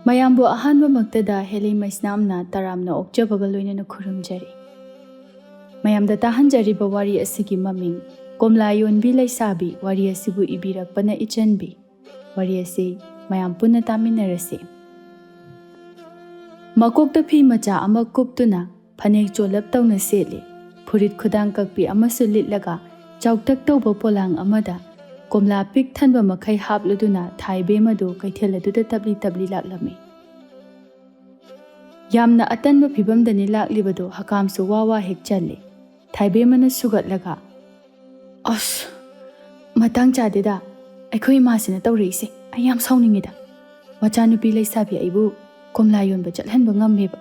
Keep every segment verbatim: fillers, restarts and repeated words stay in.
ꯃꯌꯥꯝꯕꯨ ꯑꯍꯥꯟꯕꯃꯛꯇꯗ ꯍꯦꯂꯤ ꯃꯩꯁꯅꯥꯝꯅ ꯇꯔꯥꯝꯅ ꯑꯣꯛꯆꯕꯒ ꯂꯣꯏꯅꯅ ꯈꯨꯔꯨꯝꯖꯔꯤ꯫ ꯃꯌꯥꯝꯗ ꯇꯥꯍꯟꯖꯔꯤꯕ ꯋꯥꯔꯤ ꯑꯁꯤꯒꯤ ꯃꯃꯤꯡ ꯀꯣꯝꯂꯥ ꯌꯣꯟꯕꯤ ꯂꯩꯁꯥꯕꯤ꯫ ꯋꯥꯔꯤ ꯑꯁꯤꯕꯨ ꯏꯕꯤꯔꯛꯄꯅ ꯏꯆꯟꯕꯤ꯫ ꯋꯥꯔꯤ ꯑꯁꯤ ꯃꯌꯥꯝ ꯄꯨꯟꯅ ꯇꯥꯃꯤꯟꯅꯔꯁꯤ꯫ ꯃꯀꯣꯛꯇ ꯐꯤ ꯃꯆꯥ ꯑꯃ ꯀꯨꯞꯇꯨꯅ, ꯐꯅꯦꯛ ꯆꯣꯂꯞ ꯇꯧꯅ ꯁꯦꯠꯂꯤ, ꯐꯨꯔꯤꯠ ꯈꯨꯗꯥꯡ ꯀꯛꯄꯤ ꯑꯃꯁꯨ ꯂꯤꯠꯂꯒ, ꯆꯥꯎꯇꯛ ꯇꯧꯕ ꯄꯣꯂꯥꯡ ꯑꯃꯗ ꯀꯣꯝꯂꯥ ꯄꯤꯛ ꯊꯟꯕ ꯃꯈꯩ ꯍꯥꯞꯂꯗꯨꯅ ꯊꯥꯏꯕꯦꯝ ꯑꯗꯨ ꯀꯩꯊꯦꯜ ꯑꯗꯨꯗ ꯇꯞꯂꯤ ꯇꯞꯂꯤ ꯂꯥꯛꯂꯝꯃꯤ꯫ ꯌꯥꯝꯅ ꯑꯇꯟꯕ ꯐꯤꯕꯝꯗꯅꯤ ꯂꯥꯛꯂꯤꯕꯗꯨ, ꯍꯀꯥꯝꯁꯨ ꯋꯥ ꯋꯥ ꯍꯦꯛ ꯆꯜꯂꯤ꯫ ꯊꯥꯏꯕꯦꯝꯃꯅ ꯁꯨꯒꯠꯂꯒ, "ꯑꯁ, ꯃꯇꯥꯡ ꯆꯥꯗꯦꯗ, ꯑꯩꯈꯣꯏ ꯏꯃꯥꯁꯤꯅ ꯇꯧꯔꯛꯏꯁꯦ꯫ ꯑꯩ ꯌꯥꯝ ꯁꯥꯎꯅꯤꯡꯉꯤꯗ꯫ ꯃꯆꯥꯅꯨꯄꯤ ꯂꯩꯁꯥꯕꯤ ꯑꯩꯕꯨ ꯀꯣꯝꯂꯥ ꯌꯣꯟꯕ ꯆꯠꯍꯟꯕ ꯉꯝꯃꯦꯕ꯫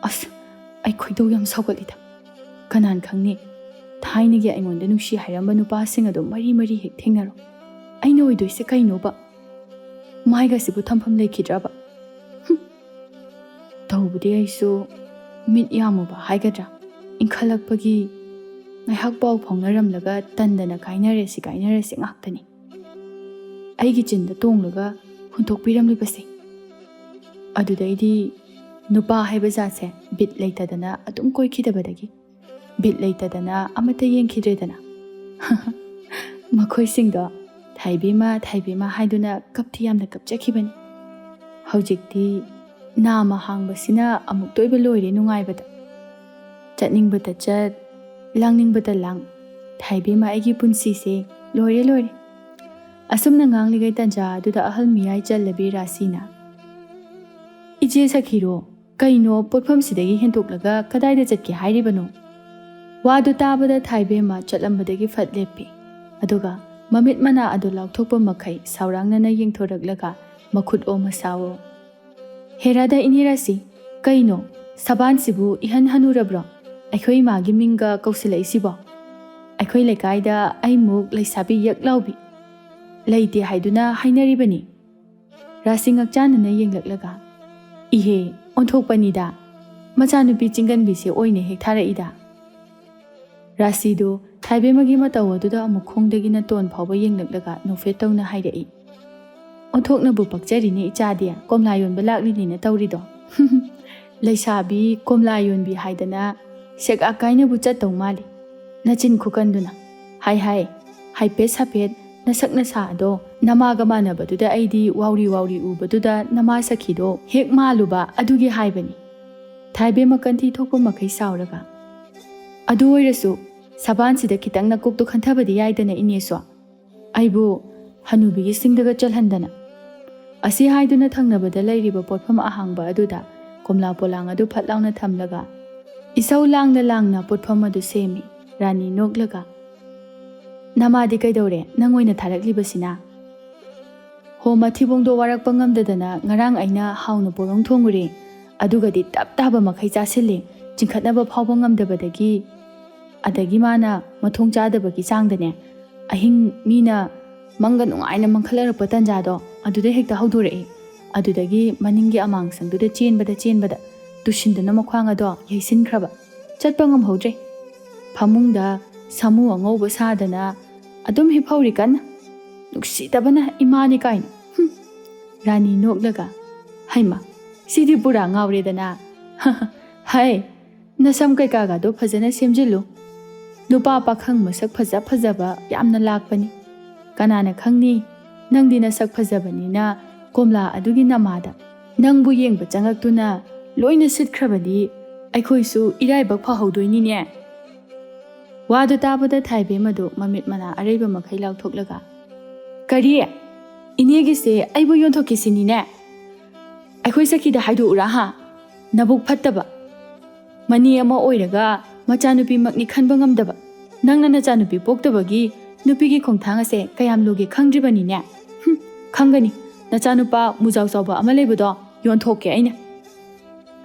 ꯑꯁ, ꯑꯩ ꯈꯣꯏꯗꯧ ꯌꯥꯝ ꯁꯥꯎꯒꯠꯂꯤꯗ꯫ ꯀꯅꯥꯅ ꯈꯪꯅꯤ, ꯊꯥꯏꯅꯒꯤ ꯑꯩꯉꯣꯟꯗ ꯅꯨꯡꯁꯤ ꯍꯥꯏꯔꯝꯕ ꯅꯨꯄꯥꯁꯤꯡ ꯑꯗꯣ ꯃꯔꯤ ꯃꯔꯤ ꯍꯦꯛ ꯊꯦꯡꯅꯔꯣ꯫ ꯑꯩꯅ ꯑꯣꯏꯗꯣꯏꯁꯦ ꯀꯩꯅꯣꯕ? ꯃꯥꯏꯒꯁꯤꯕꯨ ꯊꯝꯐꯝ ꯂꯩꯈꯤꯗ꯭ꯔꯕ?" ꯍꯨꯝ꯫ ꯇꯧꯕꯗꯤ ꯑꯩꯁꯨ ꯃꯤꯠ ꯌꯥꯝꯃꯨꯕ ꯍꯥꯏꯒꯗ꯭ꯔꯥ, ꯏꯟꯈꯠꯂꯛꯄꯒꯤ ꯉꯥꯏꯍꯥꯛ ꯄꯥꯎ ꯐꯥꯎꯅꯔꯝꯂꯒ ꯇꯟꯗꯅ ꯀꯥꯏꯅꯔꯁꯤ ꯀꯥꯏꯅꯔꯁꯤ ꯉꯥꯛꯇꯅꯤ꯫ ꯑꯩꯒꯤ ꯆꯤꯟꯗ ꯇꯣꯡꯂꯒ ꯍꯨꯟꯗꯣꯛꯄꯤꯔꯝꯂꯤꯕꯁꯦ꯫ ꯑꯗꯨꯗꯩꯗꯤ ꯅꯨꯄꯥ ꯍꯥꯏꯕ ꯖꯥꯠꯁꯦ ꯕꯤꯠ ꯂꯩꯇꯗꯅ ꯑꯗꯨꯝ ꯀꯣꯏꯈꯤꯗꯕꯗꯒꯤ, ꯕꯤꯠ ꯂꯩꯇꯗꯅ ꯑꯃꯠꯇ ꯌꯦꯡꯈꯤꯗ꯭ꯔꯦꯗꯅ꯫ ꯃꯈꯣꯏꯁꯤꯡꯗꯣ ꯊꯥꯏꯕꯦꯝꯃ, ꯊꯥꯏꯕꯦꯝꯃ ꯍꯥꯏꯗꯨꯅ ꯀꯞꯇꯤ ꯌꯥꯝꯅ ꯀꯞꯆꯈꯤꯕꯅꯤ꯫ ꯍꯧꯖꯤꯛꯇꯤ ꯅꯥꯃ ꯍꯥꯡꯕꯁꯤꯅ ꯑꯃꯨꯛꯇ ꯑꯣꯏꯕ ꯂꯣꯏꯔꯦ ꯅꯨꯡꯉꯥꯏꯕꯗ꯫ ꯆꯠꯅꯤꯡꯕꯇ ꯆꯠ, ꯂꯥꯡꯅꯤꯡꯕꯇ ꯂꯥꯡ꯫ ꯊꯥꯏꯕꯦꯝꯃ, ꯑꯩꯒꯤ ꯄꯨꯟꯁꯤꯁꯦ ꯂꯣꯏꯔꯦ, ꯂꯣꯏꯔꯦ꯫ ꯑꯁꯨꯝꯅ ꯉꯥꯡꯂꯤꯉꯩ ꯇꯟꯖꯥ ꯑꯗꯨꯗ ꯑꯍꯜ ꯃꯤꯌꯥꯏ ꯆꯜꯂꯕꯤ ꯔꯥꯁꯤꯅ, "ꯏꯆꯦ ꯁꯈꯤꯔꯣ, ꯀꯩꯅꯣ ꯄꯣꯠꯐꯝꯁꯤꯗꯒꯤ ꯍꯦꯟꯗꯣꯛꯂꯒ ꯀꯗꯥꯏꯗ ꯆꯠꯀꯦ ꯍꯥꯏꯔꯤꯕꯅꯣ?" ꯋꯥꯗꯨ ꯇꯥꯕꯗ ꯊꯥꯏꯕꯦꯝꯃ ꯆꯠꯂꯝꯕꯗꯒꯤ ꯐꯠ ꯂꯦꯞꯄꯤ꯫ ꯑꯗꯨꯒ ꯃꯃꯤꯠ ꯃꯅꯥ ꯑꯗꯨ ꯂꯥꯎꯊꯣꯛꯄ ꯃꯈꯩ ꯁꯥꯎꯔꯥꯡꯅꯅ ꯌꯦꯡꯊꯣꯔꯛꯂꯒ ꯃꯈꯨꯠ ꯑꯣ ꯃꯁꯥ ꯑꯣ, "ꯍꯦꯔꯥꯗ ꯏꯅꯦ ꯔꯥꯁꯤ, ꯀꯩꯅꯣ ꯁꯕꯥꯟꯁꯤꯕꯨ ꯏꯍꯟ ꯍꯅꯨꯔꯕ꯭ꯔꯣ? ꯑꯩꯈꯣꯏ ꯏꯃꯥꯒꯤ ꯃꯤꯡꯒ ꯀꯧꯁꯤꯜꯂꯛꯏꯁꯤꯕꯣ? ꯑꯩꯈꯣꯏ ꯂꯩꯀꯥꯏꯗ ꯑꯩꯃꯨꯛ ꯂꯩꯁꯥꯕꯤ ꯌꯛ ꯂꯥꯎꯕꯤ ꯂꯩꯇꯦ ꯍꯥꯏꯗꯨꯅ ꯍꯥꯏꯅꯔꯤꯕꯅꯤ?" ꯔꯥꯁꯤ ꯉꯛꯆꯥꯟꯅꯅ ꯌꯦꯡꯂꯛꯂꯒ, "ꯏꯍꯦ, ꯑꯣꯟꯊꯣꯛꯄꯅꯤꯗ, ꯃꯆꯥꯅꯨꯄꯤ ꯆꯤꯡꯒꯟꯕꯤꯁꯦ ꯑꯣꯏꯅ ꯍꯦꯛ ꯊꯥꯔꯛꯏꯗ꯫" ꯔꯥꯁꯤꯗꯨ ꯊꯥꯏꯕꯦꯝꯃꯒꯤ ꯃꯇꯧ ꯑꯗꯨꯗ ꯑꯃꯨꯛ ꯈꯣꯡꯗꯒꯤꯅ ꯇꯣꯟ ꯐꯥꯎꯕ ꯌꯦꯡꯂꯛꯂꯒ ꯅꯣꯛꯐꯦꯠ ꯇꯧꯅ ꯍꯥꯏꯔꯛꯏ, "ꯑꯣꯟꯊꯣꯛꯅꯕꯨ ꯄꯛꯆꯔꯤꯅꯦ ꯏꯆꯥꯗꯤ, ꯀꯣꯝꯂꯥ ꯌꯣꯟꯕ ꯂꯥꯛꯂꯤꯅꯦꯅ ꯇꯧꯔꯤꯗꯣ꯫ ꯂꯩꯁꯥꯕꯤ ꯀꯣꯝꯂꯥ ꯌꯣꯟꯕꯤ ꯍꯥꯏꯗꯅ ꯁꯦꯒꯥ ꯀꯥꯏꯅꯕꯨ ꯆꯠꯇꯧ ꯃꯥꯜꯂꯤ, ꯅꯆꯤꯟ ꯈꯨꯀꯟꯗꯨꯅ꯫ ꯍꯥꯏ ꯍꯥꯏ, ꯍꯥꯏꯐꯦꯠ ꯁꯥꯐꯦꯠ ꯅꯁꯛ ꯅꯁꯥ ꯑꯗꯣ ꯅꯃꯥꯒ ꯃꯥꯟꯅꯕꯗꯨꯗ ꯑꯩꯗꯤ ꯋꯥꯎꯔꯤ ꯋꯥꯎꯔꯤ ꯎꯕꯗꯨꯗ ꯅꯃꯥ ꯁꯈꯤꯗꯣ ꯍꯦꯛ ꯃꯥꯜꯂꯨꯕ ꯑꯗꯨꯒꯤ ꯍꯥꯏꯕꯅꯤ꯫ ꯊꯥꯏꯕꯦꯝꯃ ꯀꯟꯊꯤ ꯊꯣꯛꯄ ꯃꯈꯩ ꯁꯥꯎꯔꯒ꯫ "ꯑꯗꯨ ꯑꯣꯏꯔꯁꯨ ꯁꯕꯥꯟꯁꯤꯗ ꯈꯤꯇꯪ ꯅꯀꯣꯛꯇꯣ ꯈꯟꯊꯕꯗꯤ ꯌꯥꯏꯗꯅ ꯏꯅꯦꯁꯨ꯫ ꯑꯩꯕꯨ ꯍꯅꯨꯕꯤꯒꯤ ꯁꯤꯡꯗꯒ ꯆꯜꯍꯟꯗꯅ꯫" ꯑꯁꯤ ꯍꯥꯏꯗꯨꯅ ꯊꯪꯅꯕꯗ ꯂꯩꯔꯤꯕ ꯄꯣꯠꯐꯝ ꯑꯍꯥꯡꯕ ꯑꯗꯨꯗ ꯀꯣꯝꯂꯥ ꯄꯣꯂꯥꯡ ꯑꯗꯨ ꯐꯠ ꯂꯥꯎꯅ ꯊꯝꯂꯒ ꯏꯁꯧ ꯂꯥꯡꯅ ꯂꯥꯡꯅ ꯄꯣꯠꯐꯝ ꯑꯗꯨ ꯁꯦꯝꯃꯤ꯫ ꯔꯥꯅꯤ ꯅꯣꯛꯂꯒ, "ꯅꯃꯥꯗꯤ ꯀꯩꯗꯧꯔꯦ, ꯅꯪ ꯑꯣꯏꯅ ꯊꯥꯔꯛꯂꯤꯕꯁꯤꯅ?" "ꯍꯣ, ꯃꯊꯤꯕꯣꯡꯗꯣ ꯋꯥꯔꯛꯄ ꯉꯝꯗꯗꯅ ꯉꯔꯥꯡ ꯑꯩꯅ ꯍꯥꯎꯅ ꯄꯣꯔꯣꯡ ꯊꯣꯡꯉꯨꯔꯦ, ꯑꯗꯨꯒꯗꯤ ꯇꯞ ꯇꯥꯕ ꯃꯈꯩ ꯆꯥꯁꯤꯜꯂꯦ, ꯆꯤꯡꯈꯠꯅꯕ ꯐꯥꯎꯕ ꯉꯝꯗꯕꯗꯒꯤ꯫ ꯑꯗꯒꯤ ꯃꯥꯅ ꯃꯊꯣꯡ ꯆꯥꯗꯕꯒꯤ ꯆꯥꯡꯗꯅꯦ, ꯑꯍꯤꯡ ꯃꯤꯅ ꯃꯪꯒ ꯅꯨꯡꯉꯥꯏꯅ ꯃꯪꯈꯠꯂꯔꯛꯄ ꯇꯟꯖꯥꯗꯣ ꯑꯗꯨꯗ ꯍꯦꯛꯇ ꯍꯧꯗꯣꯔꯛꯏ꯫ ꯑꯗꯨꯗꯒꯤ ꯃꯅꯤꯡꯒꯤ ꯑꯃꯥꯡꯁꯪꯗꯨꯗ ꯆꯦꯟꯕꯗ ꯆꯦꯟꯕꯗ ꯇꯨꯁꯤꯟꯗꯨꯅ ꯃꯈ꯭ꯋꯥꯡ ꯑꯗꯣ ꯌꯩꯁꯤꯟꯈ꯭ꯔꯕ꯫ ꯆꯠꯄ ꯉꯝꯍꯧꯗ꯭ꯔꯦ꯫ ꯐꯃꯨꯡꯗ ꯁꯥꯃꯨ ꯑꯉꯧꯕ ꯁꯥꯗꯅ ꯑꯗꯨꯝ ꯍꯤꯞꯍꯧꯔꯤ ꯀꯟꯅ꯫ ꯅꯨꯡꯁꯤꯗꯕꯅ ꯏꯃꯥꯅꯤ ꯀꯥꯏꯅ꯫ ꯍꯨꯝ!" ꯔꯥꯅꯤ ꯅꯣꯛꯂꯒ, "ꯍꯩꯃ, ꯁꯤꯗꯤ ꯄꯨꯔꯥ ꯉꯥꯎꯔꯦꯗꯅ꯫ ꯍꯩ, ꯅꯁꯝ ꯀꯩꯀꯥꯒꯗꯣ ꯐꯖꯅ ꯁꯦꯝꯖꯤꯜꯂꯨ꯫ ꯅꯨꯄꯥ ꯄꯥꯈꯪ ꯃꯁꯛ ꯐꯖ ꯐꯖꯕ ꯌꯥꯝꯅ ꯂꯥꯛꯄꯅꯤ꯫ ꯀꯅꯥꯅ ꯈꯪꯅꯤ, ꯅꯪꯗꯤ ꯅꯁꯛ ꯐꯖꯕꯅꯤꯅ ꯀꯣꯝꯂꯥ ꯑꯗꯨꯒꯤ ꯅꯃꯥꯗ ꯅꯪꯕꯨ ꯌꯦꯡꯕ ꯆꯪꯉꯛꯇꯨꯅ ꯂꯣꯏꯅ ꯁꯤꯠꯈ꯭ꯔꯕꯗꯤ ꯑꯩꯈꯣꯏꯁꯨ ꯏꯔꯥꯏꯕꯛ ꯐꯍꯧꯗꯣꯏꯅꯤꯅꯦ꯫" ꯋꯥꯗꯨ ꯇꯥꯕꯗ ꯊꯥꯏꯕꯦꯝꯃꯗꯨ ꯃꯃꯤꯠ ꯃꯅꯥ ꯑꯔꯩꯕ ꯃꯈꯩ ꯂꯥꯎꯊꯣꯛꯂꯒ, "ꯀꯔꯤ? ꯏꯅꯦꯒꯤꯁꯦ ꯑꯩꯕꯨ ꯌꯣꯟꯊꯣꯛꯀꯦ ꯁꯤꯅꯤꯅꯦ? ꯑꯩꯈꯣꯏ ꯁꯈꯤꯗ ꯍꯥꯏꯗꯣꯛꯎꯔꯥ ꯍꯥ? ꯅꯕꯨꯛ ꯐꯠꯇꯕ꯫ ꯃꯅꯦ ꯑꯃ ꯑꯣꯏꯔꯒ ꯃꯆꯥꯅꯨꯄꯤꯃꯛꯅꯤ ꯈꯟꯕ ꯉꯝꯗꯕ꯫ ꯅꯪꯅ ꯅꯆꯥꯅꯨꯄꯤ ꯄꯣꯛꯇꯕꯒꯤ ꯅꯨꯄꯤꯒꯤ ꯈꯣꯡꯊꯥꯡ ꯑꯁꯦ ꯀꯌꯥꯝ ꯂꯨꯒꯦ ꯈꯪꯗ꯭ꯔꯤꯕꯅꯤꯅꯦ? ꯍꯨꯝ, ꯈꯪꯒꯅꯤ꯫ ꯅꯆꯥꯅꯨꯄꯥ ꯃꯨꯖꯥꯎ ꯆꯥꯎꯕ ꯑꯃ ꯂꯩꯕꯗꯣ ꯌꯣꯟꯊꯣꯛꯀꯦ ꯑꯩꯅ꯫"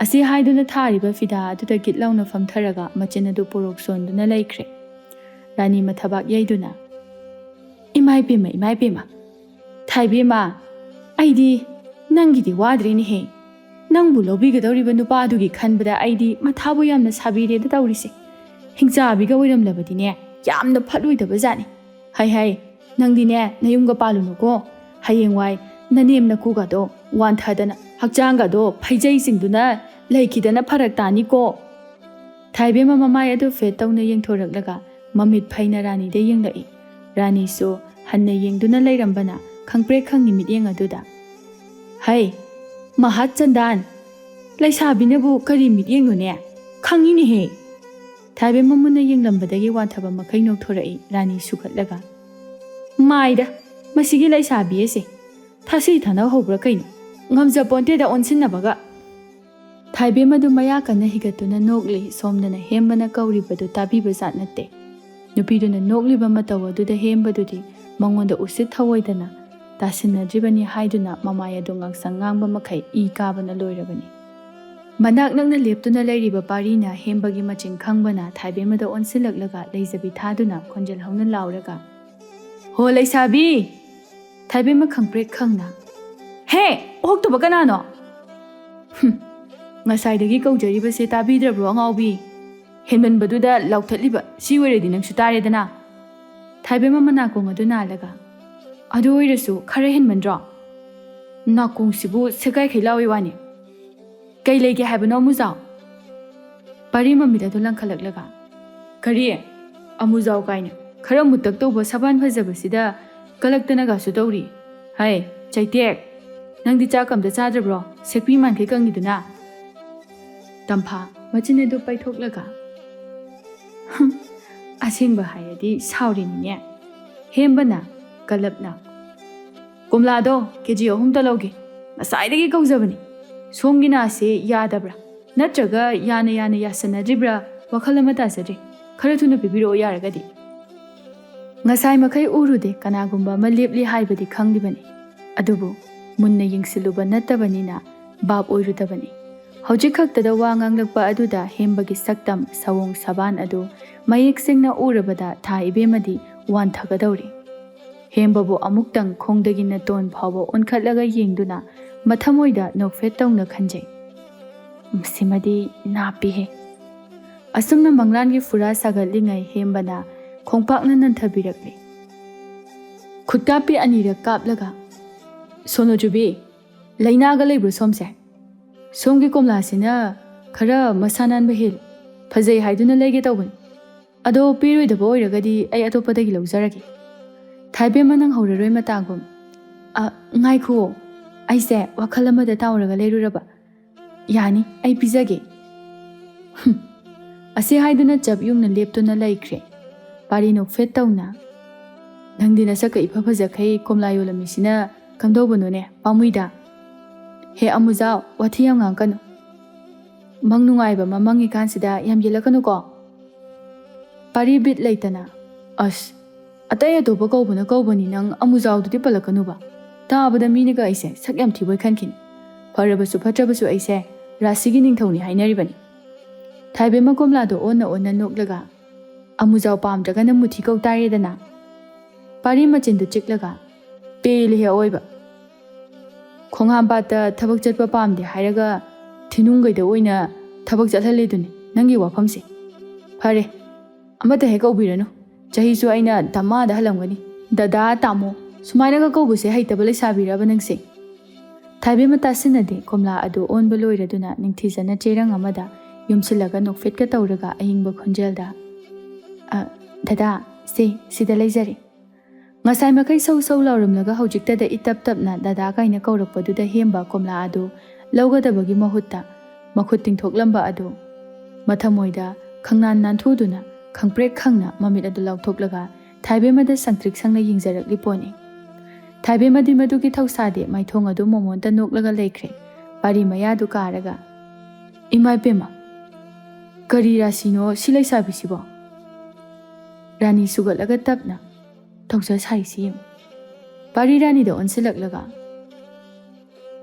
ꯑꯁꯤ ꯍꯥꯏꯗꯨꯅ ꯊꯥꯔꯤꯕ ꯐꯤꯗꯥ ꯑꯗꯨꯗ ꯒꯤꯠ ꯂꯥꯎꯅ ꯐꯝꯊꯔꯒ ꯃꯆꯤꯟ ꯑꯗꯨ ꯄꯣꯔꯣꯛ ꯁꯣꯟꯗꯨꯅ ꯂꯩꯈ꯭ꯔꯦ꯫ ꯔꯥꯅꯤ ꯃꯊꯕꯥꯛ ꯌꯩꯗꯨꯅ, "ꯏꯃꯥ ꯏꯄꯦꯝꯃ, ꯏꯃꯥ ꯏꯄꯦꯝꯃ, ꯊꯥꯏꯕꯦꯝꯃ, ꯑꯩꯗꯤ ꯅꯪꯒꯤꯗꯤ ꯋꯥꯗ꯭ꯔꯦꯅꯦꯍꯦ꯫ ꯅꯪꯕꯨ ꯂꯧꯕꯤꯒꯗꯧꯔꯤꯕ ꯅꯨꯄꯥꯗꯨꯒꯤ ꯈꯟꯕꯗ ꯑꯩꯗꯤ ꯃꯊꯥꯕꯨ ꯌꯥꯝꯅ ꯁꯥꯕꯤꯔꯦꯗ ꯇꯧꯔꯤꯁꯦ꯫ ꯍꯤꯡꯆꯥꯕꯤꯒ ꯑꯣꯏꯔꯝꯂꯕꯗꯤꯅꯦ, ꯌꯥꯝꯅ ꯐꯠꯂꯣꯏꯗꯕ ꯖꯥꯠꯅꯤ꯫ ꯍꯩ ꯍꯩ, ꯅꯪꯗꯤꯅꯦ ꯅꯌꯨꯝꯒ ꯄꯥꯜꯂꯨꯅꯨꯀꯣ꯫ ꯍꯌꯦꯡꯋꯥꯏ "ꯅꯅꯦꯝ ꯅꯀꯨꯒꯗꯣ ꯋꯥꯟꯊꯗꯅ ꯍꯛꯆꯥꯡꯒꯗꯣ ꯐꯩꯖꯩ ꯆꯤꯡꯗꯨꯅ ꯂꯩꯈꯤꯗꯅ ꯐꯔꯛ ꯇꯥꯅꯤꯀꯣ"꯫ ꯊꯥꯏꯕꯦꯝꯃ ꯃꯃꯥꯏ ꯑꯗꯨ ꯐꯦꯠ ꯇꯧꯅ ꯌꯦꯡꯊꯣꯔꯛꯂꯒ ꯃꯃꯤꯠ ꯐꯩꯅ ꯔꯥꯅꯤꯗ ꯌꯦꯡꯂꯛꯏ꯫ ꯔꯥꯅꯤꯁꯨ ꯍꯟꯅ ꯌꯦꯡꯗꯨꯅ ꯂꯩꯔꯝꯕꯅ ꯈꯪꯄ꯭ꯔꯦꯛ ꯈꯪꯉꯤ ꯃꯤꯠꯌꯦꯡ ꯑꯗꯨꯗ꯫ "ꯍꯩ, ꯃꯍꯥꯠ ꯆꯟꯗꯥꯟ! ꯂꯩꯁꯥꯕꯤꯅꯕꯨ ꯀꯔꯤ ꯃꯤꯠꯌꯦꯡꯅꯣꯅꯦ? ꯈꯪꯉꯤꯅꯦꯍꯦ!" ꯊꯥꯏꯕꯦꯝꯃ ꯃꯨꯟꯅ ꯌꯦꯡꯂꯝꯕꯗꯒꯤ ꯋꯥꯟꯊꯕ ꯃꯈꯩ ꯅꯣꯛꯊꯣꯔꯛꯏ ꯔꯥꯅꯤ ꯁꯨꯒꯠꯂꯒ꯫ "ꯃꯥꯏꯗ, ꯃꯁꯤꯒꯤ ꯂꯩꯁꯥꯕꯤ ꯑꯁꯦ ꯊꯥꯁꯤ ꯊꯥꯅꯍꯧꯕ꯭ꯔꯥ ꯀꯩꯅꯣ? ꯉꯝꯖꯄꯣꯟꯇꯦꯗ ꯑꯣꯟꯁꯤꯟꯅꯕꯒ!" ꯊꯥꯏꯕꯦꯝꯃꯗꯨ ꯃꯌꯥ ꯀꯟꯅ ꯍꯤꯒꯠꯇꯨꯅ ꯅꯣꯛꯂꯤ꯫ ꯁꯣꯝꯗꯅ ꯍꯦꯝꯕꯅ ꯀꯧꯔꯤꯕꯗꯨ ꯇꯥꯕꯤꯕ ꯖꯥꯠ ꯅꯠꯇꯦ꯫ ꯅꯨꯄꯤꯗꯨꯅ ꯅꯣꯛꯂꯤꯕ ꯃꯇꯧ ꯑꯗꯨꯗ ꯍꯦꯝꯕꯗꯨꯗꯤ ꯃꯉꯣꯟꯗ ꯎꯁꯤꯠ ꯊꯑꯣꯏꯗꯅ ꯇꯥꯁꯤꯟꯅꯗ꯭ꯔꯤꯕꯅꯤ ꯍꯥꯏꯗꯨꯅ ꯃꯃꯥꯏ ꯑꯗꯨ ꯉꯥꯡꯁꯪ ꯉꯥꯡꯕ ꯃꯈꯩ ꯏ ꯀꯥꯕꯅ ꯂꯣꯏꯔꯕꯅꯤ꯫ ꯃꯅꯥꯛ ꯅꯛꯅ ꯂꯦꯞꯇꯨꯅ ꯂꯩꯔꯤꯕ ꯄꯥꯔꯤꯅ ꯍꯦꯝꯕꯒꯤ ꯃꯆꯤꯟ ꯈꯪꯕꯅ ꯊꯥꯏꯕꯦꯝꯃꯗ ꯑꯣꯟꯁꯤꯜꯂꯛꯂꯒ ꯂꯩꯖꯕꯤ ꯊꯥꯗꯨꯅ ꯈꯣꯟꯖꯦꯜ ꯍꯧꯅ ꯂꯥꯎꯔꯒ, "ꯍꯣ ꯂꯩꯁꯥꯕꯤ!" ꯊꯥꯏꯕꯦꯝꯃ ꯈꯪꯄ꯭ꯔꯦꯛ ꯈꯪꯅ, "ꯍꯦ! ꯑꯣꯛꯇꯕ ꯀꯅꯥꯅꯣ?" "ꯍꯨꯝ, ꯉꯁꯥꯏꯗꯒꯤ ꯀꯧꯖꯔꯤꯕꯁꯦ ꯇꯥꯕꯤꯗ꯭ꯔꯕ꯭ꯔꯣ ꯑꯉꯥꯎꯕꯤ? ꯍꯦꯟꯃꯟꯕꯗꯨꯗ ꯂꯥꯎꯊꯠꯂꯤꯕ ꯁꯤ ꯑꯣꯏꯔꯗꯤ ꯅꯪꯁꯨ ꯇꯥꯔꯦꯗꯅ"꯫ ꯊꯥꯏꯕꯦꯝꯃ ꯃꯅꯥꯀꯣꯡ ꯑꯗꯨ ꯅꯥꯜꯂꯒ, "ꯑꯗꯨ ꯑꯣꯏꯔꯁꯨ ꯈꯔ ꯍꯦꯟꯃꯟꯗ꯭ꯔꯣ? ꯅꯥꯀꯣꯡꯁꯤꯕꯨ ꯁꯦꯒꯥꯏꯈꯩ ꯂꯥꯎꯏ ꯋꯥꯅꯤ꯫ ꯀꯩ ꯂꯩꯒꯦ ꯍꯥꯏꯕꯅꯣ ꯑꯃꯨꯖꯥꯎ?" ꯄꯥꯔꯤ ꯃꯃꯤꯠ ꯑꯗꯨ ꯂꯪꯈꯠꯂꯛꯂꯒ, "ꯀꯔꯤ? ꯑꯃꯨꯖꯥꯎ ꯀꯥꯏꯅ ꯈꯔ ꯃꯨꯇꯛ ꯇꯧꯕ ꯁꯕꯥꯟ ꯐꯖꯕꯁꯤꯗ ꯀꯂꯛꯇꯅꯒꯁꯨ ꯇꯧꯔꯤ꯫ ꯍꯥꯏ, ꯆꯩꯇꯦꯛ, ꯅꯪꯗꯤ ꯆꯥꯛ ꯑꯝꯇ ꯆꯥꯗ꯭ꯔꯕ꯭ꯔꯣ? ꯁꯦꯛꯄꯤ ꯃꯥꯟꯈꯩ ꯀꯪꯉꯤꯗꯨꯅ?" ꯇꯝꯐꯥ ꯃꯆꯤꯟ ꯑꯗꯨ ꯄꯩꯊꯣꯛꯂꯒ, "ꯍꯨꯝ, ꯑꯁꯦꯡꯕ ꯍꯥꯏꯔꯗꯤ ꯁꯥꯎꯔꯤꯅꯤꯅꯦ"꯫ ꯍꯦꯝꯕꯅ ꯀꯂꯞꯅ, "ꯀꯣꯝꯂꯥꯗꯣ ꯀꯦ ꯖꯤ ꯑꯍꯨꯝꯇ ꯂꯧꯒꯦ꯫ ꯉꯁꯥꯏꯗꯒꯤ ꯀꯧꯖꯕꯅꯤ꯫ ꯁꯣꯝꯒꯤ ꯅꯥꯁꯦ ꯌꯥꯗꯕ꯭ꯔꯥ? ꯅꯠꯇ꯭ꯔꯒ ꯌꯥꯅ ꯌꯥꯅ ꯌꯥꯁꯟꯅꯗ꯭ꯔꯤꯕ꯭ꯔꯥ? ꯋꯥꯈꯜ ꯑꯃ ꯇꯥꯖꯗ꯭ꯔꯦ꯫ ꯈꯔ ꯊꯨꯅ ꯄꯤꯕꯤꯔꯛꯑꯣ ꯌꯥꯔꯒꯗꯤ"꯫ ꯉꯁꯥꯏ ꯃꯈꯩ ꯎꯔꯨꯗꯦ ꯀꯅꯥꯒꯨꯝꯕ ꯑꯃ ꯂꯦꯞꯂꯤ ꯍꯥꯏꯕꯗꯤ ꯈꯪꯂꯤꯕꯅꯤ꯫ ꯑꯗꯨꯕꯨ ꯃꯨꯟꯅ ꯌꯦꯡꯁꯤꯜꯂꯨꯕ ꯅꯠꯇꯕꯅꯤꯅ ꯚꯥꯞ ꯑꯣꯏꯔꯨꯗꯕꯅꯤ꯫ ꯍꯧꯖꯤꯛ ꯈꯛꯇꯗ ꯋꯥ ꯉꯥꯡꯂꯛꯄ ꯑꯗꯨꯗ ꯍꯦꯝꯕꯒꯤ ꯁꯛꯇꯝ ꯁꯑꯣꯡ ꯁꯕꯥꯟ ꯑꯗꯨ ꯃꯌꯦꯛ ꯁꯦꯡꯅ ꯎꯔꯕꯗ ꯊꯥ ꯏꯕꯦꯝꯃꯗꯤ ꯋꯥꯟꯊꯒꯗꯧꯔꯤ꯫ ꯍꯦꯝꯕꯕꯨ ꯑꯃꯨꯛꯇꯪ ꯈꯣꯡꯗꯒꯤ ꯅꯇꯣꯟ ꯐꯥꯎꯕ ꯑꯣꯟꯈꯠꯂꯒ ꯌꯦꯡꯗꯨꯅ ꯃꯊꯃꯣꯏꯗ ꯅꯣꯛꯐꯦꯠ ꯇꯧꯅ ꯈꯟꯖꯩ, "ꯃꯁꯤꯃꯗꯤ ꯅꯥꯞꯄꯤꯍꯦ"꯫ ꯑꯁꯨꯝꯅ ꯃꯪꯂꯥꯟꯒꯤ ꯐꯨꯔꯥ ꯁꯥꯒꯠꯂꯤꯉꯩ ꯍꯦꯝꯕꯅ ꯈꯣꯡꯄꯥꯛꯅ ꯅꯟꯊꯕꯤꯔꯛꯂꯤ꯫ ꯈꯨꯠꯀꯥꯞꯄꯤ ꯑꯅꯤꯔꯛ ꯀꯥꯞꯂꯒ, ꯁꯣꯅꯣꯆꯨꯕꯤ, ꯂꯩꯅꯥꯒ ꯂꯩꯕ꯭ꯔꯣ ꯁꯣꯝꯁꯦ? ꯁꯣꯝꯒꯤ ꯀꯣꯝꯂꯥꯁꯤꯅ ꯈꯔ ꯃꯁꯥ ꯅꯥꯟꯕ ꯍꯦꯜꯂꯤ꯫ ꯐꯖꯩ ꯍꯥꯏꯗꯨꯅ ꯂꯩꯒꯦ ꯇꯧꯕꯅꯤ꯫ ꯑꯗꯣ ꯄꯤꯔꯣꯏꯗꯕ ꯑꯣꯏꯔꯒꯗꯤ ꯑꯩ ꯑꯇꯣꯞꯄꯗꯒꯤ ꯂꯧꯖꯔꯒꯦ꯫ ꯊꯥꯏꯕꯦꯝꯃ ꯅꯪ ꯍꯧꯔꯔꯣꯏ ꯃꯇꯥꯒꯨꯝ꯫ ꯑ, ꯉꯥꯏꯈꯨꯑꯣ꯫ ꯑꯩꯁꯦ ꯋꯥꯈꯜ ꯑꯃꯗ ꯇꯥꯎꯔꯒ ꯂꯩꯔꯨꯔꯕ꯫ ꯌꯥꯅꯤ, ꯑꯩ ꯄꯤꯖꯒꯦ꯫ ꯍꯨꯝ꯫ ꯑꯁꯤ ꯍꯥꯏꯗꯨꯅ ꯆꯞ ꯌꯨꯡꯅ ꯂꯦꯞꯇꯨꯅ ꯂꯩꯈ꯭ꯔꯦ꯫ ꯄꯥꯔꯤ ꯅꯣꯛꯐꯦꯠ ꯇꯧꯅ, "ꯅꯪꯗꯤ ꯅꯁꯛꯀ ꯏꯐ ꯐꯖꯈꯩ ꯀꯣꯝꯂꯥ ꯌꯣꯜꯂꯝꯃꯤꯁꯤꯅ ꯀꯝꯗꯧꯕꯅꯣꯅꯦ, ꯄꯥꯝꯃꯨꯏꯗ"꯫ "ꯍꯦ ꯑꯃꯨꯖꯥꯎ, ꯋꯥꯊꯤ ꯌꯥꯝ ꯉꯥꯡꯀꯅꯨ꯫ ꯃꯪ ꯅꯨꯡꯉꯥꯏꯕ ꯑꯃ ꯃꯪꯉꯤꯀꯥꯟꯁꯤꯗ ꯌꯥꯝ ꯌꯦꯜꯂꯛꯀꯅꯨꯀꯣ"꯫ ꯄꯥꯔꯤ ꯕꯤꯠ ꯂꯩꯇꯅ, "ꯑꯁ, ꯑꯇꯩ ꯑꯇꯣꯞꯄ ꯀꯧꯕꯅ ꯀꯧꯕꯅꯤ, ꯅꯪ ꯑꯃꯨꯖꯥꯎꯗꯨꯗꯤ ꯄꯜꯂꯛꯀꯅꯨꯕ꯫ ꯇꯥꯕꯗ ꯃꯤꯅꯒ ꯑꯩꯁꯦ ꯁꯛ ꯌꯥꯝ ꯊꯤꯕꯣꯏ ꯈꯟꯈꯤꯅꯤ꯫ ꯐꯔꯕꯁꯨ ꯐꯠꯇ꯭ꯔꯕꯁꯨ ꯑꯩꯁꯦ ꯔꯥꯁꯤꯒꯤ ꯅꯤꯡꯊꯧꯅꯤ ꯍꯥꯏꯅꯔꯤꯕꯅꯤ"꯫ ꯊꯥꯏꯕꯦꯝꯃ ꯀꯣꯝꯂꯥꯗꯣ ꯑꯣꯟꯅ ꯑꯣꯟꯅ ꯅꯣꯛꯂꯒ, "ꯑꯃꯨꯖꯥꯎ ꯄꯥꯝꯗ꯭ꯔꯒꯅ ꯃꯨꯊꯤ ꯀꯧ ꯇꯥꯔꯦꯗꯅ"꯫ ꯄꯥꯔꯤ ꯃꯆꯤꯟꯗꯨ ꯆꯤꯛꯂꯒ, "ꯄꯦꯜꯂꯦꯍꯦ ꯑꯑꯣꯏꯕ꯫ ꯈꯣꯡꯍꯥꯝꯄꯥꯠꯇ ꯊꯕꯛ ꯆꯠꯄ ꯄꯥꯝꯗꯦ ꯍꯥꯏꯔꯒ ꯊꯤꯅꯨꯡꯒꯩꯗ ꯑꯣꯏꯅ ꯊꯕꯛ ꯆꯠꯍꯜꯂꯤꯗꯨꯅꯤ ꯅꯪꯒꯤ ꯋꯥꯐꯝꯁꯦ꯫ ꯐꯔꯦ, ꯑꯃꯠꯇ ꯍꯦꯛ ꯀꯧꯕꯤꯔꯅꯨ꯫ ꯆꯍꯤꯁꯨ ꯑꯩꯅ ꯗꯃꯥꯗ ꯍꯜꯂꯝꯒꯅꯤ꯫ ꯗꯗꯥ, ꯇꯥꯃꯣ, ꯁꯨꯃꯥꯏꯅꯒ ꯀꯧꯕꯁꯦ ꯍꯩꯇꯕ ꯂꯩꯁꯥꯕꯤꯔꯕ ꯅꯪꯁꯦ?" ꯊꯥꯏꯕꯦꯝꯃ ꯇꯥꯁꯤꯟꯅꯗꯦ꯫ ꯀꯣꯝꯂꯥ ꯑꯗꯨ ꯑꯣꯟꯕ ꯂꯣꯏꯔꯗꯨꯅ ꯅꯤꯡꯊꯤꯖꯅ ꯆꯦꯔꯪ ꯑꯃꯗ ꯌꯣꯝꯁꯤꯜꯂꯒ ꯅꯣꯛꯐꯦꯠꯀ ꯇꯧꯔꯒ ꯑꯏꯪꯕ ꯈꯣꯟꯖꯦꯜꯗ, "ꯑ, ꯗꯗꯥ, ꯁꯦ, ꯁꯤꯗ ꯂꯩꯖꯔꯦ"꯫ ꯉꯁꯥꯏ ꯃꯈꯩ ꯁꯧ ꯁꯧ ꯂꯥꯎꯔꯝꯂꯒ ꯍꯧꯖꯤꯛꯇꯗ ꯏꯇꯞ ꯇꯞꯅ ꯗꯗꯥ ꯀꯥꯏꯅ ꯀꯧꯔꯛꯄꯗꯨꯗ ꯍꯦꯝꯕ ꯀꯣꯝꯂꯥ ꯑꯗꯨ ꯂꯧꯒꯗꯕꯒꯤ ꯃꯍꯨꯠꯇ ꯃꯈꯨꯠ ꯇꯤꯡꯊꯣꯛꯂꯝꯕ ꯑꯗꯨ ꯃꯊꯃꯣꯏꯗ ꯈꯪꯅꯥꯟ ꯅꯥꯟꯊꯨꯗꯨꯅ ꯈꯪꯄ꯭ꯔꯦꯛ ꯈꯪꯅ ꯃꯃꯤꯠ ꯑꯗꯨ ꯂꯥꯎꯊꯣꯛꯂꯒ ꯊꯥꯏꯕꯦꯝꯃꯗ ꯁꯪꯇ꯭ꯔꯤꯛ ꯁꯪꯅ ꯌꯦꯡꯖꯔꯛꯂꯤ ꯄꯣꯠꯅꯤ꯫ ꯊꯥꯏꯕꯦꯝꯃꯗꯤ ꯃꯗꯨꯒꯤ ꯊꯧꯁꯥꯗꯦ, ꯃꯥꯏꯊꯣꯡ ꯑꯗꯨ ꯃꯣꯃꯣꯟꯇ ꯅꯣꯛꯂꯒ ꯂꯩꯈ꯭ꯔꯦ꯫ ꯄꯥꯔꯤ ꯃꯌꯥꯗꯨ ꯀꯥꯔꯒ, "ꯏꯃꯥ ꯏꯄꯦꯝꯃ, ꯀꯔꯤ ꯔꯥꯁꯤꯅꯣ ꯁꯤ ꯂꯩꯁꯥꯕꯤꯁꯤꯕꯣ?" ꯔꯥꯅꯤ ꯁꯨꯒꯠꯂꯒ ꯇꯞꯅ, "ꯇꯧꯖ ꯁꯥꯏꯁꯤ ꯌꯦꯡꯉꯨ"꯫ ꯄꯥꯔꯤ ꯔꯥꯅꯤꯗ ꯑꯣꯟꯁꯤꯜꯂꯛꯂꯒ,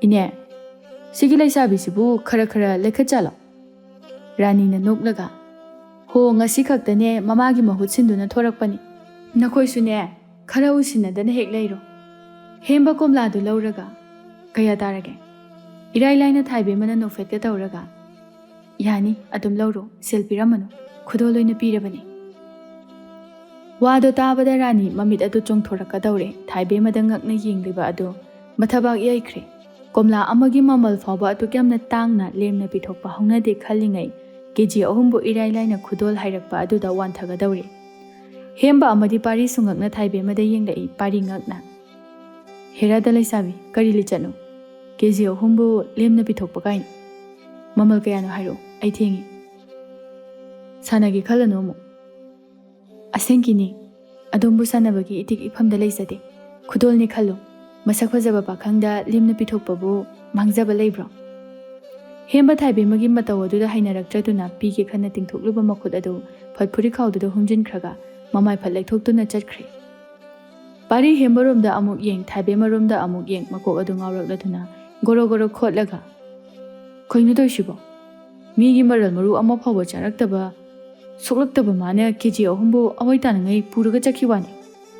"ꯏꯅꯦ, ꯁꯤꯒꯤ ꯂꯩꯁꯥꯕꯤꯁꯤꯕꯨ ꯈꯔ ꯈꯔ ꯂꯩꯈꯠ ꯆꯠꯂꯣ"꯫ ꯔꯥꯅꯤꯅ ꯅꯣꯛꯂꯒ, "ꯍꯣ, ꯉꯁꯤ ꯈꯛꯇꯅꯦ ꯃꯃꯥꯒꯤ ꯃꯍꯨꯠ ꯁꯤꯟꯗꯨꯅ ꯊꯣꯔꯛꯄꯅꯤ꯫ ꯅꯈꯣꯏꯁꯨꯅꯦ, ꯈꯔ ꯎꯁꯤꯟꯅꯗꯅ ꯍꯦꯛ ꯂꯩꯔꯣ"꯫ ꯍꯦꯝꯕ ꯀꯣꯝꯂꯥꯗꯨ ꯂꯧꯔꯒ, "ꯀꯌꯥ ꯇꯥꯔꯒꯦ?" ꯏꯔꯥꯏ ꯂꯥꯏꯅ ꯊꯥꯏꯕꯦꯝꯃꯅ ꯅꯣꯛꯐꯦꯠꯀ ꯇꯧꯔꯒ, "ꯌꯥꯅꯤ, ꯑꯗꯨꯝ ꯂꯧꯔꯣ, ꯁꯦꯜ ꯄꯤꯔꯝꯃꯅꯨ, ꯈꯨꯗꯣꯜ ꯑꯣꯏꯅ ꯄꯤꯔꯕꯅꯤ"꯫ ꯋꯥꯗꯣ ꯇꯥꯕꯗ ꯔꯥꯅꯤ ꯃꯃꯤꯠ ꯑꯗꯨ ꯆꯣꯡꯊꯣꯔꯛꯀꯗꯧꯔꯦ꯫ ꯊꯥꯏꯕꯦꯝꯃꯗ ꯉꯛꯅ ꯌꯦꯡꯂꯤꯕ ꯑꯗꯨ ꯃꯊꯕꯥꯛ ꯌꯩꯈ꯭ꯔꯦ꯫ ꯀꯣꯝꯂꯥ ꯑꯃꯒꯤ ꯃꯃꯜ ꯐꯥꯎꯕ ꯑꯗꯨꯛ ꯌꯥꯝꯅ ꯇꯥꯡꯅ ꯂꯦꯝꯅ ꯄꯤꯊꯣꯛꯄ ꯍꯧꯅꯗꯦ ꯈꯜꯂꯤꯉꯩ, ꯀꯦ ꯖꯤ ꯑꯍꯨꯝꯕꯨ ꯏꯔꯥꯏ ꯂꯥꯏꯅ ꯈꯨꯗꯣꯜ ꯍꯥꯏꯔꯛꯄ ꯑꯗꯨꯗ ꯋꯥꯟꯊꯒꯗꯧꯔꯦ꯫ ꯍꯦꯝꯕ ꯑꯃꯗꯤ ꯄꯥꯔꯤꯁꯨ ꯉꯛꯅ ꯊꯥꯏꯕꯦꯝꯃꯗ ꯌꯦꯡꯂꯛꯏ, ꯄꯥꯔꯤ ꯉꯛꯅ꯫ "ꯍꯦꯔꯥꯗ ꯂꯩꯁꯥꯕꯤ, ꯀꯔꯤ ꯂꯤꯆꯠꯅꯣ? ꯀꯦ ꯖꯤ ꯑꯍꯨꯝꯕꯨ ꯂꯦꯝꯅ ꯄꯤꯊꯣꯛꯄ ꯀꯥꯏꯅ? ꯃꯃꯜ ꯀꯌꯥꯅꯣ ꯍꯥꯏꯔꯛꯑꯣ, ꯑꯩ ꯊꯦꯡꯉꯤ꯫" "ꯁꯥꯟꯅꯒꯦ ꯈꯜꯂꯅꯨ ꯑꯃꯨꯛ꯫ ꯑꯁꯦꯡꯀꯤꯅꯤ, ꯑꯗꯣꯝꯕꯨ ꯁꯥꯟꯅꯕꯒꯤ ꯏꯊꯤꯛ ꯏꯐꯝꯗ ꯂꯩꯖꯗꯦ꯫ ꯈꯨꯗꯣꯜꯅꯤ ꯈꯜꯂꯨ꯫ ꯃꯁꯛ ꯐꯖꯕ ꯄꯥꯈꯪꯗ ꯂꯦꯝꯅ ꯄꯤꯊꯣꯛꯄꯕꯨ ꯃꯥꯡꯖꯕ ꯂꯩꯕ꯭ꯔꯣ?" ꯍꯦꯝꯕ ꯊꯥꯏꯕꯦꯝꯃꯒꯤ ꯃꯇꯧ ꯑꯗꯨꯗ ꯍꯩꯅꯔꯛꯇ꯭ꯔꯗꯨꯅ ꯄꯤꯒꯦ ꯈꯟꯅ ꯇꯤꯡꯊꯣꯛꯂꯨꯕ ꯃꯈꯨꯠ ꯑꯗꯨ ꯐꯠ ꯐꯨꯔꯤꯈꯥꯎꯗꯨꯗ ꯍꯨꯝꯖꯤꯟꯈ꯭ꯔꯒ ꯃꯃꯥꯏ ꯐꯠ ꯂꯩꯊꯣꯛꯇꯨꯅ ꯆꯠꯈ꯭ꯔꯦ꯫ ꯄꯥꯔꯤ ꯍꯦꯝꯕꯔꯣꯝꯗ ꯑꯃꯨꯛ ꯌꯦꯡ, ꯊꯥꯏꯕꯦꯝꯃꯔꯣꯝꯗ ꯑꯃꯨꯛ ꯌꯦꯡ, ꯃꯀꯣꯛ ꯑꯗꯨ ꯉꯥꯎꯔꯛꯂꯗꯨꯅ ꯒꯣꯔꯣ ꯒꯣꯔꯣ ꯈꯣꯠꯂꯒ, "ꯀꯩꯅꯣ ꯇꯧꯔꯤꯁꯤꯕꯣ? ꯃꯤꯒꯤ ꯃꯔꯜ ꯃꯔꯨ ꯑꯃ ꯐꯥꯎꯕ ꯆꯥꯔꯛꯇꯕ, ꯁꯣꯛꯂꯛꯇꯕ ꯃꯥꯅ ꯀꯦ ꯖꯤ ꯑꯍꯨꯝꯕꯨ ꯑꯋꯥꯏ ꯇꯥꯅꯉꯩ ꯄꯨꯔꯒ ꯆꯠꯈꯤ ꯋꯥꯅꯤ?"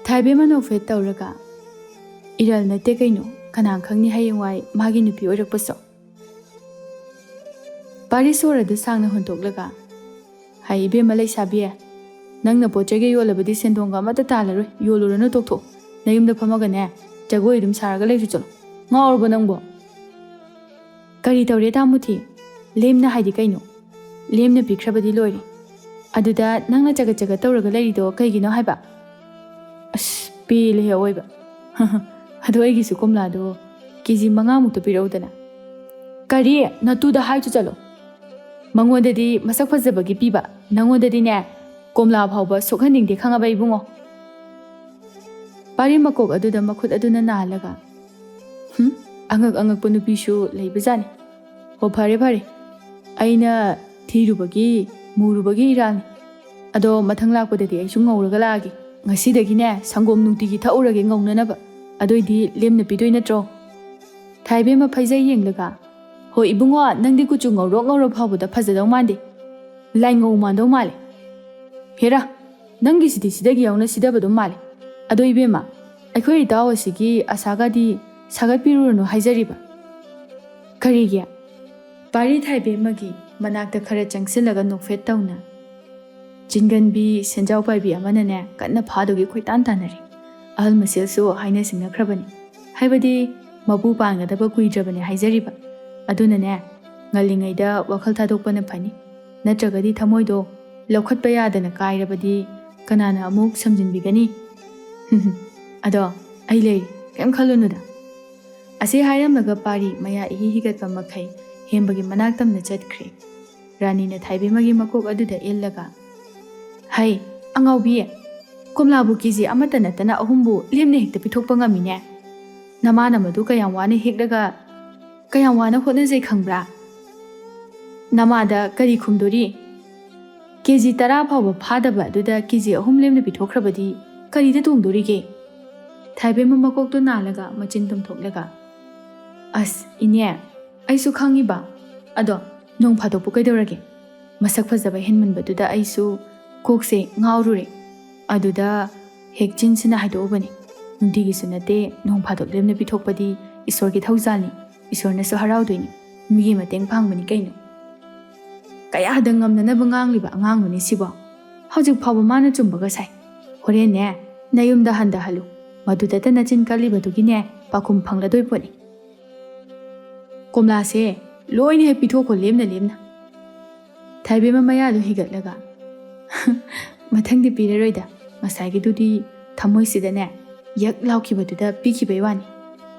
ꯊꯥꯏꯕꯦꯝꯃ ꯅꯣꯛꯐꯦꯠ ꯇꯧꯔꯒ, "ꯏꯔꯜ ꯅꯠꯇꯦ ꯀꯩꯅꯣ, ꯀꯅꯥ ꯈꯪꯅꯤ ꯍꯌꯦꯡꯋꯥꯏ ꯃꯥꯒꯤ ꯅꯨꯄꯤ ꯑꯣꯏꯔꯛꯄꯁꯨ?" ꯄꯥꯔꯤ ꯁꯣꯔ ꯑꯗꯨ ꯁꯥꯡꯅ ꯍꯣꯟꯗꯣꯛꯂꯒ, "ꯍꯥꯏ ꯏꯕꯦꯝꯃ ꯂꯩꯁꯥꯕꯤ, ꯅꯪꯅ ꯄꯣꯠ ꯆꯩꯒ ꯌꯣꯜꯂꯕꯗꯤ ꯁꯦꯟꯗꯣꯡꯒ ꯑꯃꯠꯇ ꯇꯥꯜꯂꯔꯣꯏ, ꯌꯣꯜꯂꯨꯔꯅꯨ, ꯇꯣꯛꯊꯣꯛꯑꯣ꯫ ꯅꯌꯨꯝꯗ ꯐꯝꯃꯒꯅꯦ, ꯖꯒꯣꯏ ꯑꯗꯨꯝ ꯁꯥꯔꯒ ꯂꯩꯔꯨ ꯆꯠꯂꯣ꯫ ꯉꯥꯎꯔꯕꯣ ꯅꯪꯕꯣ?" "ꯀꯔꯤ ꯇꯧꯔꯦ ꯇꯥꯃꯨꯊꯤ? ꯂꯦꯝꯅ ꯍꯥꯏꯗꯤ ꯀꯩꯅꯣ? ꯂꯦꯝꯅ ꯄꯤꯈ꯭ꯔꯕꯗꯤ ꯂꯣꯏꯔꯦ꯫ ꯑꯗꯨꯗ ꯅꯪꯅ ꯆꯒꯠ ꯆꯒꯠ ꯇꯧꯔꯒ ꯂꯩꯔꯤꯗꯣ ꯀꯩꯒꯤꯅꯣ ꯍꯥꯏꯕ?" "ꯑꯁ, ꯄꯦꯜꯂꯦꯍꯦ ꯑꯑꯣꯏꯕ꯫ ꯑꯗꯣ ꯑꯩꯒꯤꯁꯨ ꯀꯣꯝꯂꯥꯗꯣ ꯀꯦ ꯖꯤ ꯃꯉꯥꯃꯨꯛꯇ ꯄꯤꯔꯛꯎꯗꯅ꯫" "ꯀꯔꯤ? ꯅꯇꯨꯗ ꯍꯥꯏꯆꯨ ꯆꯠꯂꯣ꯫ ꯃꯉꯣꯟꯗꯗꯤ ꯃꯁꯛ ꯐꯖꯕꯒꯤ ꯄꯤꯕ, ꯅꯪꯉꯣꯟꯗꯗꯤꯅꯦ, ꯀꯣꯝꯂꯥ ꯐꯥꯎꯕ ꯁꯣꯛꯍꯟꯅꯤꯡꯗꯦ, ꯈꯪꯉꯕ ꯏꯕꯨꯡꯉꯣ?" ꯄꯥꯔꯤ ꯃꯀꯣꯛ ꯑꯗꯨꯗ ꯃꯈꯨꯠ ꯑꯗꯨꯅ ꯅꯥꯜꯂꯒ, "ꯍꯨꯝ, ꯑꯉꯛ ꯑꯉꯛꯄ ꯅꯨꯄꯤꯁꯨ ꯂꯩꯕꯖꯥꯠꯅꯤ꯫ ꯍꯣ, ꯐꯔꯦ ꯐꯔꯦ, ꯑꯩꯅ ꯊꯤꯔꯨꯕꯒꯤ ꯃꯨꯔꯨꯕꯒꯤ ꯏꯔꯥꯜꯅꯤ꯫ ꯑꯗꯣ ꯃꯊꯪ ꯂꯥꯛꯄꯗꯗꯤ ꯑꯩꯁꯨ ꯉꯧꯔꯒ ꯂꯥꯛꯑꯒꯦ꯫ ꯉꯁꯤꯗꯒꯤꯅꯦ, ꯁꯪꯒꯣꯝ ꯅꯨꯡꯇꯤꯒꯤ ꯊꯛꯎꯔꯒꯦ ꯉꯧꯅꯅꯕ꯫ ꯑꯗꯨꯏꯗꯤ ꯂꯦꯝꯅ ꯄꯤꯗꯣꯏ ꯅꯠꯇ꯭ꯔꯣ?" ꯊꯥꯏꯕꯦꯝꯃ ꯐꯩꯖꯩ ꯌꯦꯡꯂꯒ, "ꯍꯣꯏ ꯏꯕꯨꯡꯉꯣ, ꯅꯪꯗꯤ ꯀꯨꯆꯨ ꯉꯧꯔꯣꯛ ꯉꯧꯔ ꯐꯥꯎꯕꯗ ꯐꯖꯗꯧ ꯃꯥꯟꯗꯦ꯫ ꯂꯥꯏꯉꯧ ꯃꯥꯟꯗꯧ ꯃꯥꯜꯂꯦ꯫ ꯍꯦꯔꯥ, ꯅꯪꯒꯤꯁꯤꯗꯤ ꯁꯤꯗꯒꯤ ꯌꯥꯎꯅ ꯁꯤꯗꯕ ꯑꯗꯨꯝ ꯃꯥꯜꯂꯦ꯫ ꯑꯗꯣ ꯏꯕꯦꯝꯃ, ꯑꯩꯈꯣꯏ ꯏꯇꯥꯎ ꯑꯁꯤꯒꯤ ꯑꯁꯥꯒꯗꯤ ꯁꯥꯒꯠꯄꯤꯔꯨꯔꯅꯨ ꯍꯥꯏꯖꯔꯤꯕ꯫" "ꯀꯔꯤꯒꯤ?" ꯄꯥꯔꯤ ꯊꯥꯏꯕꯦꯝꯃꯒꯤ ꯃꯅꯥꯛꯇ ꯈꯔ ꯆꯪꯁꯤꯜꯂꯒ ꯅꯣꯛꯐꯦꯠ ꯇꯧꯅ꯫ ꯆꯤꯡꯒꯟꯕꯤ ꯁꯦꯟꯖꯥꯎ ꯄꯥꯏꯕꯤ ꯑꯃꯅꯅꯦ ꯀꯟꯅ ꯐꯥꯗꯨꯒꯤ ꯈꯣꯏꯇꯥꯟ ꯇꯥꯟꯅꯔꯤ꯫ ꯑꯍꯜ ꯃꯁꯦꯜꯁꯨ ꯍꯥꯏꯅ ꯁꯤꯡꯅꯈ꯭ꯔꯕꯅꯤ꯫ ꯍꯥꯏꯕꯗꯤ ꯃꯄꯨ ꯄꯥꯟꯒꯗꯕ ꯀꯨꯏꯗ꯭ꯔꯕꯅꯦ ꯍꯥꯏꯖꯔꯤꯕ꯫ ꯑꯗꯨꯅꯅꯦ, ꯉꯜꯂꯤꯉꯩꯗ ꯋꯥꯈꯜ ꯊꯥꯗꯣꯛꯄꯅ ꯐꯅꯤ꯫ ꯅꯠꯇ꯭ꯔꯒꯗꯤ ꯊꯃꯣꯏꯗꯣ ꯂꯧꯈꯠꯄ ꯌꯥꯗꯅ ꯀꯥꯏꯔꯕꯗꯤ ꯀꯅꯥꯅ ꯑꯃꯨꯛ ꯁꯝꯖꯤꯟꯕꯤꯒꯅꯤ? ꯑꯗꯣ ꯑꯩ ꯂꯩꯔꯤ, ꯀꯩꯝ ꯈꯜꯂꯨꯅꯨꯗ꯫ ꯑꯁꯤ ꯍꯥꯏꯔꯝꯂꯒ ꯄꯥꯔꯤ ꯃꯌꯥ ꯏꯍꯤ ꯍꯤꯒꯠꯄ ꯃꯈꯩ ꯍꯦꯝꯕꯒꯤ ꯃꯅꯥꯛ ꯇꯝꯅ ꯆꯠꯈ꯭ꯔꯦ꯫ ꯔꯥꯅꯤꯅ ꯊꯥꯏꯕꯦꯝꯃꯒꯤ ꯃꯀꯣꯛ ꯑꯗꯨꯗ ꯏꯜꯂꯒ, "ꯍꯩ, ꯑꯉꯥꯎꯕꯤ, ꯀꯣꯝꯂꯥꯕꯨ ꯀꯦ ꯖꯤ ꯑꯃꯠꯇ ꯅꯠꯇꯅ ꯑꯍꯨꯝꯕꯨ ꯂꯦꯝꯅ ꯍꯦꯛꯇ ꯄꯤꯊꯣꯛꯄ ꯉꯝꯃꯤꯅꯦ꯫ ꯅꯃꯥꯅ ꯃꯗꯨ ꯀꯌꯥꯝ ꯋꯥꯅ ꯍꯦꯛꯂꯒ ꯀꯌꯥꯝ ꯋꯥꯅ ꯍꯣꯠꯅꯖꯩ ꯈꯪꯕ꯭ꯔꯥ? ꯅꯃꯥꯗ ꯀꯔꯤ ꯈꯨꯝꯗꯣꯔꯤ? ꯀꯦ ꯖꯤ ꯇꯔꯥ ꯐꯥꯎꯕ ꯐꯥꯗꯕ ꯑꯗꯨꯗ ꯀꯦ ꯖꯤ ꯑꯍꯨꯝ ꯂꯦꯝꯅ ꯄꯤꯊꯣꯛꯈ꯭ꯔꯕꯗꯤ ꯀꯔꯤꯗ ꯇꯣꯡꯗꯣꯔꯤꯒꯦ?" ꯊꯥꯏꯕꯦꯝꯃ ꯃꯀꯣꯛꯇꯨ ꯅꯥꯜꯂꯒ ꯃꯆꯤꯟ ꯇꯨꯝꯊꯣꯛꯂꯒ, "ꯑꯁ, ꯏꯅꯦ, ꯑꯩꯁꯨ ꯈꯪꯉꯤꯕ꯫ ꯑꯗꯣ ꯅꯣꯡ ꯐꯥꯗꯣꯛꯄꯨ ꯀꯩꯗꯧꯔꯒꯦ? ꯃꯁꯛ ꯐꯖꯕ ꯍꯦꯟꯃꯟꯕꯗꯨꯗ ꯑꯩꯁꯨ ꯀꯣꯛꯁꯦ ꯉꯥꯎꯔꯨꯔꯦ꯫ ꯑꯗꯨꯗ ꯍꯦꯛ ꯆꯤꯟꯁꯤꯅ ꯍꯥꯏꯗꯣꯛꯎꯕꯅꯤ꯫ ꯅꯨꯡꯇꯤꯒꯤꯁꯨ ꯅꯠꯇꯦ, ꯅꯣꯡ ꯐꯥꯗꯣꯛ ꯂꯦꯝꯅ ꯄꯤꯊꯣꯛꯄꯗꯤ ꯏꯁꯣꯔꯒꯤ ꯊꯧꯖꯥꯜꯅꯤ꯫ ꯏꯁꯣꯔꯅꯁꯨ ꯍꯔꯥꯎꯗꯣꯏꯅꯤ꯫ ꯃꯤꯒꯤ ꯃꯇꯦꯡ ꯄꯥꯡꯕꯅꯤ ꯀꯩꯅꯣ꯫ ꯀꯌꯥꯗ ꯉꯝꯅꯅꯕ ꯉꯥꯡꯂꯤꯕ ꯑꯉꯥꯡꯅꯣꯅꯦ ꯁꯤꯕꯣ? ꯍꯧꯖꯤꯛ ꯐꯥꯎꯕ ꯃꯥꯅ ꯆꯨꯝꯕꯒ ꯁꯥꯏ꯫ ꯍꯣꯔꯦꯟꯅꯦ, ꯅꯌꯨꯝꯗ ꯍꯟꯊꯍꯜꯂꯨ꯫ ꯃꯗꯨꯗꯇ ꯅꯆꯤꯟ ꯀꯜꯂꯤꯕꯗꯨꯒꯤꯅꯦ ꯄꯥꯎꯈꯨꯝ ꯐꯪꯂꯗꯣꯏ ꯄꯣꯠꯅꯤ꯫ ꯀꯣꯝꯂꯥꯁꯦ ꯂꯣꯏꯅ ꯍꯦꯛ ꯄꯤꯊꯣꯛꯈꯣ, ꯂꯦꯝꯅ ꯂꯦꯝꯅ꯫" ꯊꯥꯏꯕꯦꯝꯃ ꯃꯌꯥꯗꯨ ꯍꯤꯒꯠꯂꯒ, "ꯃꯊꯪꯗꯤ ꯄꯤꯔꯔꯣꯏꯗ, ꯉꯁꯥꯏꯒꯤꯗꯨꯗꯤ ꯊꯃꯣꯏꯁꯤꯗꯅꯦ ꯌꯛ ꯂꯥꯎꯈꯤꯕꯗꯨꯗ ꯄꯤꯈꯤꯕꯩ ꯋꯥꯅꯤ꯫"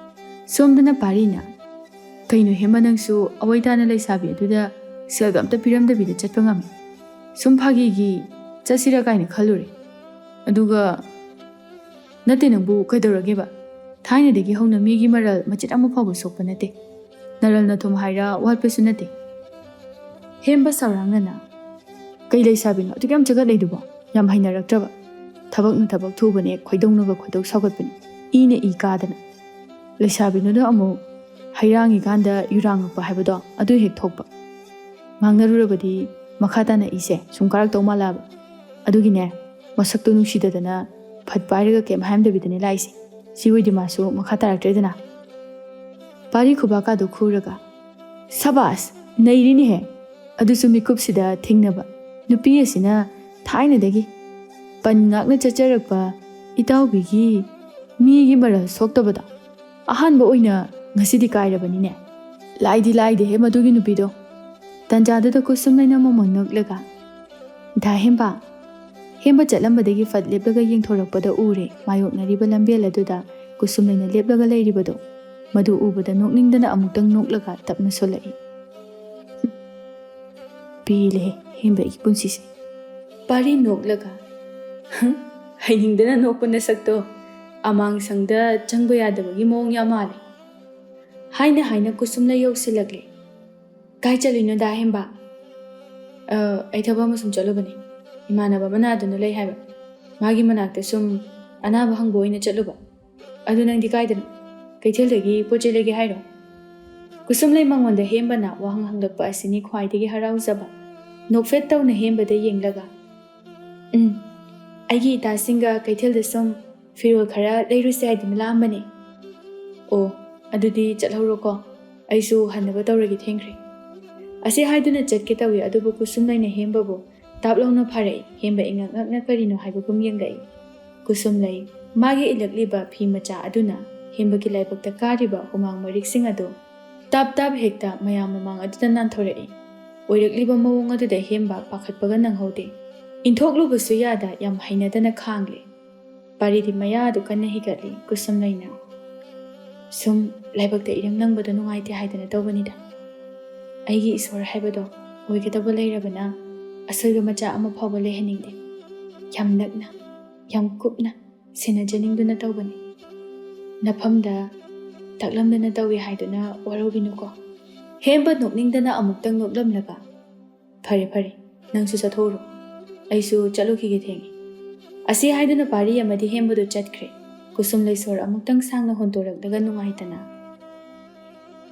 ꯁꯣꯝꯗꯅ ꯄꯥꯔꯤꯅ, "ꯀꯩꯅꯣ ꯍꯦꯃ, ꯅꯪꯁꯨ ꯑꯋꯩ ꯇꯥꯅ ꯂꯩꯁꯥꯕꯤ ꯑꯗꯨꯗ ꯁꯦꯜꯒ ꯑꯝꯇ ꯄꯤꯔꯝꯗꯕꯤꯗ ꯆꯠꯄ ꯉꯝꯃꯤ? ꯁꯨꯝ ꯐꯥꯒꯤꯒꯤ ꯆꯠꯁꯤꯔ ꯀꯥꯏꯅ ꯈꯜꯂꯨꯔꯦ꯫ ꯑꯗꯨꯒ ꯅꯠꯇꯦ, ꯅꯪꯕꯨ ꯀꯩꯗꯧꯔꯒꯦꯕ? ꯊꯥꯏꯅꯗꯒꯤ ꯍꯧꯅ ꯃꯤꯒꯤ ꯃꯔꯜ ꯃꯆꯦꯠ ꯑꯃ ꯐꯥꯎꯕ ꯁꯣꯛꯄ ꯅꯠꯇꯦ꯫ ꯅꯔꯜ ꯅꯊꯨꯝ ꯍꯥꯏꯔ ꯋꯥꯠꯄꯁꯨ ꯅꯠꯇꯦ꯫" ꯍꯦꯝꯕ ꯁꯧꯔꯥꯡꯅꯅ, "ꯀꯩ ꯂꯩꯁꯥꯕꯤꯅꯣ ꯑꯗꯨꯛ ꯌꯥꯝ ꯆꯒꯠ ꯂꯩꯗꯨꯕꯣ? ꯌꯥꯝ ꯍꯩꯅꯔꯛꯇ꯭ꯔꯕ? ꯊꯕꯛꯅ ꯊꯕꯛ ꯊꯨꯕꯅꯦ, ꯈꯣꯏꯗꯧꯅꯒ ꯈꯣꯏꯗꯧ ꯁꯥꯎꯒꯠꯄꯅꯦ, ꯏꯅ ꯏ ꯀꯥꯗꯅ꯫ ꯂꯩꯁꯥꯕꯤꯅꯣꯗ ꯑꯃꯨꯛ ꯍꯩꯔꯥꯡꯉꯤꯀꯥꯟꯗ ꯌꯨꯔꯥꯡꯉꯛꯄ ꯍꯥꯏꯕꯗꯣ ꯑꯗꯨ ꯍꯦꯛ ꯊꯣꯛꯄ꯫ ꯉꯥꯡꯅꯔꯨꯔꯕꯗꯤ ꯃꯈꯥ ꯇꯥꯅ ꯏꯁꯦ ꯁꯨꯝ ꯀꯥꯔꯛꯇꯧ ꯃꯥꯜꯂꯛꯑꯕ꯫ ꯑꯗꯨꯒꯤꯅꯦ, ꯃꯁꯛꯇꯣ ꯅꯨꯡꯁꯤꯗꯗꯅ ꯐꯠ ꯄꯥꯏꯔꯒ ꯀꯩꯝ ꯍꯥꯏꯔꯝꯗꯕꯤꯗꯅꯦ ꯂꯥꯛꯏꯁꯦ꯫ ꯁꯤ ꯑꯣꯏꯗꯤ ꯃꯥꯁꯨ ꯃꯈꯥ ꯇꯥꯔꯛꯇ꯭ꯔꯦꯗꯅ꯫" ꯄꯥꯔꯤ ꯈꯨꯕꯥꯛꯀꯥꯗꯣ ꯈꯨꯔꯒ, "ꯁꯕꯥꯁ! ꯅꯩꯔꯤꯅꯦꯍꯦ! ꯑꯗꯨꯁꯨ ꯃꯤꯀꯨꯞꯁꯤꯗ ꯊꯦꯡꯅꯕ ꯅꯨꯄꯤ ꯑꯁꯤꯅ ꯊꯥꯏꯅꯗꯒꯤ ꯄꯟ ꯉꯥꯛꯅ ꯆꯠꯆꯔꯛꯄ ꯏꯇꯥꯎꯕꯤꯒꯤ ꯃꯤꯒꯤ ꯃꯔꯜ ꯁꯣꯛꯇꯕꯗꯣ꯫ ꯑꯍꯥꯟꯕ ꯑꯣꯏꯅ ꯉꯁꯤꯗꯤ ꯀꯥꯏꯔꯕꯅꯤꯅꯦ꯫ ꯂꯥꯏꯗꯤ ꯂꯥꯏꯗꯦꯍꯦ ꯃꯗꯨꯒꯤ ꯅꯨꯄꯤꯗꯣ꯫ ꯇꯟꯖꯥꯗꯨꯗ ꯀꯨꯁꯨꯝꯂꯩꯅ ꯃꯃꯣꯟ ꯅꯣꯛꯂꯒ, "ꯗꯥ ꯍꯦꯝꯕ?" ꯍꯦꯝꯕ ꯆꯠꯂꯝꯕꯗꯒꯤ ꯐꯠ ꯂꯦꯞꯂꯒ ꯌꯦꯡꯊꯣꯔꯛꯄꯗ ꯎꯔꯦ, ꯃꯥꯌꯣꯛꯅꯔꯤꯕ ꯂꯝꯕꯦꯜ ꯑꯗꯨꯗ ꯀꯨꯁꯨꯝꯂꯩꯅ ꯂꯦꯞꯂꯒ ꯂꯩꯔꯤꯕꯗꯣ꯫ ꯃꯗꯨ ꯎꯕꯗ ꯅꯣꯛꯅꯤꯡꯗꯅ ꯑꯃꯨꯛꯇꯪ ꯅꯣꯛꯂꯒ ꯇꯞꯅ ꯁꯣꯜꯂꯛꯏ꯫ "ꯄꯦꯜꯂꯦꯍꯦ ꯍꯦꯝꯕ ꯑꯩꯒꯤ ꯄꯨꯟꯁꯤꯁꯦ꯫" ꯄꯥꯔꯤ ꯅꯣꯛꯂꯒ, "ꯍꯝ, ꯍꯩꯅꯤꯡꯗꯅ ꯅꯣꯛꯄ ꯅꯁꯛꯇꯣ ꯑꯃꯥꯡꯁꯪꯗ ꯆꯪꯕ ꯌꯥꯗꯕꯒꯤ ꯃꯑꯣꯡ ꯌꯥꯝ ꯃꯥꯜꯂꯦ" ꯍꯥꯏꯅ ꯍꯥꯏꯅ ꯀꯨꯁꯨꯝꯂꯩ ꯌꯧꯁꯤꯜꯂꯛꯂꯦ꯫ "ꯀꯥꯏ ꯆꯠꯂꯨꯏꯅꯣ ꯗꯥ ꯍꯦꯝꯕ?" "ꯑ, ꯑꯩ ꯊꯕꯛ ꯑꯃ ꯁꯨꯝ ꯆꯠꯂꯨꯕꯅꯤ꯫ ꯏꯃꯥꯟꯅꯕ ꯑꯃ ꯅꯥꯗꯨꯅ ꯂꯩ ꯍꯥꯏꯕ꯫ ꯃꯥꯒꯤ ꯃꯅꯥꯛꯇ ꯁꯨꯝ ꯑꯅꯥꯕ ꯍꯪꯕ ꯑꯣꯏꯅ ꯆꯠꯂꯨꯕ꯫ ꯑꯗꯨ ꯅꯪꯗꯤ ꯀꯥꯏꯗꯅꯣ? ꯀꯩꯊꯦꯜꯗꯒꯤ ꯄꯣꯠ ꯆꯩ ꯂꯩꯒꯦ ꯍꯥꯏꯔꯣ?" ꯀꯨꯁꯨꯝꯂꯩ ꯃꯉꯣꯟꯗ ꯍꯦꯝꯕꯅ ꯋꯥꯍꯪ ꯍꯪꯂꯛꯄ ꯑꯁꯤꯅꯤ ꯈ꯭ꯋꯥꯏꯗꯒꯤ ꯍꯔꯥꯎꯖꯕ꯫ ꯅꯣꯛꯐꯦꯠ ꯇꯧꯅ ꯍꯦꯝꯕꯗ ꯌꯦꯡꯂꯒ, "ꯎꯝ, ꯑꯩꯒꯤ ꯏꯇꯥꯁꯤꯡꯒ ꯀꯩꯊꯦꯜꯗ ꯁꯨꯝ ꯐꯤꯔꯣꯜ ꯈꯔ ꯂꯩꯔꯨꯁꯦ ꯍꯥꯏꯗꯨꯅ ꯂꯥꯛꯑꯝꯕꯅꯦ꯫" "ꯑꯣ, ꯑꯗꯨꯗꯤ ꯆꯠꯍꯧꯔꯣꯀꯣ꯫ ꯑꯩꯁꯨ ꯍꯟꯅꯕ ꯇꯧꯔꯒꯦ, ꯊꯦꯡꯈ꯭ꯔꯦ꯫" ꯑꯁꯤ ꯍꯥꯏꯗꯨꯅ ꯆꯠꯀꯦ ꯇꯧꯏ, ꯑꯗꯨꯕꯨ ꯀꯨꯁꯨꯝꯂꯩꯅ ꯍꯦꯝꯕꯕꯨ ꯇꯥꯞ ꯂꯥꯎꯅ ꯐꯥꯔꯛꯏ꯫ ꯍꯦꯝꯕ ꯏꯉꯛ ꯉꯛꯅ ꯀꯔꯤꯅꯣ ꯍꯥꯏꯕꯒꯨꯝ ꯌꯦꯡꯂꯛꯏ꯫ ꯀꯨꯁꯨꯝꯂꯩ, ꯃꯥꯒꯤ ꯏꯜꯂꯛꯂꯤꯕ ꯐꯤ ꯃꯆꯥ ꯑꯗꯨꯅ ꯍꯦꯝꯕꯒꯤ ꯂꯥꯏꯕꯛꯇ ꯀꯥꯔꯤꯕ ꯍꯨꯃꯥꯡ ꯃꯔꯤꯛꯁꯤꯡ ꯑꯗꯨ ꯇꯥꯞ ꯇꯥꯞ ꯍꯦꯛꯇ ꯃꯌꯥꯝ ꯃꯃꯥꯡ ꯑꯗꯨꯗ ꯅꯥꯟꯊꯣꯔꯛꯏ꯫ ꯑꯣꯏꯔꯛꯂꯤꯕ ꯃꯑꯣꯡ ꯑꯗꯨꯗ ꯍꯦꯝꯕ ꯄꯥꯈꯠꯄꯒ ꯅꯪꯍꯧꯗꯦ꯫ ꯏꯟꯊꯣꯛꯂꯨꯕꯁꯨ ꯌꯥꯗ ꯌꯥꯝ ꯍꯩꯅꯗꯅ ꯈꯥꯡꯂꯦ꯫ ꯄꯥꯔꯤꯗꯤ ꯃꯌꯥꯗꯨ ꯀꯟꯅ ꯍꯤꯒꯠꯂꯤ꯫ ꯀꯨꯁꯨꯝꯂꯩꯅ, "ꯁꯨꯝ ꯂꯥꯏꯕꯛꯇ ꯏꯔꯪ ꯂꯪꯕꯗꯣ ꯅꯨꯡꯉꯥꯏꯇꯦ ꯍꯥꯏꯗꯅ ꯇꯧꯕꯅꯤꯗ꯫ ꯑꯩꯒꯤ ꯏꯁꯣꯔ ꯍꯥꯏꯕꯗꯣ ꯑꯣꯏꯒꯗꯕ ꯂꯩꯔꯕꯅ ꯑꯁꯣꯏꯕ ꯃꯆꯥ ꯑꯃ ꯐꯥꯎꯕ ꯂꯩꯍꯟꯅꯤꯡꯗꯦ꯫ ꯌꯥꯝ ꯅꯛꯅ, ꯌꯥꯝ ꯀꯨꯞꯅ ꯁꯦꯟꯅꯖꯅꯤꯡꯗꯨꯅ ꯇꯧꯕꯅꯤ꯫ ꯅꯐꯝꯗ ꯇꯥꯛꯂꯝꯗꯅ ꯇꯧꯏ ꯍꯥꯏꯗꯨꯅ ꯋꯥꯔꯧꯕꯤꯅꯨꯀꯣ꯫" ꯍꯦꯝꯕ ꯅꯣꯛꯅꯤꯡꯗꯅ ꯑꯃꯨꯛꯇꯪ ꯅꯣꯛꯂꯝꯂꯒ, "ꯐꯔꯦ, ꯐꯔꯦ, ꯅꯪꯁꯨ ꯆꯠꯊꯣꯛꯎꯔꯣ꯫ ꯑꯩꯁꯨ ꯆꯠꯂꯨꯈꯤꯒꯦ, ꯊꯦꯡꯉꯦ꯫" ꯑꯁꯤ ꯍꯥꯏꯗꯨꯅ ꯄꯥꯔꯤ ꯑꯃꯗꯤ ꯍꯦꯝꯕꯗꯨ ꯆꯠꯈ꯭ꯔꯦ꯫ ꯀꯨꯁꯨꯝꯂꯩ ꯁꯣꯔ ꯑꯃꯨꯛꯇꯪ ꯁꯥꯡꯅ ꯍꯣꯟꯗꯣꯔꯛꯂꯒ ꯅꯨꯡꯉꯥꯏꯇꯅ,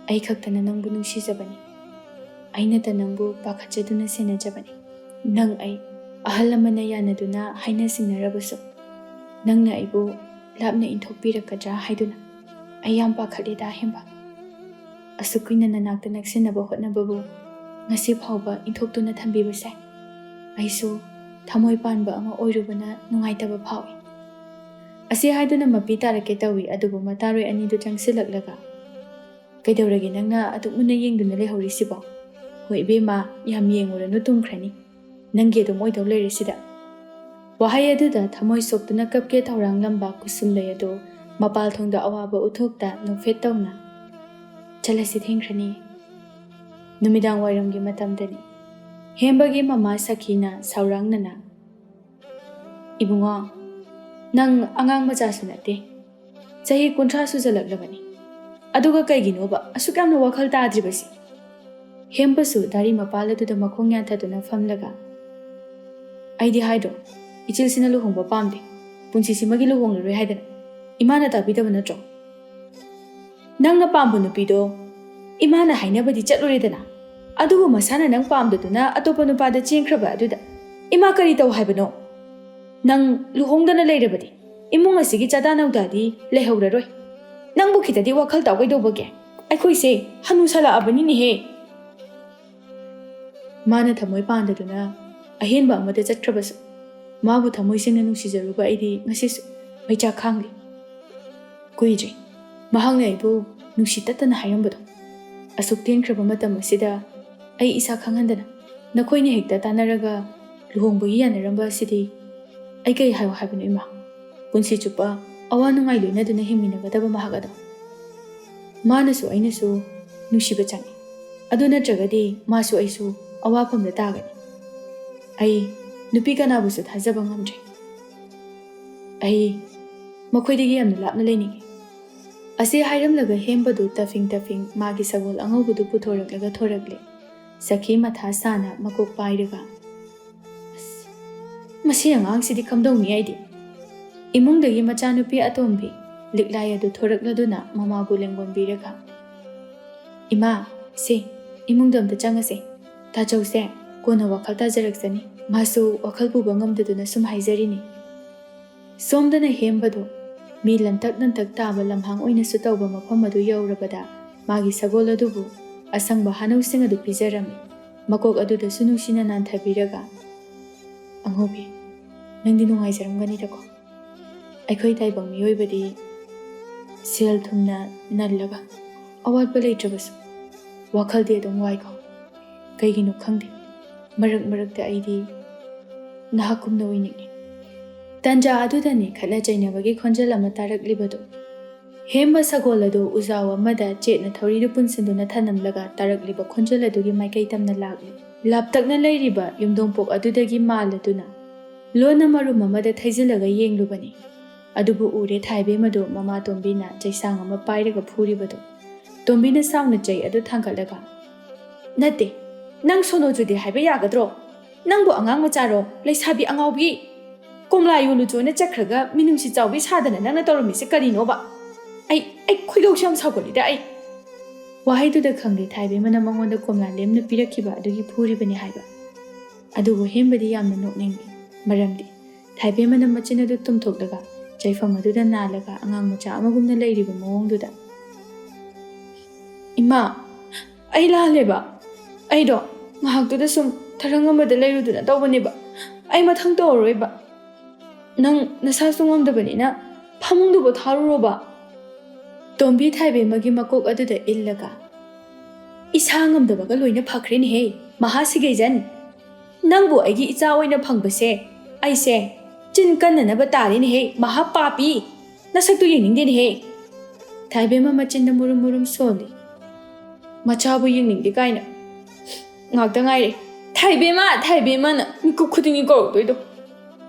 "ꯑꯩ ꯈꯛꯇꯅ ꯅꯪꯕꯨ ꯅꯨꯡꯁꯤꯖꯕꯅꯤ꯫ ꯑꯩꯅꯇ ꯅꯪꯕꯨ ꯄꯥꯈꯠꯆꯗꯨꯅ ꯁꯦꯟꯅꯖꯕꯅꯤ꯫ ꯅꯪ ꯑꯩ ꯑꯍꯜ ꯑꯃꯅ ꯌꯥꯅꯗꯨꯅ ꯍꯥꯏꯅ ꯁꯤꯡꯅꯔꯕꯁꯨ, ꯅꯪꯅ ꯑꯩꯕꯨ ꯂꯥꯞꯅ ꯏꯟꯊꯣꯛꯄꯤꯔꯛꯀꯗ꯭ꯔꯥ ꯍꯥꯏꯗꯨꯅ ꯑꯩ ꯌꯥꯝ ꯄꯥꯈꯠꯂꯦꯗ ꯍꯦꯝꯕ꯫ ꯑꯁꯨꯛ ꯀꯨꯏꯅ ꯅꯅꯥꯛꯇ ꯅꯛꯁꯤꯟꯅꯕ ꯍꯣꯠꯅꯕꯕꯨ ꯉꯁꯤ ꯐꯥꯎꯕ ꯏꯟꯊꯣꯛꯇꯨꯅ ꯊꯝꯕꯤꯕꯁꯦ ꯑꯩꯁꯨ ꯊꯃꯣꯏ ꯄꯥꯟꯕ ꯑꯃ ꯑꯣꯏꯔꯨꯕꯅ ꯅꯨꯡꯉꯥꯏꯇꯕ ꯐꯥꯎꯏ꯫" ꯑꯁꯤ ꯍꯥꯏꯗꯨꯅ ꯃꯄꯤ ꯇꯥꯔꯛꯀꯦ ꯇꯧꯏ, ꯑꯗꯨꯕꯨ ꯃꯇꯥꯔꯣꯏ ꯑꯅꯤꯗꯨ ꯆꯪꯁꯤꯜꯂꯛꯂꯒ, "ꯀꯩꯗꯧꯔꯒꯦ ꯅꯪꯅ ꯑꯗꯨꯛ ꯃꯨꯟꯅ ꯌꯦꯡꯗꯨꯅ ꯂꯩꯍꯧꯔꯤꯁꯤꯕꯣ? ꯍꯣꯏ ꯏꯕꯦꯝꯃ, ꯌꯥꯝ ꯌꯦꯡꯉꯨꯔꯅꯨ, ꯇꯨꯝꯈ꯭ꯔꯅꯤ꯫ ꯅꯪꯒꯤ ꯑꯗꯨꯝ ꯑꯣꯏꯗꯧ ꯂꯩꯔꯦ ꯁꯤꯗ"꯫ ꯋꯥꯍꯩ ꯑꯗꯨꯗ ꯊꯃꯣꯏ ꯁꯣꯛꯇꯨꯅ ꯀꯞꯀꯦ ꯊꯧꯔꯥꯡꯂꯝꯕ ꯀꯨꯁꯨꯝꯂꯩ ꯑꯗꯨ ꯃꯄꯥꯜ ꯊꯣꯡꯗ ꯑꯋꯥꯕ ꯎꯠꯊꯣꯛꯇ ꯅꯣꯛꯐꯦꯠ ꯇꯧꯅ, "ꯆꯠꯂꯁꯤ, ꯊꯦꯡꯈ꯭ꯔꯅꯤ"꯫ ꯅꯨꯃꯤꯗꯥꯡ ꯋꯥꯏꯔꯝꯒꯤ ꯃꯇꯝꯗꯅꯤ꯫ ꯍꯦꯝꯕꯒꯤ ꯃꯃꯥ ꯁꯈꯤꯅ ꯁꯥꯎꯔꯥꯡꯅꯅ, "ꯏꯕꯨꯡꯉꯣ, ꯅꯪ ꯑꯉꯥꯡ ꯃꯆꯥꯁꯨ ꯅꯠꯇꯦ, ꯆꯍꯤ ꯀꯨꯟꯊ꯭ꯔꯥ ꯁꯨꯖꯜꯂꯛꯂꯕꯅꯤ, ꯑꯗꯨꯒ ꯀꯩꯒꯤꯅꯣꯕ ꯑꯁꯨꯛ ꯌꯥꯝꯅ ꯋꯥꯈꯜ ꯇꯥꯗ꯭ꯔꯤꯕꯁꯤ?" ꯍꯦꯝꯕꯁꯨ ꯗꯥꯔꯤ ꯃꯄꯥꯜ ꯑꯗꯨꯗ ꯃꯈꯣꯡ ꯌꯥꯟꯊꯗꯨꯅ ꯐꯝꯂꯒ, "ꯑꯩꯗꯤ ꯍꯥꯏꯗ꯭ꯔꯣ, ꯏꯆꯤꯜꯁꯤꯅ ꯂꯨꯍꯣꯡꯕ ꯄꯥꯝꯗꯦ, ꯄꯨꯟꯁꯤꯁꯤꯃꯒꯤ ꯂꯨꯍꯣꯡꯂꯔꯣꯏ ꯍꯥꯏꯗꯅ? ꯏꯃꯥꯅ ꯇꯥꯕꯤꯗꯕ ꯅꯠꯇ꯭ꯔꯣ? ꯅꯪꯅ ꯄꯥꯝꯕ ꯅꯨꯄꯤꯗꯣ ꯏꯃꯥꯅ ꯍꯥꯏꯅꯕꯗꯤ ꯆꯠꯂꯨꯔꯦꯗꯅ, ꯑꯗꯨꯕꯨ ꯃꯁꯥꯅ ꯅꯪ ꯄꯥꯝꯗꯗꯨꯅ ꯑꯇꯣꯞꯄ ꯅꯨꯄꯥꯗ ꯆꯦꯟꯈ꯭ꯔꯕ ꯑꯗꯨꯗ ꯏꯃꯥ ꯀꯔꯤ ꯇꯧ ꯍꯥꯏꯕꯅꯣ? ꯅꯪ ꯂꯨꯍꯣꯡꯗꯅ ꯂꯩꯔꯕꯗꯤ ꯏꯃꯨꯡ ꯑꯁꯤꯒꯤ ꯆꯥꯗꯥ ꯅꯧꯗꯥꯗꯤ ꯂꯩꯍꯧꯔꯔꯣꯏ꯫ ꯅꯪꯕꯨ ꯈꯤꯇꯗꯤ ꯋꯥꯈꯜ ꯇꯥꯎ ꯀꯩꯗꯧꯕꯒꯦ? ꯑꯩꯈꯣꯏꯁꯦ ꯍꯅꯨꯁꯜꯂꯛꯑꯕꯅꯤꯅꯦꯍꯦ"꯫ ꯃꯥꯅ ꯊꯃꯣꯏ ꯄꯥꯟꯗꯗꯨꯅ ꯑꯍꯦꯟꯕ ꯑꯃꯗ ꯆꯠꯈ꯭ꯔꯕꯁꯨ, ꯃꯥꯕꯨ ꯊꯃꯣꯏ ꯁꯦꯡꯅ ꯅꯨꯡꯁꯤꯖꯔꯨꯕ ꯑꯩꯗꯤ ꯉꯁꯤꯁꯨ ꯃꯩꯆꯥꯛ ꯈꯥꯡꯂꯤ꯫ ꯀꯨꯏꯗ꯭ꯔꯤ ꯃꯍꯥꯛꯅ ꯑꯩꯕꯨ ꯅꯨꯡꯁꯤ ꯇꯠꯇꯅ ꯍꯥꯏꯔꯝꯕꯗꯣ꯫ ꯑꯁꯨꯛ ꯇꯦꯟꯈ꯭ꯔꯕ ꯃꯇꯝ ꯑꯁꯤꯗ ꯑꯩ ꯏꯁꯥ ꯈꯪꯍꯟꯗꯅ ꯅꯈꯣꯏꯅ ꯍꯦꯛꯇ ꯇꯥꯟꯅꯔꯒ ꯂꯨꯍꯣꯡꯕꯒꯤ ꯌꯥꯅꯔꯝꯕ ꯑꯁꯤꯗꯤ ꯑꯩ ꯀꯩ ꯍꯥꯏꯌꯣ ꯍꯥꯏꯕꯅꯣ ꯏꯃꯥ? ꯄꯨꯟꯁꯤ ꯆꯨꯞꯄ ꯑꯋꯥ ꯅꯨꯡꯉꯥꯏ ꯂꯣꯏꯅꯗꯨꯅ ꯍꯤꯡꯃꯤꯟꯅꯒꯗꯕ ꯃꯍꯥꯛ ꯑꯗꯣ꯫ ꯃꯥꯅꯁꯨ ꯑꯩꯅꯁꯨ ꯅꯨꯡꯁꯤꯕ ꯆꯪꯉꯤ꯫ ꯑꯗꯨ ꯅꯠꯇ꯭ꯔꯒꯗꯤ ꯃꯥꯁꯨ ꯑꯩꯁꯨ ꯑꯋꯥꯐꯝꯗ ꯇꯥꯒꯅꯤ꯫ ꯑꯩ ꯅꯨꯄꯤ ꯀꯅꯥꯕꯨꯁꯨ ꯊꯥꯖꯕ ꯉꯝꯗ꯭ꯔꯦ꯫ ꯑꯩ ꯃꯈꯣꯏꯗꯒꯤ ꯌꯥꯝꯅ ꯂꯥꯞꯅ ꯂꯩꯅꯤꯡꯉꯤ꯫ ꯑꯁꯤ ꯍꯥꯏꯔꯝꯂꯒ ꯍꯦꯝꯕꯗꯨ ꯇꯐꯤꯡ ꯇꯐꯤꯡ ꯃꯥꯒꯤ ꯁꯒꯣꯜ ꯑꯉꯧꯕꯗꯨ ꯄꯨꯊꯣꯔꯛꯂꯒ ꯊꯣꯔꯛꯂꯦ꯫ ꯁꯈꯤ ꯃꯊꯥ ꯁꯥꯅ ꯃꯀꯣꯛ ꯄꯥꯏꯔꯒ, "ꯑꯁ, ꯃꯁꯤ ꯑꯉꯥꯡꯁꯤꯗꯤ ꯀꯝꯗꯧꯅꯤ ꯑꯩꯗꯤ?" ꯏꯃꯨꯡꯗꯒꯤ ꯃꯆꯥꯅꯨꯄꯤ ꯑꯇꯣꯝꯕꯤ ꯂꯤꯛꯂꯥꯏ ꯑꯗꯨ ꯊꯣꯔꯛꯂꯗꯨꯅ ꯃꯃꯥꯕꯨ ꯂꯦꯡꯒꯣꯟꯕꯤꯔꯒ, "ꯏꯃꯥ, ꯁꯦ, ꯏꯃꯨꯡꯗ ꯑꯝꯇ ꯆꯪꯉꯁꯦ꯫ ꯇꯥꯆꯧꯁꯦ ꯀꯣꯟꯅ ꯋꯥꯈꯜ ꯇꯥꯖꯔꯛꯆꯅꯤ꯫ ꯃꯥꯁꯨ ꯋꯥꯈꯜ ꯄꯨꯕ ꯉꯝꯗꯗꯨꯅ ꯁꯨꯝ ꯍꯥꯏꯖꯔꯤꯅꯤ"꯫ ꯁꯣꯝꯗꯅ ꯍꯦꯝꯕꯗꯨ ꯃꯤ ꯂꯟꯇꯛ ꯂꯟꯇꯛ ꯇꯥꯕ ꯂꯝꯍꯥꯡ ꯑꯣꯏꯅꯁꯨ ꯇꯧꯕ ꯃꯐꯝ ꯑꯗꯨ ꯌꯧꯔꯕꯗ ꯃꯥꯒꯤ ꯁꯒꯣꯜ ꯑꯗꯨꯕꯨ ꯑꯁꯪꯕ ꯍꯥꯅꯧꯁꯤꯡ ꯑꯗꯨ ꯄꯤꯖꯔꯝꯃꯤ꯫ ꯃꯀꯣꯛ ꯑꯗꯨꯗꯁꯨ ꯅꯨꯡꯁꯤꯅ ꯅꯥꯟꯊꯕꯤꯔꯒ, "ꯑꯉꯧꯕꯤ, ꯅꯪꯗꯤ ꯅꯨꯡꯉꯥꯏꯖꯔꯝꯒꯅꯤꯗꯀꯣ?" ꯑꯩꯈꯣꯏ ꯇꯥꯏꯕꯪ ꯃꯤꯑꯣꯏꯕꯗꯤ ꯁꯦꯜ ꯊꯨꯝꯅ ꯅꯜꯂꯒ ꯑꯋꯥꯠꯄ ꯂꯩꯇ꯭ꯔꯕꯁꯨ ꯋꯥꯈꯜꯗꯤ ꯑꯗꯨꯝ ꯋꯥꯏꯀꯣ꯫ ꯀꯩꯒꯤꯅꯣ ꯈꯪꯗꯦ, ꯃꯔꯛ ꯃꯔꯛꯇ ꯑꯩꯗꯤ ꯅꯍꯥꯛꯀꯨꯝꯅ ꯑꯣꯏꯅꯤꯡꯉꯤ꯫ ꯇꯟꯖꯥ ꯑꯗꯨꯗꯅꯤ ꯈꯠꯅ ꯆꯩꯅꯕꯒꯤ ꯈꯣꯟꯖꯦꯜ ꯑꯃ ꯇꯥꯔꯛꯂꯤꯕꯗꯨ꯫ ꯍꯦꯝꯕ ꯁꯒꯣꯜ ꯑꯗꯨ ꯎꯖꯥꯎ ꯑꯃꯗ ꯆꯦꯠꯅ ꯊꯧꯔꯤꯗꯨ ꯄꯨꯟꯁꯤꯟꯗꯨꯅ ꯊꯅꯝꯂꯒ ꯇꯥꯔꯛꯂꯤꯕ ꯈꯣꯟꯖꯦꯜ ꯑꯗꯨꯒꯤ ꯃꯥꯏꯀꯩ ꯇꯝꯅ ꯂꯥꯛꯂꯤ꯫ ꯂꯥꯞꯇꯛꯅ ꯂꯩꯔꯤꯕ ꯌꯨꯝꯗꯣꯡꯄꯣꯛ ꯑꯗꯨꯗꯒꯤ ꯃꯥꯜꯂꯗꯨꯅ ꯂꯣꯟꯅ ꯃꯔꯨꯝ ꯑꯃꯗ ꯊꯩꯖꯤꯜꯂꯒ ꯌꯦꯡꯂꯨꯕꯅꯤ꯫ ꯑꯗꯨꯕꯨ ꯎꯔꯦ ꯊꯥꯏꯕꯦꯝ ꯑꯗꯨ ꯃꯃꯥ ꯇꯣꯝꯕꯤꯅ ꯆꯩꯁꯥꯡ ꯑꯃ ꯄꯥꯏꯔꯒ ꯐꯨꯔꯤꯕꯗꯨ꯫ ꯇꯣꯝꯕꯤꯅ ꯁꯥꯎꯅ ꯆꯩ ꯑꯗꯨ ꯊꯥꯡꯒꯠꯂꯒ, "ꯅꯠꯇꯦ, ꯅꯪ ꯁꯣꯅꯣ ꯆꯨꯗꯦ ꯍꯥꯏꯕ ꯌꯥꯒꯗ꯭ꯔꯣ? ꯅꯪꯕꯨ ꯑꯉꯥꯡ ꯃꯆꯥꯔꯣ, ꯂꯩꯁꯥꯕꯤ ꯑꯉꯥꯎꯕꯤ? ꯀꯣꯝꯂꯥ ꯌꯣꯜꯂꯨ ꯆꯣꯅ ꯆꯠꯈ꯭ꯔꯒ ꯃꯤꯅꯨꯡꯁꯤ ꯆꯥꯎꯕꯤ ꯁꯥꯗꯅ ꯅꯪꯅ ꯇꯧꯔꯝꯃꯤꯁꯦ ꯀꯔꯤꯅꯣꯕ? ꯑꯩ, ꯑꯩ ꯈꯣꯏꯗꯧꯁꯦ ꯌꯥꯝ ꯁꯥꯎꯒꯠꯂꯤꯗ ꯑꯩ!" ꯋꯥꯍꯩꯗꯨꯗ ꯈꯪꯂꯦ ꯊꯥꯏꯕꯦꯝꯃꯅ ꯃꯉꯣꯟꯗ ꯀꯣꯝꯂꯥ ꯂꯦꯝꯅ ꯄꯤꯔꯛꯈꯤꯕ ꯑꯗꯨꯒꯤ ꯐꯨꯔꯤꯕꯅꯤ ꯍꯥꯏꯕ꯫ ꯑꯗꯨꯕꯨ ꯍꯦꯝꯕꯗꯤ ꯌꯥꯝꯅ ꯅꯣꯛꯅꯤꯡꯏ꯫ ꯃꯔꯝꯗꯤ ꯊꯥꯏꯕꯦꯝꯃꯅ ꯃꯆꯤꯟ ꯑꯗꯨ ꯇꯨꯝꯊꯣꯛꯂꯒ ꯆꯩꯐꯝ ꯑꯗꯨꯗ ꯅꯥꯜꯂꯒ ꯑꯉꯥꯡ ꯃꯆꯥ ꯑꯃꯒꯨꯝꯅ ꯂꯩꯔꯤꯕ ꯃꯑꯣꯡꯗꯨꯗ꯫ "ꯏꯃꯥ, ꯑꯩ ꯂꯥꯜꯂꯦꯕ꯫ ꯑꯩꯗꯣ ꯉꯥꯏꯍꯥꯛꯇꯨꯗ ꯁꯨꯝ ꯊꯔꯪ ꯑꯃꯗ ꯂꯩꯔꯨꯗꯨꯅ ꯇꯧꯕꯅꯦꯕ꯫ ꯑꯩ ꯃꯊꯪ ꯇꯧꯔꯔꯣꯏꯕ꯫ ꯅꯪ ꯅꯁꯥꯁꯨ ꯉꯝꯗꯕꯅꯤꯅ ꯐꯃꯨꯡꯗꯨ ꯄꯣꯊꯥꯔꯨꯔꯣꯕ꯫" ꯇꯣꯝꯕꯤ ꯊꯥꯏꯕꯦꯝꯃꯒꯤ ꯃꯀꯣꯛ ꯑꯗꯨꯗ ꯏꯜꯂꯒ, "ꯏꯁꯥ ꯉꯝꯗꯕꯒ ꯂꯣꯏꯅ ꯐꯈ꯭ꯔꯦꯅꯦꯍꯦ, ꯃꯍꯥ ꯁꯤꯒꯩꯖꯟ꯫ ꯅꯪꯕꯨ ꯑꯩꯒꯤ ꯏꯆꯥ ꯑꯣꯏꯅ ꯐꯪꯕꯁꯦ ꯑꯩꯁꯦ ꯆꯤꯟ ꯀꯟꯅꯅꯕ ꯇꯥꯔꯦꯅꯦꯍꯦ, ꯃꯍꯥ ꯄꯥꯄꯤ꯫ ꯅꯁꯛꯇꯨ ꯌꯦꯡꯅꯤꯡꯗꯦꯅꯦꯍꯦ꯫" ꯊꯥꯏꯕꯦꯝꯃ ꯃꯆꯤꯟꯗ ꯃꯨꯔꯨꯝ ꯃꯨꯔꯨꯝ ꯁꯣꯜꯂꯤ꯫ "ꯃꯆꯥꯕꯨ ꯌꯦꯡꯅꯤꯡꯗꯦ ꯀꯥꯏꯅ꯫ ꯉꯥꯛꯇ ꯉꯥꯏꯔꯦ꯫ ꯊꯥꯏꯕꯦꯝꯃ, ꯊꯥꯏꯕꯦꯝꯃꯅ ꯃꯤꯀꯨꯞ ꯈꯨꯗꯤꯡꯒꯤ ꯀꯧꯔꯛꯇꯣꯏꯗꯣ꯫"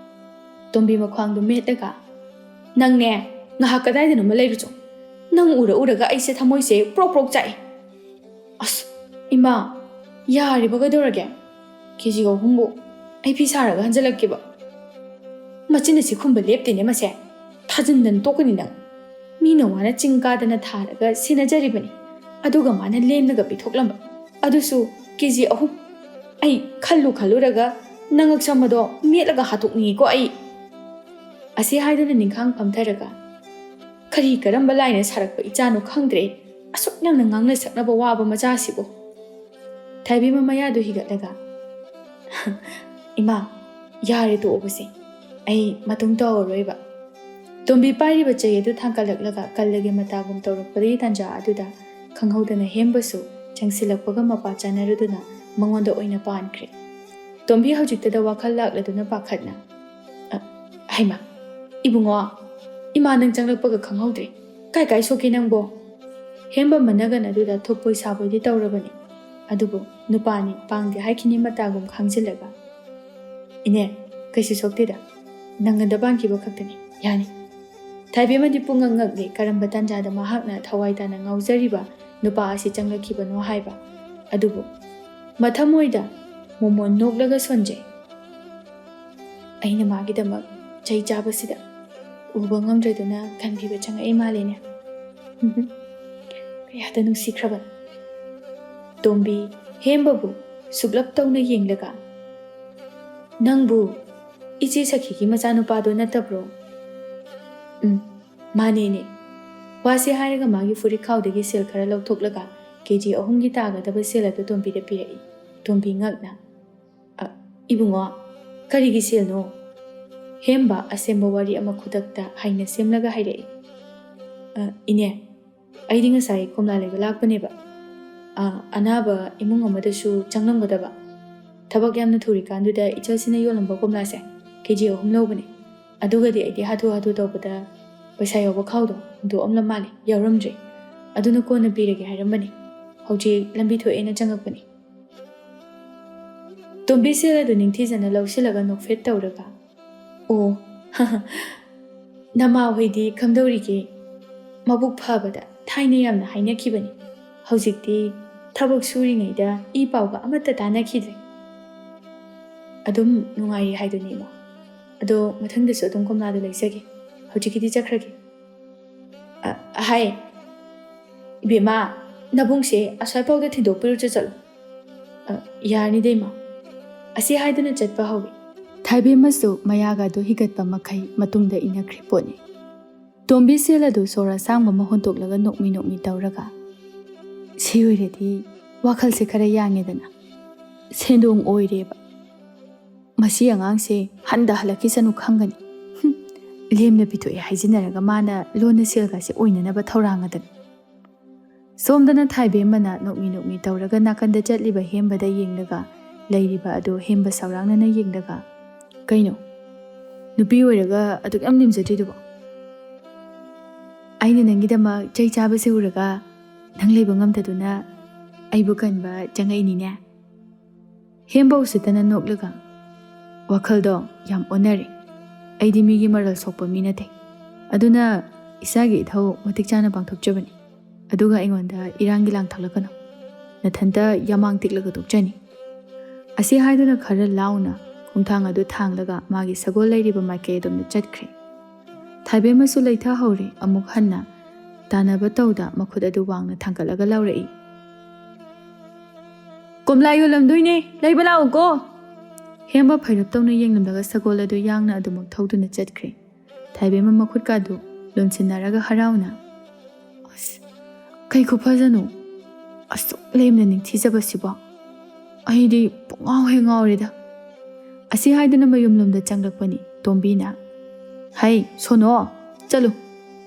ꯇꯣꯝꯕꯤ ꯃꯈ꯭ꯋꯥꯡꯗꯨ ꯃꯦꯠꯂꯒ, "ꯅꯪꯅꯦ, ꯉꯥꯏꯍꯥꯛ ꯀꯗꯥꯏꯗꯅꯣꯃ ꯂꯩꯔꯨꯆꯣ꯫ ꯅꯪ ꯎꯔ ꯎꯔꯒ ꯑꯩꯁꯦ ꯊꯃꯣꯏꯁꯦ ꯄ꯭ꯔꯣꯛ ꯄ꯭ꯔꯣꯛ ꯆꯥꯛꯑꯦ꯫" "ꯑꯁ, ꯏꯃꯥ, ꯌꯥꯔꯦꯕ, ꯀꯩꯗꯧꯔꯒꯦ? ꯀꯦ ꯖꯤ ꯑꯍꯨꯝꯕꯨ ꯑꯩ ꯐꯤ ꯁꯥꯔꯒ ꯍꯟꯖꯜꯂꯛꯀꯦꯕ꯫" ꯃꯆꯤꯟ ꯑꯁꯤ ꯈꯨꯝꯕ ꯂꯦꯞꯇꯦꯅꯦ ꯃꯁꯦ꯫ ꯊꯥꯖꯤꯟꯗꯅ ꯇꯣꯛꯀꯅꯤ ꯅꯪ꯫ ꯃꯤꯅ ꯋꯥꯅ ꯆꯤꯡ ꯀꯥꯗꯅ ꯊꯥꯔꯒ ꯁꯦꯟꯅꯖꯔꯤꯕꯅꯤ꯫ ꯑꯗꯨꯒ ꯃꯥꯅ ꯂꯦꯝꯅꯒ ꯄꯤꯊꯣꯛꯂꯝꯕ꯫ ꯑꯗꯨꯁꯨ ꯀꯦ ꯖꯤ ꯑꯍꯨꯝ꯫ ꯑꯩ ꯈꯜꯂꯨ ꯈꯜꯂꯨꯔꯒ ꯅꯉꯛꯁꯝ ꯑꯗꯣ ꯃꯦꯠꯂꯒ ꯍꯥꯠꯇꯣꯛꯅꯤꯡꯉꯤꯀꯣ ꯑꯩ꯫ ꯑꯁꯤ ꯍꯥꯏꯗꯨꯅ ꯅꯤꯡꯈꯥꯡ ꯐꯝꯊꯔꯒ, "ꯀꯔꯤ ꯀꯔꯝꯕ ꯂꯥꯏꯅ ꯁꯥꯔꯛꯄ ꯏꯆꯥꯅꯣ ꯈꯪꯗ꯭ꯔꯦ꯫ ꯑꯁꯨꯛ ꯌꯥꯝꯅ ꯉꯥꯡꯅ ꯁꯛꯅꯕ ꯋꯥꯕ ꯃꯆꯥꯁꯤꯕꯨ?" ꯊꯥꯏꯕꯦꯝꯃ ꯃꯌꯥꯗꯨ ꯍꯤꯒꯠꯂꯒ, "ꯏꯃꯥ, ꯌꯥꯔꯦ ꯇꯣꯛꯑꯣꯕꯁꯦ꯫ ꯑꯩ ꯃꯇꯨꯡ ꯇꯧꯔꯔꯣꯏꯕ꯫" ꯇꯣꯝꯕꯤ ꯄꯥꯏꯔꯤꯕ ꯆꯩ ꯑꯗꯨ ꯊꯥꯡꯒꯠꯂꯛꯂꯒ ꯀꯜꯂꯒꯦ ꯃꯇꯥꯒꯨꯝ ꯇꯧꯔꯛꯄꯗꯒꯤ ꯇꯥꯟꯖꯥ ꯑꯗꯨꯗ ꯈꯪꯍꯧꯗꯅ ꯍꯦꯝꯕꯁꯨ ꯆꯪꯁꯤꯜꯂꯛꯄꯒ ꯃꯄꯥ ꯆꯥꯅꯔꯨꯗꯨꯅ ꯃꯉꯣꯟꯗ ꯑꯣꯏꯅ ꯄꯥꯟꯈ꯭ꯔꯦ꯫ ꯇꯣꯝꯕꯤ ꯍꯧꯖꯤꯛꯇꯗ ꯋꯥꯈꯜ ꯂꯥꯛꯂꯗꯨꯅ ꯄꯥꯈꯠꯅ, "ꯑ, ꯍꯩꯃꯥ, ꯏꯕꯨꯡꯉꯣ, ꯏꯃꯥ ꯅꯪ ꯆꯪꯂꯛꯄꯒ ꯈꯪꯍꯧꯗ꯭ꯔꯦ꯫ ꯀꯥꯏ ꯀꯥꯏ ꯁꯣꯛꯀꯦ ꯅꯪꯕꯣ?" ꯍꯦꯝꯕ ꯃꯅꯒꯟ ꯑꯗꯨꯗ ꯊꯣꯛꯄꯣꯏ ꯁꯥꯕꯣꯏꯗꯤ ꯇꯧꯔꯕꯅꯤ꯫ ꯑꯗꯨꯕꯨ ꯅꯨꯄꯥꯅꯤ ꯄꯥꯡꯗꯦ ꯍꯥꯏꯈꯤꯅꯤ ꯃꯇꯥꯒꯨꯝ ꯈꯥꯡꯖꯤꯜꯂꯒ, "ꯏꯅꯦ, ꯀꯩꯁꯨ ꯁꯣꯛꯇꯦꯗ꯫ ꯅꯪꯒꯟꯗ ꯄꯥꯟꯈꯤꯕ ꯈꯛꯇꯅꯤ꯫ ꯌꯥꯅꯤ꯫" ꯊꯥꯏꯕꯦꯝꯃꯗꯤ ꯄꯨꯡꯉꯛ ꯉꯛꯂꯦ꯫ ꯀꯔꯝꯕ ꯇꯥꯟꯖꯥꯗ ꯃꯍꯥꯛꯅ ꯊꯋꯥꯏ ꯇꯥꯅ ꯉꯥꯎꯖꯔꯤꯕ ꯅꯨꯄꯥ ꯑꯁꯤ ꯆꯪꯂꯛꯈꯤꯕꯅꯣ ꯍꯥꯏꯕ꯫ ꯑꯗꯨꯕꯨ ꯃꯊꯃꯣꯏꯗ ꯃꯣꯃꯣꯟ ꯅꯣꯛꯂꯒ ꯁꯣꯟꯖꯩ꯫ "ꯑꯩꯅ ꯃꯥꯒꯤꯗꯃꯛ ꯆꯩ ꯆꯥꯕꯁꯤꯗ ꯎꯕ ꯉꯝꯗ꯭ꯔꯗꯨꯅ ꯀꯟꯕꯤꯕ ꯆꯪꯉꯛꯏ ꯃꯥꯜꯂꯦꯅꯦ꯫ ꯀꯌꯥꯗ ꯅꯨꯡꯁꯤꯈ꯭ꯔꯕꯅꯣ꯫" ꯇꯣꯝꯕꯤ ꯍꯦꯝꯕꯕꯨ ꯁꯨꯛꯂꯞ ꯇꯧꯅ ꯌꯦꯡꯂꯒ, "ꯅꯪꯕꯨ ꯏꯆꯦ ꯁꯈꯤꯒꯤ ꯃꯆꯥꯅꯨꯄꯥꯗꯣ ꯅꯠꯇꯕ꯭ꯔꯣ?" "ꯎꯝ, ꯃꯥꯅꯦꯅꯦ꯫" ꯋꯥꯁꯤ ꯍꯥꯏꯔꯒ ꯃꯥꯒꯤ ꯐꯨꯔꯤꯠꯈꯥꯎꯗꯒꯤ ꯁꯦꯜ ꯈꯔ ꯂꯧꯊꯣꯛꯂꯒ ꯀꯦ ꯖꯤ ꯑꯍꯨꯝꯒꯤ ꯇꯥꯒꯗꯕ ꯁꯦꯜ ꯑꯗꯨ ꯇꯣꯝꯕꯤꯗ ꯄꯤꯔꯛꯏ꯫ ꯇꯣꯝꯕꯤ ꯉꯛꯅ, "ꯑ, ꯏꯕꯨꯡꯉꯣ, ꯀꯔꯤꯒꯤ ꯁꯦꯜꯅꯣ?" ꯍꯦꯝꯕ ꯑꯁꯦꯝꯕ ꯋꯥꯔꯤ ꯑꯃ ꯈꯨꯗꯛꯇ ꯍꯩꯅ ꯁꯦꯝꯂꯒ ꯍꯥꯏꯔꯛꯏ꯫ "ꯑ, ꯏꯅꯦ, ꯑꯩꯗꯤ ꯉꯁꯥꯏ ꯀꯣꯝꯂꯥ ꯂꯩꯕ ꯂꯥꯛꯄꯅꯦꯕ꯫ ꯑ, ꯑꯅꯥꯕ ꯏꯃꯨꯡ ꯑꯃꯗꯁꯨ ꯆꯪꯂꯝꯒꯗꯕ꯫ ꯊꯕꯛ ꯌꯥꯝꯅ ꯊꯨꯔꯤꯀꯥꯟꯗꯨꯗ ꯏꯆꯜꯁꯤꯅ ꯌꯣꯜꯂꯝꯕ ꯀꯣꯝꯂꯥꯁꯦ ꯀꯦ ꯖꯤ ꯑꯍꯨꯝ ꯂꯧꯕꯅꯦ꯫ ꯑꯗꯨꯒꯗꯤ ꯑꯩꯗꯤ ꯍꯥꯊꯨ ꯍꯥꯊꯨ ꯇꯧꯕꯗ ꯄꯩꯁꯥ ꯌꯥꯎꯕ ꯈꯥꯎꯗꯣ ꯍꯨꯟꯗꯣꯛꯑꯝꯂ ꯃꯥꯜꯂꯦ, ꯌꯥꯎꯔꯝꯗ꯭ꯔꯦ꯫ ꯑꯗꯨꯅ ꯀꯣꯟꯅ ꯄꯤꯔꯒꯦ ꯍꯥꯏꯔꯝꯕꯅꯦ꯫ ꯍꯧꯖꯤꯛ ꯂꯝꯕꯤ ꯊꯣꯛꯑꯦꯅ ꯆꯪꯉꯛꯄꯅꯦ꯫" ꯇꯣꯝꯕꯤ ꯁꯦꯜ ꯑꯗꯨ ꯅꯤꯡꯊꯤꯖꯅ ꯂꯧꯁꯤꯜꯂꯒ ꯅꯣꯛꯐꯦꯠ ꯇꯧꯔꯒ, "ꯑꯣ, ꯅꯃꯥ ꯍꯣꯏꯗꯤ ꯀꯝꯗꯧꯔꯤꯒꯦ? ꯃꯕꯨꯛ ꯐꯕꯗ ꯊꯥꯏꯅ ꯌꯥꯝꯅ ꯍꯥꯏꯅꯈꯤꯕꯅꯤ꯫ ꯍꯧꯖꯤꯛꯇꯤ ꯊꯕꯛ ꯁꯨꯔꯤꯉꯩꯗ ꯏ ꯄꯥꯎꯒ ꯑꯃꯠꯇ ꯇꯥꯅꯈꯤꯗ꯭ꯔꯦ꯫" "ꯑꯗꯨꯝ ꯅꯨꯡꯉꯥꯏꯔꯤ ꯍꯥꯏꯗꯨꯅꯤ, ꯏꯃꯥ꯫ ꯑꯗꯣ ꯃꯊꯪꯗꯁꯨ ꯑꯗꯨꯝ ꯀꯣꯝꯂꯥꯗꯣ ꯂꯩꯖꯒꯦ꯫ ꯍꯧꯖꯤꯛꯀꯤꯗꯤ ꯆꯠꯈ꯭ꯔꯒꯦ꯫" "ꯑ, ꯍꯥꯏ, ꯏꯕꯦꯝꯃ, ꯅꯕꯨꯡꯁꯦ ꯑꯁ꯭ꯋꯥꯏꯐꯥꯎꯗ ꯊꯤꯟꯗꯣꯛꯄꯤꯔꯨꯆꯣ ꯆꯠꯂꯣ꯫" "ꯑ, ꯌꯥꯔꯅꯤꯗ, ꯏꯃꯥ꯫" ꯑꯁꯤ ꯍꯥꯏꯗꯨꯅ ꯆꯠꯄ ꯍꯧꯏ꯫ ꯊꯥꯏꯕꯦꯝꯃꯁꯨ ꯃꯌꯥꯒ ꯑꯗꯨ ꯍꯤꯒꯠꯄ ꯃꯈꯩ ꯃꯇꯨꯡꯗ ꯏꯟꯅꯈ꯭ꯔꯤ ꯄꯣꯠꯅꯤ꯫ ꯇꯣꯝꯕꯤ ꯁꯦꯜ ꯑꯗꯨ ꯁꯣꯔ ꯑꯁꯥꯡꯕ ꯑꯃ ꯍꯣꯟꯇꯣꯛꯂꯒ ꯅꯣꯛꯃꯤ ꯅꯣꯛꯃꯤ ꯇꯧꯔꯒ, "ꯁꯤ ꯑꯣꯏꯔꯗꯤ ꯋꯥꯈꯜꯁꯦ ꯈꯔ ꯌꯥꯡꯉꯦꯗꯅ꯫ ꯁꯦꯟꯗꯣꯡ ꯑꯣꯏꯔꯦꯕ꯫ ꯃꯁꯤ ꯑꯉꯥꯡꯁꯦ ꯍꯟꯗ ꯍꯜꯂꯛꯈꯤꯁꯅꯨ ꯈꯪꯒꯅꯤ꯫ ꯍꯨꯝ, ꯂꯦꯝꯅ ꯄꯤꯊꯣꯛꯑꯦ ꯍꯥꯏꯖꯤꯟꯅꯔꯒ ꯃꯥꯅ ꯂꯣꯟꯅ ꯁꯦꯜꯒꯁꯦ ꯑꯣꯏꯅꯅꯕ ꯊꯧꯔꯥꯡ ꯑꯗꯨꯅꯤ꯫ ꯁꯣꯝꯗꯅ ꯊꯥꯏꯕꯦꯝꯃꯅ ꯅꯣꯛꯃꯤ ꯅꯣꯛꯃꯤ ꯇꯧꯔꯒ ꯅꯥꯀꯟꯗ ꯆꯠꯂꯤꯕ ꯍꯦꯝꯕꯗ ꯌꯦꯡꯂꯒ ꯂꯩꯔꯤꯕ ꯑꯗꯨ ꯍꯦꯝꯕ ꯁꯧꯔꯥꯡꯅꯅ ꯌꯦꯡꯂꯒ, "ꯀꯩꯅꯣ? ꯅꯨꯄꯤ ꯑꯣꯏꯔꯒ ꯑꯗꯨꯛ ꯌꯥꯝ ꯂꯦꯝꯖꯗ꯭ꯔꯤꯗꯨꯕꯣ? ꯑꯩꯅ ꯅꯪꯒꯤꯗꯃꯛ ꯆꯩ ꯆꯥꯕꯁꯦ ꯎꯔꯒ ꯅꯪ ꯂꯩꯕ ꯉꯝꯗꯗꯨꯅ ꯑꯩꯕꯨ ꯀꯟꯕ ꯆꯪꯉꯛꯏꯅꯤꯅꯦ?" ꯍꯦꯝꯕ ꯎꯁꯤꯠꯇꯅ ꯅꯣꯛꯂꯒ, "ꯋꯥꯈꯜꯗꯣ ꯌꯥꯝ ꯑꯣꯟꯅꯔꯦ꯫ ꯑꯩꯗꯤ ꯃꯤꯒꯤ ꯃꯔꯜ ꯁꯣꯛꯄ ꯃꯤ ꯅꯠꯇꯦ꯫ ꯑꯗꯨꯅ ꯏꯁꯥꯒꯤ ꯏꯊꯧ ꯃꯇꯤꯛ ꯆꯥꯅ ꯄꯥꯡꯊꯣꯛꯆꯕꯅꯤ꯫ ꯑꯗꯨꯒ ꯑꯩꯉꯣꯟꯗ ꯏꯔꯥꯡꯒꯤ ꯂꯥꯡ ꯊꯛꯂꯛꯀꯅꯨ꯫ ꯅꯊꯟꯇ ꯌꯥꯃꯥꯡ ꯇꯤꯛꯂꯒ ꯇꯣꯛꯆꯅꯤ꯫" ꯑꯁꯤ ꯍꯥꯏꯗꯨꯅ ꯈꯔ ꯂꯥꯎꯅ ꯈꯣꯡꯊꯥꯡ ꯑꯗꯨ ꯊꯥꯡꯂꯒ ꯃꯥꯒꯤ ꯁꯒꯣꯜ ꯂꯩꯔꯤꯕ ꯃꯥꯏꯀꯩ ꯑꯗꯣꯝꯗ ꯆꯠꯈ꯭ꯔꯦ꯫ ꯊꯥꯏꯕꯦꯝꯃꯁꯨ ꯂꯩꯊꯍꯧꯔꯦ꯫ ꯑꯃꯨꯛ ꯍꯟꯅ ꯇꯥꯟꯅꯕ ꯇꯧꯗ ꯃꯈꯨꯠ ꯑꯗꯨ ꯋꯥꯡꯅ ꯊꯥꯡꯒꯠꯂꯒ ꯂꯥꯎꯔꯛꯏ, "ꯀꯣꯝꯂꯥ ꯌꯣꯜꯂꯝꯗꯣꯏꯅꯦ, ꯂꯩꯕ ꯂꯥꯛꯎꯀꯣ!" ꯍꯦꯝꯕ ꯐꯩꯔꯞ ꯇꯧꯅ ꯌꯦꯡꯂꯝꯂꯒ ꯁꯒꯣꯜ ꯑꯗꯨ ꯌꯥꯡꯅ ꯑꯗꯨꯃꯛ ꯊꯧꯗꯨꯅ ꯆꯠꯈ꯭ꯔꯦ꯫ ꯊꯥꯏꯕꯦꯝꯃ ꯃꯈꯨꯠꯀꯥꯗꯨ ꯂꯣꯟꯁꯤꯟꯅꯔꯒ ꯍꯔꯥꯎꯅ, "ꯑꯁ, ꯀꯩ ꯈꯨꯐꯖꯅꯣ! ꯑꯁꯨꯛ ꯂꯦꯝꯅ ꯅꯤꯡꯊꯤꯖꯕꯁꯤꯕꯣ! ꯑꯩꯗꯤ ꯄꯨꯡꯉꯥꯎ ꯍꯦꯛ ꯉꯥꯎꯔꯦꯗ꯫" ꯑꯁꯤ ꯍꯥꯏꯗꯨꯅ ꯃꯌꯨꯝꯂꯣꯝꯗ ꯆꯪꯂꯛꯄꯅꯤ ꯇꯣꯝꯕꯤꯅ꯫ "ꯍꯩ, ꯁꯣꯅꯣ, ꯆꯠꯂꯨ,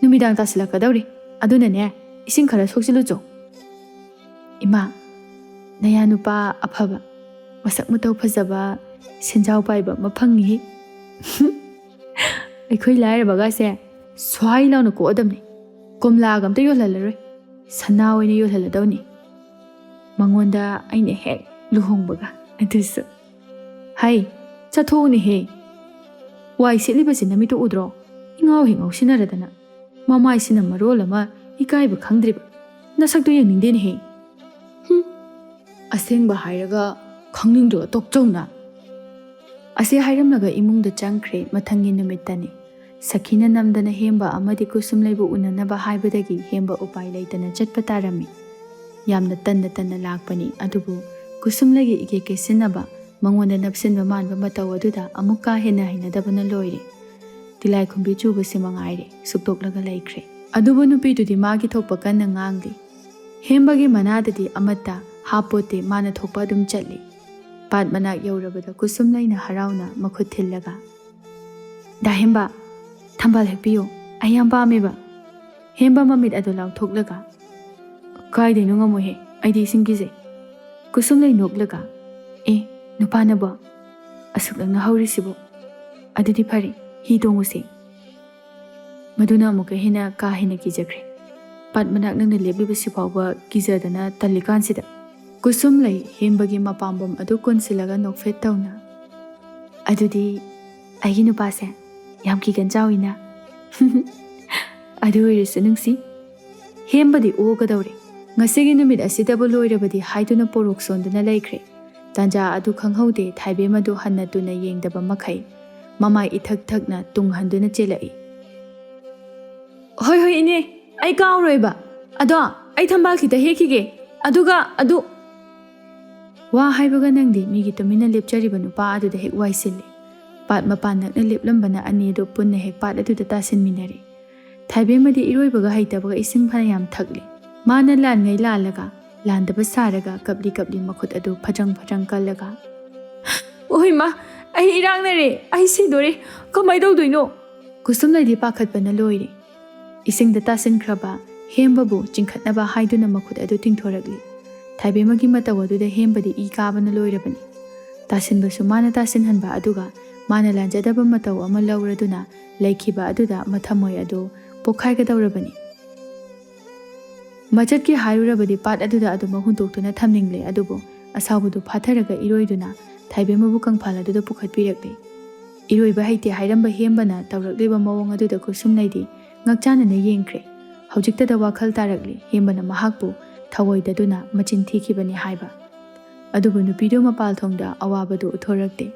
ꯅꯨꯃꯤꯗꯥꯡ ꯇꯥꯁꯤꯜꯂꯛꯀꯗꯧꯔꯦ꯫ ꯑꯗꯨꯅꯅꯦ, ꯏꯁꯤꯡ ꯈꯔ ꯁꯣꯛꯆꯤꯜꯂꯨꯆꯣ꯫" "ꯏꯃꯥ, ꯅꯌꯥ ꯅꯨꯄꯥ ꯑꯐꯕ, ꯃꯁꯛ ꯃꯇꯧ ꯐꯖꯕ, ꯁꯦꯟꯖꯥꯎ ꯄꯥꯏꯕ ꯑꯃ ꯐꯪꯉꯤꯍꯦ꯫" "ꯑꯩꯈꯣꯏ ꯂꯥꯏꯔꯕꯒꯁꯦ ꯁ꯭ꯋꯥꯏ ꯂꯥꯎꯅ ꯀꯣꯛꯑꯗꯕꯅꯤ꯫ ꯀꯣꯝꯂꯥꯒ ꯑꯝꯇ ꯌꯣꯜꯍꯜꯂꯔꯣꯏ, ꯁꯅꯥ ꯑꯣꯏꯅ ꯌꯣꯜꯍꯜꯂꯗꯧꯅꯤ꯫ ꯃꯉꯣꯟꯗ ꯑꯩꯅ ꯍꯦꯛ ꯂꯨꯍꯣꯡꯕꯒ ꯑꯗꯨꯁꯨ꯫" "ꯍꯩ, ꯆꯠꯊꯣꯛꯎꯅꯦꯍꯦ꯫ ꯋꯥꯏ ꯁꯤꯠꯂꯤꯕꯁꯤ ꯅꯃꯤꯠꯇꯨ ꯎꯗ꯭ꯔꯣ? ꯏꯉꯥꯎ ꯍꯦꯛ ꯉꯥꯎꯁꯤꯟꯅꯔꯗꯅ꯫ ꯃꯃꯥꯏꯁꯤꯅ ꯃꯔꯣꯜ ꯑꯃ ꯏꯀꯥꯏꯕ ꯈꯪꯗ꯭ꯔꯤꯕ꯫ ꯅꯁꯛꯇꯨ ꯌꯦꯡꯅꯤꯡꯗꯦꯅꯦꯍꯦ꯫ ꯍꯨꯝ, ꯑꯁꯦꯡꯕ ꯍꯥꯏꯔꯒ ꯈꯪꯅꯤꯡꯗ꯭ꯔꯣ ꯇꯣꯛꯆꯧꯅ?" ꯑꯁꯤ ꯍꯥꯏꯔꯝꯂꯒ ꯏꯃꯨꯡꯗ ꯆꯪꯈ꯭ꯔꯦ꯫ ꯃꯊꯪꯒꯤ ꯅꯨꯃꯤꯠꯇꯅꯤ꯫ ꯁꯈꯤꯅ ꯅꯝꯗꯅ ꯍꯦꯝꯕ ꯑꯃꯗꯤ ꯀꯨꯁꯨꯝꯂꯩꯕꯨ ꯎꯅꯅꯕ ꯍꯥꯏꯕꯗꯒꯤ ꯍꯦꯝꯕ ꯎꯄꯥꯏ ꯂꯩꯇꯅ ꯆꯠꯄ ꯇꯥꯔꯝꯃꯤ꯫ ꯌꯥꯝꯅ ꯇꯟꯅ ꯇꯟꯅ ꯂꯥꯛꯄꯅꯤ, ꯑꯗꯨꯕꯨ ꯀꯨꯁꯨꯝꯂꯩꯒꯤ ꯏꯀꯦ ꯀꯦꯁꯤꯟꯅꯕ, ꯃꯉꯣꯟꯗ ꯅꯞꯁꯤꯟꯕ ꯃꯥꯟꯕ ꯃꯇꯧ ꯑꯗꯨꯗ ꯑꯃꯨꯛ ꯀꯥ ꯍꯦꯟꯅ ꯍꯩꯅꯗꯕꯅ ꯂꯣꯏꯔꯦ꯫ ꯇꯤꯂꯥꯏꯈꯨꯝꯕꯤ ꯆꯨꯕꯁꯤ ꯃꯉꯥꯏꯔꯦ ꯁꯨꯛꯇꯣꯛꯂꯒ ꯂꯩꯈ꯭ꯔꯦ꯫ ꯑꯗꯨꯕꯨ ꯅꯨꯄꯤꯗꯨꯗꯤ ꯃꯥꯒꯤ ꯊꯣꯛꯄ ꯀꯟꯅ ꯉꯥꯡꯂꯤ꯫ ꯍꯦꯝꯕꯒꯤ ꯃꯅꯥꯗꯗꯤ ꯑꯃꯠꯇ ꯍꯥꯞꯄꯣꯠꯇꯦ, ꯃꯥꯅ ꯊꯣꯛꯄ ꯑꯗꯨꯝ ꯆꯠꯂꯤ꯫ ꯄꯥꯠ ꯃꯅꯥꯛ ꯌꯧꯔꯕꯗ ꯀꯨꯁꯨꯝꯂꯩꯅ ꯍꯔꯥꯎꯅ ꯃꯈꯨꯠ ꯊꯤꯜꯂꯒ, "ꯗꯥ ꯍꯦꯝꯕ, "ꯊꯝꯕꯥꯜ ꯍꯦꯛꯄꯤꯌꯨ, ꯑꯩ ꯌꯥꯝ ꯄꯥꯝꯃꯦꯕ꯫" ꯍꯦꯝꯕ ꯃꯃꯤꯠ ꯑꯗꯨ ꯂꯥꯎꯊꯣꯛꯂꯒ, "ꯀꯥꯏꯗꯩꯅꯣ, ꯉꯝꯃꯣꯏꯍꯦ, ꯑꯩꯗꯤ ꯏꯁꯤꯡ ꯀꯤꯖꯩ꯫" ꯀꯨꯁꯨꯝꯂꯩ ꯅꯣꯛꯂꯒ, "ꯑꯦ, ꯅꯨꯄꯥꯅꯕꯣ? ꯑꯁꯨꯛ ꯅꯛꯅ ꯍꯧꯔꯤꯁꯤꯕꯨ꯫ ꯑꯗꯨꯗꯤ ꯐꯔꯦ, ꯍꯤ ꯇꯣꯡꯉꯨꯁꯦ꯫" ꯃꯗꯨꯅ ꯑꯃꯨꯛꯀ ꯍꯦꯟꯅ ꯀꯥ ꯍꯦꯟꯅ ꯀꯤꯖꯈ꯭ꯔꯦ꯫ ꯄꯥꯠ ꯃꯅꯥꯛ ꯅꯛꯅ ꯂꯦꯞꯂꯤꯕꯁꯤ ꯐꯥꯎꯕ ꯀꯤꯖꯗꯅ ꯇꯜꯂꯤꯀꯥꯟꯁꯤꯗ, ꯀꯨꯁꯨꯝꯂꯩ ꯍꯦꯝꯕꯒꯤ ꯃꯄꯥꯝꯕꯣꯝ ꯑꯗꯨ ꯀꯣꯟꯁꯤꯜꯂꯒ ꯅꯣꯛꯐꯦꯠ ꯇꯧꯅ, "ꯑꯗꯨꯗꯤ ꯑꯩꯒꯤ ꯅꯨꯄꯥꯁꯦ ꯌꯥꯝ ꯀꯤꯒꯟ ꯆꯥꯎꯏꯅ꯫" "ꯑꯗꯨ ꯑꯣꯏꯔꯁꯨ ꯅꯨꯡꯁꯤ꯫" ꯍꯦꯝꯕꯗꯤ ꯑꯣꯒꯗꯧꯔꯦ꯫ ꯉꯁꯤꯒꯤ ꯅꯨꯃꯤꯠ ꯑꯁꯤꯗꯕꯨ ꯂꯣꯏꯔꯕꯗꯤ ꯍꯥꯏꯗꯨꯅ ꯄꯣꯔꯣꯛ ꯁꯣꯟꯗꯨꯅ ꯂꯩꯈ꯭ꯔꯦ꯫ ꯇꯥꯟꯖꯥ ꯑꯗꯨ ꯈꯪꯍꯧꯗꯦ ꯊꯥꯏꯕꯦꯝ ꯑꯗꯨ ꯍꯟꯅ ꯇꯨꯅ ꯌꯦꯡꯗꯕ ꯃꯈꯩ ꯃꯃꯥꯏ ꯏꯊꯛ ꯊꯛꯅ ꯇꯨꯡ ꯍꯟꯗꯨꯅ ꯆꯦꯜꯂꯛꯏ꯫ "ꯍꯣꯏ, ꯍꯣꯏ, ꯏꯅꯦ, ꯑꯩ ꯀꯥꯎꯔꯣꯏꯕ꯫ ꯑꯗꯣ ꯑꯩ ꯊꯝꯕꯥꯜ ꯈꯤꯇ ꯍꯦꯛꯈꯤꯒꯦ, ꯑꯗꯨꯒ ꯑꯗꯨ꯫" ꯋꯥ ꯍꯥꯏꯕꯒ ꯅꯪꯗꯦ ꯃꯤꯒꯤ ꯇꯨꯃꯤꯟꯅ ꯂꯦꯞꯆꯔꯤꯕ ꯅꯨꯄꯥ ꯑꯗꯨꯗ ꯍꯦꯛ ꯋꯥꯏꯁꯤꯜꯂꯤ꯫ ꯄꯥꯠ ꯃꯄꯥꯟ ꯅꯛꯅ ꯂꯦꯞꯂꯝꯕꯅ ꯑꯅꯤ ꯑꯗꯨ ꯄꯨꯟꯅ ꯍꯦꯛ ꯄꯥꯠ ꯑꯗꯨꯗ ꯇꯥꯁꯤꯟꯃꯤꯟꯅꯔꯦ꯫ ꯊꯥꯏꯕꯦꯝꯃꯗꯤ ꯏꯔꯣꯏꯕꯒ ꯍꯩꯇꯕꯒ ꯏꯁꯤꯡ ꯐꯅꯌꯥꯝ ꯊꯛꯂꯦ꯫ ꯃꯥꯅ ꯂꯥꯟꯉꯩ ꯂꯥꯜꯂꯒ, ꯂꯥꯟꯗꯕ ꯁꯥꯔꯒ ꯀꯞꯂꯤ ꯀꯞꯂꯤ ꯃꯈꯨꯠ ꯑꯗꯨ ꯐꯖꯪ ꯐꯖꯪ ꯀꯜꯂꯒ, "ꯑꯣꯏ ꯃꯥ, ꯑꯩ ꯏꯔꯥꯛꯅꯔꯦ, ꯑꯩ ꯁꯤꯗꯣꯔꯦ, ꯀꯃꯥꯏ ꯇꯧꯗꯣꯏꯅꯣ?" ꯀꯨꯁꯨꯝꯂꯩꯗꯤ ꯄꯥꯈꯠꯄꯅ ꯂꯣꯏꯔꯦ꯫ ꯏꯁꯤꯡꯗ ꯇꯥꯁꯤꯟꯈ꯭ꯔꯕ ꯍꯦꯝꯕꯕꯨ ꯆꯤꯡꯈꯠꯅꯕ ꯍꯥꯏꯗꯨꯅ ꯃꯈꯨꯠ ꯑꯗꯨ ꯇꯤꯡꯊꯣꯔꯛꯂꯤ꯫ ꯊꯥꯏꯕꯦꯝꯃꯒꯤ ꯃꯇꯧ ꯑꯗꯨꯗ ꯍꯦꯝꯕꯗꯤ ꯏ ꯀꯥꯕꯅ ꯂꯣꯏꯔꯕꯅꯤ꯫ ꯇꯥꯁꯤꯟꯕꯁꯨ ꯃꯥꯅ ꯇꯥꯁꯤꯟꯍꯟꯕ ꯑꯗꯨꯒ ꯃꯥꯅ ꯂꯥꯟꯖꯗꯕ ꯃꯇꯧ ꯑꯃ ꯂꯧꯔꯗꯨꯅ ꯂꯩꯈꯤꯕ ꯑꯗꯨꯗ ꯃꯊꯃꯣꯏ ꯑꯗꯨ ꯄꯣꯛꯈꯥꯏꯒꯗꯧꯔꯕꯅꯤ꯫ ꯃꯆꯠꯀꯤ ꯍꯥꯏꯔꯨꯔꯕꯗꯤ ꯄꯥꯠ ꯑꯗꯨꯗ ꯑꯗꯨꯃꯛ ꯍꯨꯟꯗꯣꯛꯇꯨꯅ ꯊꯝꯅꯤꯡꯂꯦ, ꯑꯗꯨꯕꯨ ꯑꯁꯥꯎꯕꯗꯨ ꯐꯥꯊꯔꯒ ꯏꯔꯣꯏꯗꯨꯅ ꯊꯥꯏꯕꯦꯝꯃꯕꯨ ꯀꯪꯐꯥꯜ ꯑꯗꯨꯗ ꯄꯨꯈꯠꯄꯤꯔꯛꯂꯦ꯫ ꯏꯔꯣꯏꯕ ꯍꯩꯇꯦ ꯍꯥꯏꯔꯝꯕ ꯍꯦꯝꯕꯅ ꯇꯧꯔꯛꯂꯤꯕ ꯃꯑꯣꯡ ꯑꯗꯨꯗ ꯀꯨꯁꯨꯝꯂꯩꯗꯤ ꯉꯛꯆꯥꯟꯅꯅ ꯌꯦꯡꯈ꯭ꯔꯦ꯫ ꯍꯧꯖꯤꯛꯇꯗ ꯋꯥꯈꯜ ꯇꯥꯔꯛꯂꯤ꯫ ꯍꯦꯝꯕꯅ ꯃꯍꯥꯛꯄꯨ ꯊꯑꯣꯏꯗꯗꯨꯅ ꯃꯆꯤꯟ ꯊꯤꯈꯤꯕꯅꯤ ꯍꯥꯏꯕ꯫ ꯑꯗꯨꯕꯨ ꯅꯨꯄꯤꯗꯨ ꯃꯄꯥꯜ ꯊꯣꯡꯗ ꯑꯋꯥꯕꯗꯨ ꯎꯠꯊꯣꯔꯛꯇꯦ꯫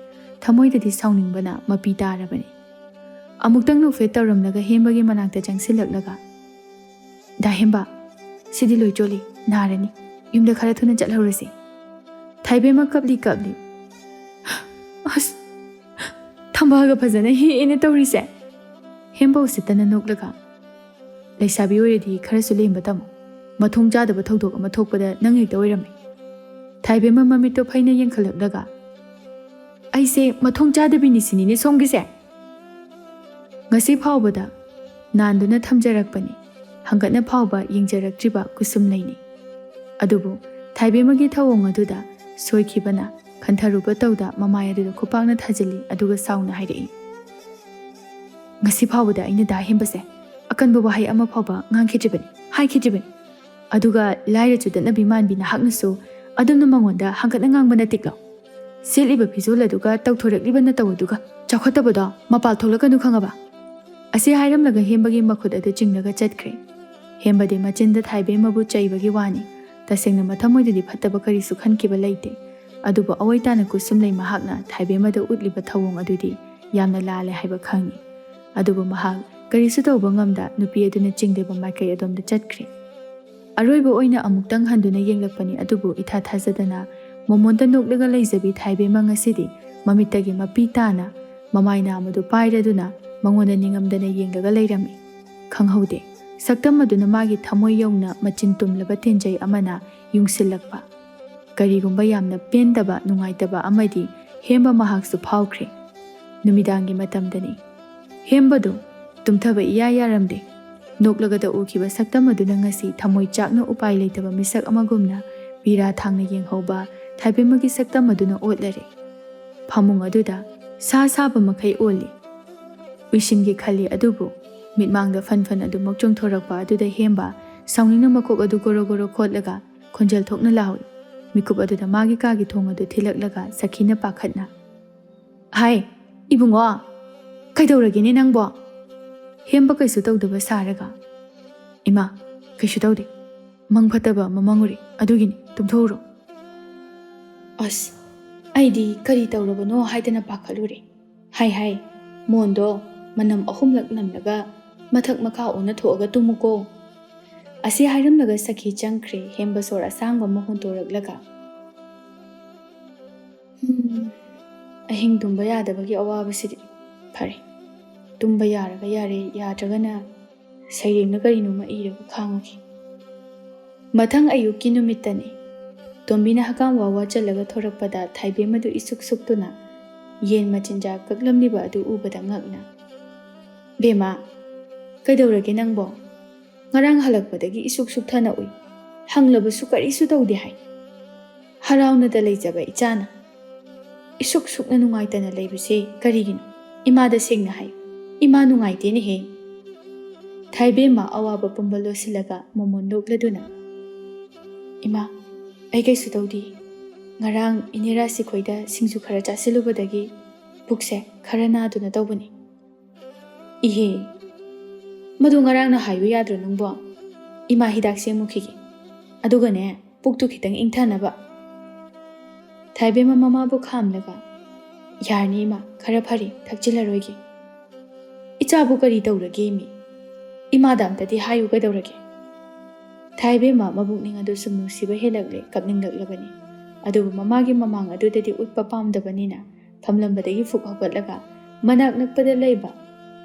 ꯊꯃꯣꯏꯗꯗꯤ ꯁꯥꯎꯅꯤꯡꯕꯅ ꯃꯄꯤ ꯇꯥꯔꯕꯅꯤ꯫ ꯑꯃꯨꯛꯇꯪ ꯅꯣꯛꯐꯦꯠ ꯇꯧꯔꯝꯂꯒ ꯍꯦꯝꯕꯒꯤ ꯃꯅꯥꯛꯇ ꯆꯪꯁꯤꯜꯂꯛꯂꯒ, "ꯗꯥ ꯍꯦꯝꯕ, ꯁꯤꯗꯤ ꯂꯣꯏ ꯆꯣꯠꯂꯤ, ꯅꯥꯔꯅꯤ꯫ ꯌꯨꯝꯗ ꯈꯔ ꯊꯨꯅ ꯆꯠꯍꯧꯔꯁꯤ꯫" ꯊꯥꯏꯕꯦꯝꯃ ꯀꯞꯂꯤ ꯀꯞꯂꯤ, "ꯑꯁ, ꯊꯝꯕꯥꯜꯒ ꯐꯖꯅ ꯍꯦꯛꯑꯦꯅꯦ ꯇꯧꯔꯤꯁꯦ꯫" ꯍꯦꯝꯕ ꯎꯁꯤꯠꯇꯅ ꯅꯣꯛꯂꯒ, "ꯂꯩꯁꯥꯕꯤ ꯑꯣꯏꯔꯗꯤ ꯈꯔꯁꯨ ꯂꯦꯝꯕ ꯇꯝꯃꯨ꯫ ꯃꯊꯣꯡ ꯆꯥꯗꯕ ꯊꯧꯗꯣꯛ ꯑꯃ ꯊꯣꯛꯄꯗ ꯅꯪ ꯍꯦꯛꯇ ꯑꯣꯏꯔꯝꯃꯦ꯫" ꯊꯥꯏꯕꯦꯝꯃ ꯃꯃꯤꯠꯇꯣ ꯐꯩꯅ ꯌꯦꯡꯈꯠꯂꯛꯂꯒ, "ꯑꯩꯁꯦ ꯃꯊꯣꯡ ꯆꯥꯗꯕꯤꯅꯤ ꯁꯤꯅꯤꯅꯦ ꯁꯣꯝꯒꯤꯁꯦ?" "ꯉꯁꯤ ꯐꯥꯎꯕꯗ ꯅꯥꯟꯗꯨꯅ ꯊꯝꯖꯔꯛꯄꯅꯤ, ꯍꯪꯒꯠꯅ ꯐꯥꯎꯕ ꯌꯦꯡꯖꯔꯛꯇ꯭ꯔꯤꯕ ꯀꯨꯁꯨꯝ ꯂꯩꯅꯤ꯫ ꯑꯗꯨꯕꯨ ꯊꯥꯏꯕꯦꯝꯃꯒꯤ ꯊꯧꯑꯣꯡ ꯑꯗꯨꯗ ꯁꯣꯏꯈꯤꯕꯅ ꯈꯟꯊꯔꯨꯕ ꯇꯧꯗ ꯃꯃꯥꯏ ꯑꯗꯨꯗ ꯈꯨꯄꯥꯛꯅ ꯊꯥꯖꯤꯜꯂꯤ, ꯑꯗꯨꯒ ꯁꯥꯎꯅ ꯍꯥꯏꯔꯛꯏ, "ꯉꯁꯤ ꯐꯥꯎꯕꯗ ꯑꯩꯅ ꯗꯥ ꯍꯦꯝꯕꯁꯦ ꯑꯀꯟꯕ ꯋꯥꯍꯩ ꯑꯃ ꯐꯥꯎꯕ ꯉꯥꯡꯈꯤꯗ꯭ꯔꯤꯕꯅꯤ, ꯍꯥꯏꯈꯤꯗ꯭ꯔꯤꯕꯅꯤ꯫ ꯑꯗꯨꯒ ꯂꯥꯏꯔ ꯆꯨꯗꯠꯅꯕꯤ ꯃꯥꯟꯕꯤ ꯅꯍꯥꯛꯅꯁꯨ ꯑꯗꯨꯝꯅ ꯃꯉꯣꯟꯗ ꯍꯪꯒꯠꯅ ꯉꯥꯡꯕ ꯅꯠꯇꯤꯛꯂꯣ? ꯁꯦꯠꯂꯤꯕ ꯐꯤꯖꯣꯜ ꯑꯗꯨꯒ ꯇꯧꯊꯣꯔꯛꯂꯤꯕ ꯅꯇꯧ ꯑꯗꯨꯒ ꯆꯥꯎꯈꯠꯇꯕꯗꯣ ꯃꯄꯥꯜ ꯊꯣꯛꯂꯛꯀꯅꯨ, ꯈꯪꯉꯕ?" ꯑꯁꯤ ꯍꯥꯏꯔꯝꯂꯒ ꯍꯦꯝꯕꯒꯤ ꯃꯈꯨꯠ ꯑꯗꯨ ꯆꯤꯡꯂꯒ ꯆꯠꯈ꯭ꯔꯦ꯫ ꯍꯦꯝꯕꯗꯤ ꯃꯆꯤꯟꯗ ꯊꯥꯏꯕꯦꯝꯃꯕꯨ ꯆꯩꯕꯒꯤ ꯋꯥꯅꯤ, ꯇꯁꯦꯡꯅ ꯃꯊꯃꯣꯏꯗꯗꯤ ꯐꯠꯇꯕ ꯀꯔꯤꯁꯨ ꯈꯟꯈꯤꯕ ꯂꯩꯇꯦ꯫ ꯑꯗꯨꯕꯨ ꯑꯋꯣꯏ ꯇꯥꯅ ꯀꯨꯁꯨꯝꯂꯩ ꯃꯍꯥꯛꯅ ꯊꯥꯏꯕꯦꯝꯃꯗ ꯎꯠꯂꯤꯕ ꯊꯧꯑꯣꯡ ꯑꯗꯨꯗꯤ ꯌꯥꯝꯅ ꯂꯥꯜꯂꯦ ꯍꯥꯏꯕ ꯈꯪꯏ꯫ ꯑꯗꯨꯕꯨ ꯃꯍꯥꯛ ꯀꯔꯤꯁꯨ ꯇꯧꯕ ꯉꯝꯗ ꯅꯨꯄꯤ ꯑꯗꯨꯅ ꯆꯤꯡꯂꯤꯕ ꯃꯥꯏꯀꯩ ꯑꯗꯣꯝꯗ ꯆꯠꯈ꯭ꯔꯦ꯫ ꯑꯔꯣꯏꯕ ꯑꯣꯏꯅ ꯑꯃꯨꯛꯇꯪ ꯍꯟꯗꯨꯅ ꯌꯦꯡꯂꯛꯄꯅꯤ, ꯑꯗꯨꯕꯨ ꯏꯊꯥ ꯊꯥꯖꯗꯅ ꯃꯣꯃꯣꯟꯗ ꯅꯣꯛꯂꯒ ꯂꯩꯖꯕꯤ ꯊꯥꯏꯕꯦꯝꯃ ꯉꯁꯤꯗꯤ ꯃꯃꯤꯠꯇꯒꯤ ꯃꯄꯤ ꯇꯥꯅ ꯃꯃꯥꯏ ꯅꯥꯝ ꯑꯗꯨ ꯄꯥꯏꯔꯗꯨꯅ ꯃꯉꯣꯟꯗ ꯅꯤꯡꯉꯝꯗꯅ ꯌꯦꯡꯂꯒ ꯂꯩꯔꯝꯃꯤ꯫ ꯈꯪꯍꯧꯗꯦ, ꯁꯛꯇꯝ ꯑꯗꯨꯅ ꯃꯥꯒꯤ ꯊꯃꯣꯏ ꯌꯧꯅ ꯃꯆꯤꯟ ꯇꯨꯝꯂꯕ ꯇꯦꯟꯖꯩ ꯑꯃꯅ ꯌꯨꯡꯁꯤꯜꯂꯛꯄ꯫ ꯀꯔꯤꯒꯨꯝꯕ ꯌꯥꯝꯅ ꯄꯦꯟꯗꯕ, ꯅꯨꯡꯉꯥꯏꯇꯕ ꯑꯃꯗꯤ ꯍꯦꯝꯕ ꯃꯍꯥꯛꯁꯨ ꯐꯥꯎꯈ꯭ꯔꯦ꯫ ꯅꯨꯃꯤꯗꯥꯡꯒꯤ ꯃꯇꯝꯗꯅꯤ꯫ ꯍꯦꯝꯕꯗꯨ ꯇꯨꯝꯊꯕ ꯏꯌꯥ ꯌꯥꯔꯝꯗꯦ꯫ ꯅꯣꯛꯂꯒꯗ ꯎꯈꯤꯕ ꯁꯛꯇꯝ ꯑꯗꯨꯅ ꯉꯁꯤ ꯊꯃꯣꯏ ꯆꯥꯛꯅ ꯎꯄꯥꯏ ꯂꯩꯇꯕ ꯃꯤꯁꯛ ꯑꯃꯒꯨꯝꯅ ꯄꯤꯔꯥ ꯊꯥꯡꯅ ꯌꯦꯡꯍꯧꯕ ꯊꯥꯏꯕꯦꯝꯃꯒꯤ ꯁꯛꯇꯝ ꯑꯗꯨꯅ ꯑꯣꯠꯂꯔꯦ꯫ ꯐꯃꯨꯡ ꯑꯗꯨꯗ ꯁꯥ ꯁꯥꯕ ꯃꯈꯩ ꯑꯣꯜꯂꯤ꯫ ꯎꯏꯁꯤꯟꯒꯦ ꯈꯜꯂꯤ, ꯑꯗꯨꯕꯨ ꯃꯤꯠꯃꯥꯡꯗ ꯐꯟ ꯐꯟ ꯑꯗꯨꯃꯛ ꯆꯣꯡꯊꯣꯔꯛꯄ ꯑꯗꯨꯗ ꯍꯦꯝꯕ ꯁꯥꯎꯅꯤꯡꯅ ꯃꯀꯣꯛ ꯑꯗꯨ ꯒꯣꯔꯣ ꯒꯣꯔꯣ ꯈꯣꯠꯂꯒ ꯈꯣꯟꯖꯦꯜ ꯊꯣꯛꯅ ꯂꯥꯎꯏ꯫ ꯃꯤꯀꯨꯞ ꯑꯗꯨꯗ ꯃꯥꯒꯤ ꯀꯥꯒꯤ ꯊꯣꯡ ꯑꯗꯨ ꯊꯤꯜꯂꯛꯂꯒ ꯁꯈꯤꯅ ꯄꯥꯈꯠꯅ, "ꯍꯥꯏ, ꯏꯕꯨꯡꯉꯣ, ꯀꯩꯗꯧꯔꯒꯦꯅꯦ ꯅꯪꯕꯣ?" ꯍꯦꯝꯕ ꯀꯩꯁꯨ ꯇꯧꯗꯕ ꯁꯥꯔꯒ, "ꯏꯃꯥ, ꯀꯩꯁꯨ ꯇꯧꯗꯦ, ꯃꯪ ꯐꯠꯇꯕ ꯑꯃ ꯃꯪꯉꯨꯔꯦ, ꯑꯗꯨꯒꯤꯅꯤ, ꯇꯨꯝꯊꯣꯛꯎꯔꯣ꯫" ꯑꯁ, ꯑꯩꯗꯤ ꯀꯔꯤ ꯇꯧꯔꯕꯅꯣ ꯍꯥꯏꯗꯅ ꯄꯥꯈꯠꯂꯨꯔꯦ꯫ ꯍꯥꯏ ꯍꯥꯏ, ꯃꯣꯟꯗꯣ ꯃꯅꯝ ꯑꯍꯨꯝꯂꯛ ꯅꯝꯂꯒ ꯃꯊꯛ ꯃꯈꯥ ꯑꯣꯟꯅ ꯊꯣꯛꯑꯒ ꯇꯨꯝꯃꯨꯀꯣ꯫ ꯑꯁꯤ ꯍꯥꯏꯔꯝꯂꯒ ꯁꯈꯤ ꯆꯪꯈ꯭ꯔꯦ, ꯍꯦꯝꯕ ꯁꯣꯔ ꯑꯁꯥꯡꯕ ꯑꯃ ꯍꯣꯟꯗꯣꯔꯛꯂꯒ꯫ "ꯍꯝ, ꯑꯍꯤꯡ ꯇꯨꯝꯕ ꯌꯥꯗꯕꯒꯤ ꯑꯋꯥꯕꯁꯤꯗꯤ꯫ ꯐꯔꯦ, ꯇꯨꯝꯕ ꯌꯥꯔꯒ ꯌꯥꯔꯦ, ꯌꯥꯗ꯭ꯔꯒꯅ ꯁꯩꯔꯦꯡꯅ ꯀꯔꯤꯅꯣꯃ ꯏꯔꯒ ꯈꯥꯡꯉꯒꯦ꯫" ꯃꯊꯪ ꯑꯌꯨꯛꯀꯤ ꯅꯨꯃꯤꯠꯇꯅꯤ꯫ ꯇꯣꯝꯕꯤꯅ ꯍꯀꯥꯝ ꯋꯥ ꯋꯥ ꯆꯜꯂꯒ ꯊꯣꯔꯛꯄꯗ ꯊꯥꯏꯕꯦꯝ ꯑꯗꯨ ꯏꯁꯨꯛ ꯁꯨꯛꯇꯨꯅ ꯌꯦꯟ ꯃꯆꯤꯟꯖꯥꯛ ꯀꯛꯂꯝꯂꯤꯕ ꯑꯗꯨ ꯎꯕꯗ ꯉꯛꯅ, "ꯕꯦꯝꯃ, ꯀꯩꯗꯧꯔꯒꯦ ꯅꯪꯕꯣ? ꯉꯔꯥꯡ ꯍꯜꯂꯛꯄꯗꯒꯤ ꯏꯁꯨꯛ ꯁꯨꯛꯊꯅ ꯎꯏ꯫ ꯍꯪꯂꯕꯁꯨ ꯀꯔꯤꯁꯨ ꯇꯧꯗꯦ ꯍꯥꯏ꯫ ꯍꯔꯥꯎꯅꯗ ꯂꯩꯖꯕ ꯏꯆꯥꯅ ꯏꯁꯨꯛ ꯁꯨꯛꯅ ꯅꯨꯡꯉꯥꯏꯇꯅ ꯂꯩꯕꯁꯦ ꯀꯔꯤꯒꯤꯅꯣ? ꯏꯃꯥꯗ ꯁꯦꯡꯅ ꯍꯥꯏꯌꯨ꯫ ꯏꯃꯥ ꯅꯨꯡꯉꯥꯏꯇꯦꯅꯦꯍꯦ꯫" ꯊꯥꯏꯕꯦꯝꯃ ꯑꯋꯥꯕ ꯄꯨꯝꯕ ꯂꯣꯠꯁꯤꯜꯂꯒ ꯃꯃꯣꯟ ꯅꯣꯛꯂꯗꯨꯅ, "ꯏꯃꯥ, ꯑꯩ ꯀꯩꯁꯨ ꯇꯧꯗꯦ꯫ ꯉꯔꯥꯡ ꯏꯅꯦ ꯔꯥꯁꯤꯈꯣꯏꯗ ꯁꯤꯡꯖꯨ ꯈꯔ ꯆꯥꯁꯤꯜꯂꯨꯕꯗꯒꯤ ꯄꯨꯛꯁꯦ ꯈꯔ ꯅꯥꯗꯨꯅ ꯇꯧꯕꯅꯤ꯫" "ꯏꯍꯦ, ꯃꯗꯨ ꯉꯔꯥꯡꯅ ꯍꯥꯏꯕ ꯌꯥꯗ꯭ꯔꯣ ꯅꯪꯕꯣ? ꯏꯃꯥ ꯍꯤꯗꯥꯛ ꯁꯦꯝꯃꯨꯈꯤꯒꯦ꯫ ꯑꯗꯨꯒꯅꯦ, ꯄꯨꯛꯇꯨ ꯈꯤꯇꯪ ꯏꯪꯊꯅꯕ꯫" ꯊꯥꯏꯕꯦꯝꯃ ꯃꯃꯥꯕꯨ ꯈꯥꯝꯂꯒ, "ꯌꯥꯔꯅꯤ ꯏꯃꯥ, ꯈꯔ ꯐꯔꯦ, ꯊꯛꯆꯤꯜꯂꯔꯣꯏꯒꯦ꯫" "ꯏꯆꯥꯕꯨ ꯀꯔꯤ ꯇꯧꯔꯒꯦ ꯃꯤ? ꯏꯃꯥꯗ ꯑꯝꯇꯗꯤ ꯍꯥꯏꯌꯨ ꯀꯩꯗꯧꯔꯒꯦ?" ꯊꯥꯏꯕꯦꯝꯃ ꯃꯕꯨꯛꯅꯤꯡ ꯑꯗꯨ ꯁꯨꯝ ꯅꯨꯡꯁꯤꯕ ꯍꯦꯜꯂꯛꯂꯦ, ꯀꯞꯅꯤꯡꯂꯛꯂꯕꯅꯤ꯫ ꯑꯗꯨꯕꯨ ꯃꯃꯥꯒꯤ ꯃꯃꯥꯡ ꯑꯗꯨꯗꯗꯤ ꯎꯠꯄ ꯄꯥꯝꯗꯕꯅꯤꯅ ꯐꯝꯂꯝꯕꯗꯒꯤ ꯐꯨꯛ ꯍꯧꯒꯠꯂꯒ ꯃꯅꯥꯛ ꯅꯛꯄꯗ ꯂꯩꯕ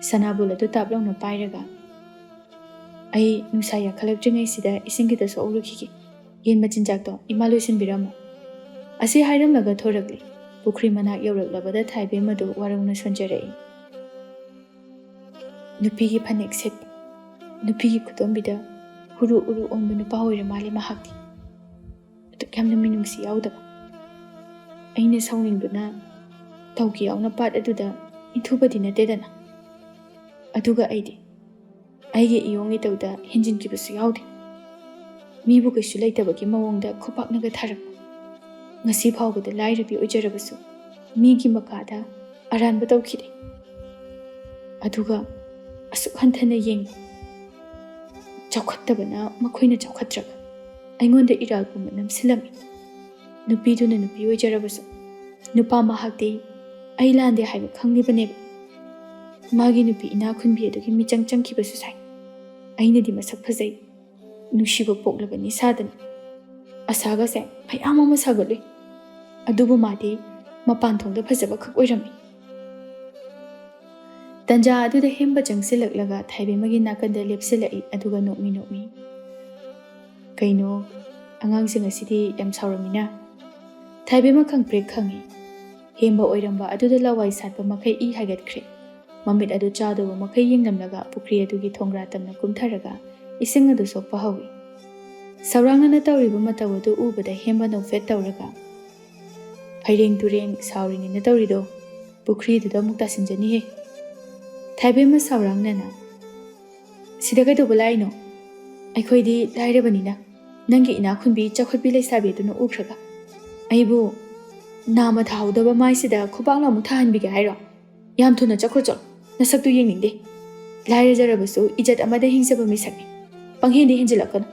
ꯁꯅꯥꯕꯨꯜ ꯑꯗꯨ ꯇꯥꯞ ꯂꯥꯎꯅ ꯄꯥꯏꯔꯒ, "ꯑꯩ ꯅꯨꯡꯁꯥ ꯌꯥꯈꯠꯂꯛꯇ꯭ꯔꯤꯉꯩꯁꯤꯗ ꯏꯁꯤꯡ ꯈꯤꯇ ꯁꯣꯛꯎꯔꯨꯈꯤꯒꯦ꯫ ꯌꯦꯟ ꯃꯆꯤꯟꯖꯥꯛꯇꯣ ꯏꯃꯥ ꯂꯣꯏꯁꯤꯟꯕꯤꯔꯝꯃꯣ꯫" ꯑꯁꯤ ꯍꯥꯏꯔꯝꯂꯒ ꯊꯣꯔꯛꯂꯤ꯫ ꯄꯨꯈ꯭ꯔꯤ ꯃꯅꯥꯛ ꯌꯧꯔꯛꯂꯕꯗ ꯊꯥꯏꯕꯦꯝꯃꯗꯨ ꯋꯥꯔꯧꯅ ꯁꯣꯟꯖꯔꯛꯏ꯫ ꯅꯨꯄꯤꯒꯤ ꯐꯅꯦꯛ ꯁꯦꯠꯄ, ꯅꯨꯄꯤꯒꯤ ꯈꯨꯗꯣꯝꯕꯤꯗ ꯎꯔꯨ ꯎꯔꯨ ꯑꯣꯟꯕ ꯅꯨꯄꯥ ꯑꯣꯏꯔ ꯃꯥꯜꯂꯦ ꯃꯍꯥꯛꯇꯤ꯫ ꯑꯗꯨꯛ ꯌꯥꯝꯅ ꯃꯤꯅꯨꯡꯁꯤ ꯌꯥꯎꯗꯕ꯫ ꯑꯩꯅ ꯁꯥꯎꯅꯤꯡꯗꯨꯅ ꯇꯧꯒꯦ ꯌꯥꯎꯅ ꯄꯥꯠ ꯑꯗꯨꯗ ꯏꯟꯊꯨꯕꯗꯤ ꯅꯠꯇꯦꯗꯅ꯫ ꯑꯗꯨꯒ ꯑꯩꯗꯤ ꯑꯩꯒꯤ ꯏꯌꯣꯡ ꯏꯇꯧꯗ ꯍꯦꯟꯖꯤꯟꯈꯤꯕꯁꯨ ꯌꯥꯎꯗꯦ꯫ ꯃꯤꯕꯨ ꯀꯩꯁꯨ ꯂꯩꯇꯕꯒꯤ ꯃꯑꯣꯡꯗ ꯈꯨꯄꯥꯛꯅꯒ ꯊꯥꯔꯛꯄ꯫ ꯉꯁꯤ ꯐꯥꯎꯕꯗ ꯂꯥꯏꯔꯕꯤ ꯑꯣꯏꯖꯔꯕꯁꯨ ꯃꯤꯒꯤ ꯃꯀꯥꯗ ꯑꯔꯥꯟꯕ ꯇꯧꯈꯤꯗꯦ꯫ ꯑꯗꯨꯒ ꯑꯁꯨꯛ ꯍꯟꯊꯅ ꯌꯦꯡꯕ, ꯆꯥꯎꯈꯠꯇꯕꯅ ꯃꯈꯣꯏꯅ ꯆꯥꯎꯈꯠꯇ꯭ꯔꯒ ꯑꯩꯉꯣꯟꯗ ꯏꯔꯥꯜ ꯄꯨꯝꯕ ꯅꯝꯁꯤꯜꯂꯝꯃꯤ꯫ ꯅꯨꯄꯤꯗꯨꯅ ꯅꯨꯄꯤ ꯑꯣꯏꯖꯔꯕꯁꯨ ꯅꯨꯄꯥ ꯃꯍꯥꯛꯇꯤ ꯑꯩ ꯂꯥꯟꯗꯦ ꯍꯥꯏꯕ ꯈꯪꯂꯤꯕꯅꯦꯕ꯫ ꯃꯥꯒꯤ ꯅꯨꯄꯤ ꯏꯅꯥꯛ ꯈꯨꯟꯕꯤ ꯑꯗꯨꯒꯤ ꯃꯤꯆꯪ ꯆꯪꯈꯤꯕꯁꯨ ꯁꯥꯏ꯫ ꯑꯩꯅꯗꯤ ꯃꯁꯛ ꯐꯖꯩ, ꯅꯨꯡꯁꯤꯕ ꯄꯣꯛꯂꯕꯅꯤ ꯁꯥꯗꯅ ꯑꯁꯥꯒꯁꯦ ꯃꯌꯥꯝ ꯑꯃ ꯁꯥꯒꯠꯂꯨꯏ꯫ ꯑꯗꯨꯕꯨ ꯃꯥꯗꯤ ꯃꯄꯥꯟ ꯊꯣꯡꯗ ꯐꯖꯕ ꯈꯛ ꯑꯣꯏꯔꯝꯃꯤ꯫ ꯇꯟꯖꯥ ꯑꯗꯨꯗ ꯍꯦꯝꯕ ꯆꯪꯁꯤꯜꯂꯛꯂꯒ ꯊꯥꯏꯕꯦꯝꯃꯒꯤ ꯅꯥꯀꯟꯗ ꯂꯦꯞꯁꯤꯜꯂꯛꯏ, ꯑꯗꯨꯒ ꯅꯣꯛꯃꯤ ꯅꯣꯛꯃꯤ, "ꯀꯩꯅꯣ, ꯑꯉꯥꯡꯁꯤꯡ ꯑꯁꯤꯗꯤ ꯌꯥꯝ ꯁꯥꯎꯔꯝꯃꯤꯅ?" ꯊꯥꯏꯕꯦꯝꯃ ꯈꯪꯄ꯭ꯔꯦꯛ ꯈꯪꯉꯤ꯫ ꯍꯦꯝꯕ ꯑꯣꯏꯔꯝꯕ ꯑꯗꯨꯗ ꯂꯋꯥꯏ ꯁꯥꯠꯄ ꯃꯈꯩ ꯏ ꯍꯥꯏꯒꯠꯈ꯭ꯔꯦ꯫ ꯃꯃꯤꯠ ꯑꯗꯨ ꯆꯥꯗꯧꯕ ꯃꯈꯩ ꯌꯦꯡꯂꯝꯂꯒ ꯄꯨꯈ꯭ꯔꯤ ꯑꯗꯨꯒꯤ ꯊꯣꯡꯒ꯭ꯔꯥ ꯇꯝꯅ ꯀꯨꯝꯊꯔꯒ ꯏꯁꯤꯡ ꯑꯗꯨ ꯁꯣꯛꯄ ꯍꯧꯏ꯫ ꯁꯧꯔꯥꯡꯅꯅ ꯇꯧꯔꯤꯕ ꯃꯇꯧ ꯑꯗꯨ ꯎꯕꯗ ꯍꯦꯝꯕ ꯅꯣꯛꯐꯦꯠ ꯇꯧꯔꯒ, "ꯐꯩꯔꯦꯡ ꯇꯨꯔꯦꯡ ꯁꯥꯎꯔꯤꯅꯤꯅ ꯇꯧꯔꯤꯗꯣ, ꯄꯨꯈ꯭ꯔꯤꯗꯨꯗ ꯑꯃꯨꯛ ꯇꯥꯁꯤꯟꯖꯅꯤꯍꯦ!" ꯊꯥꯏꯕꯦꯝꯃ ꯁꯥꯎꯔꯥꯡꯅꯅ, "ꯁꯤꯗ ꯀꯩꯗꯧꯕ ꯂꯥꯛꯏꯅꯣ? ꯑꯩꯈꯣꯏꯗꯤ ꯂꯥꯏꯔꯕꯅꯤꯅ ꯅꯪꯒꯤ ꯏꯅꯥꯛ ꯈꯨꯟꯕꯤ ꯆꯥꯎꯈꯠꯄꯤ ꯂꯩꯁꯥꯕꯤ ꯑꯗꯨꯅ ꯎꯈ꯭ꯔꯒ ꯑꯩꯕꯨ ꯅꯥꯃ ꯊꯥꯍꯧꯗꯕ ꯃꯥꯏꯁꯤꯗ ꯈꯨꯕꯥꯛꯅ ꯑꯃꯨꯛ ꯊꯥꯍꯟꯕꯤꯒꯦ ꯍꯥꯏꯔꯣ? ꯌꯥꯝ ꯊꯨꯅ ꯆꯠꯈ꯭ꯔꯣ ꯆꯠꯂꯣ, ꯅꯁꯛꯇꯨ ꯌꯦꯡꯅꯤꯡꯗꯦ꯫ ꯂꯥꯏꯔꯖꯔꯕꯁꯨ ꯏꯖꯠ ꯑꯃꯗ ꯍꯤꯡꯖꯕ ꯃꯤꯁꯛꯅꯤ, ꯄꯪꯍꯦꯟꯗꯤ ꯍꯦꯟꯖꯤꯜꯂꯛꯀꯅꯨ꯫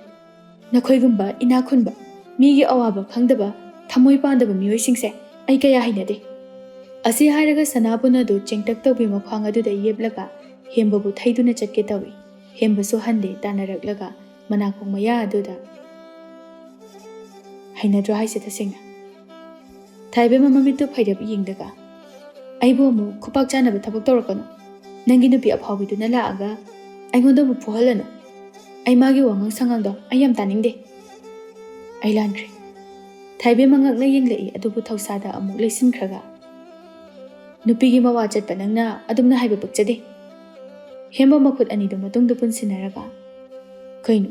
ꯅꯈꯣꯏꯒꯨꯝꯕ ꯏꯅꯥꯛ ꯈꯨꯟꯕ, ꯃꯤꯒꯤ ꯑꯋꯥꯕ ꯈꯪꯗꯕ, ꯊꯃꯣꯏ ꯄꯥꯟꯗꯕ ꯃꯤꯑꯣꯏꯁꯤꯡꯁꯦ ꯑꯩ ꯀꯌꯥ ꯍꯩꯅꯗꯦ꯫" ꯑꯁꯤ ꯍꯥꯏꯔꯒ ꯁꯅꯥꯕꯨꯟ ꯑꯗꯨ ꯆꯦꯡꯇꯛ ꯇꯧꯕꯤ ꯃꯈ꯭ꯋꯥꯡ ꯑꯗꯨꯗ ꯌꯦꯞꯂꯒ ꯍꯦꯝꯕꯕꯨ ꯊꯩꯗꯨꯅ ꯆꯠꯀꯦ ꯇꯧꯏ꯫ ꯍꯦꯝꯕꯁꯨ ꯍꯟꯗꯦ, ꯇꯥꯟꯅꯔꯛꯂꯒ ꯃꯅꯥꯀꯣꯡ ꯃꯌꯥ ꯑꯗꯨꯗ, "ꯍꯩꯅꯗ꯭ꯔꯣ ꯍꯥꯏꯁꯦ ꯇꯁꯦꯡꯅ?" ꯊꯥꯏꯕꯦꯝꯃ ꯃꯃꯤꯠꯇꯨ ꯐꯩꯔꯞ ꯌꯦꯡꯂꯒ, "ꯑꯩꯕꯨ ꯑꯃꯨꯛ ꯈꯨꯄꯥꯛ ꯆꯥꯅꯕ ꯊꯕꯛ ꯇꯧꯔꯛꯀꯅꯨ꯫ ꯅꯪꯒꯤ ꯅꯨꯄꯤ ꯑꯐꯥꯎꯕꯤꯗꯨꯅ ꯂꯥꯛꯑꯒ ꯑꯩꯉꯣꯟꯗ ꯑꯃꯨꯛ ꯐꯨꯍꯜꯂꯅꯨ꯫ ꯑꯩ ꯃꯥꯒꯤ ꯋꯥꯉꯥꯡ ꯁꯉꯥꯡꯗꯣ ꯑꯩ ꯌꯥꯝ ꯇꯥꯅꯤꯡꯗꯦ꯫" "ꯑꯩ ꯂꯥꯟꯈ꯭ꯔꯦ꯫" ꯊꯥꯏꯕꯦꯝꯃ ꯉꯛꯅ ꯌꯦꯡꯂꯛꯏ, ꯑꯗꯨꯕꯨ ꯊꯧꯁꯥꯗ ꯑꯃꯨꯛ ꯂꯩꯁꯤꯟꯈ꯭ꯔꯒ, "ꯅꯨꯄꯤꯒꯤ ꯃꯋꯥ ꯆꯠꯄ ꯅꯪꯅ ꯑꯗꯨꯝꯅ ꯍꯥꯏꯕ ꯄꯛꯆꯗꯦ꯫" ꯍꯦꯝꯕ ꯃꯈꯨꯠ ꯑꯅꯤꯗꯨ ꯃꯇꯨꯡꯗ ꯄꯨꯟꯁꯤꯟꯅꯔꯒ, "ꯀꯩꯅꯣ,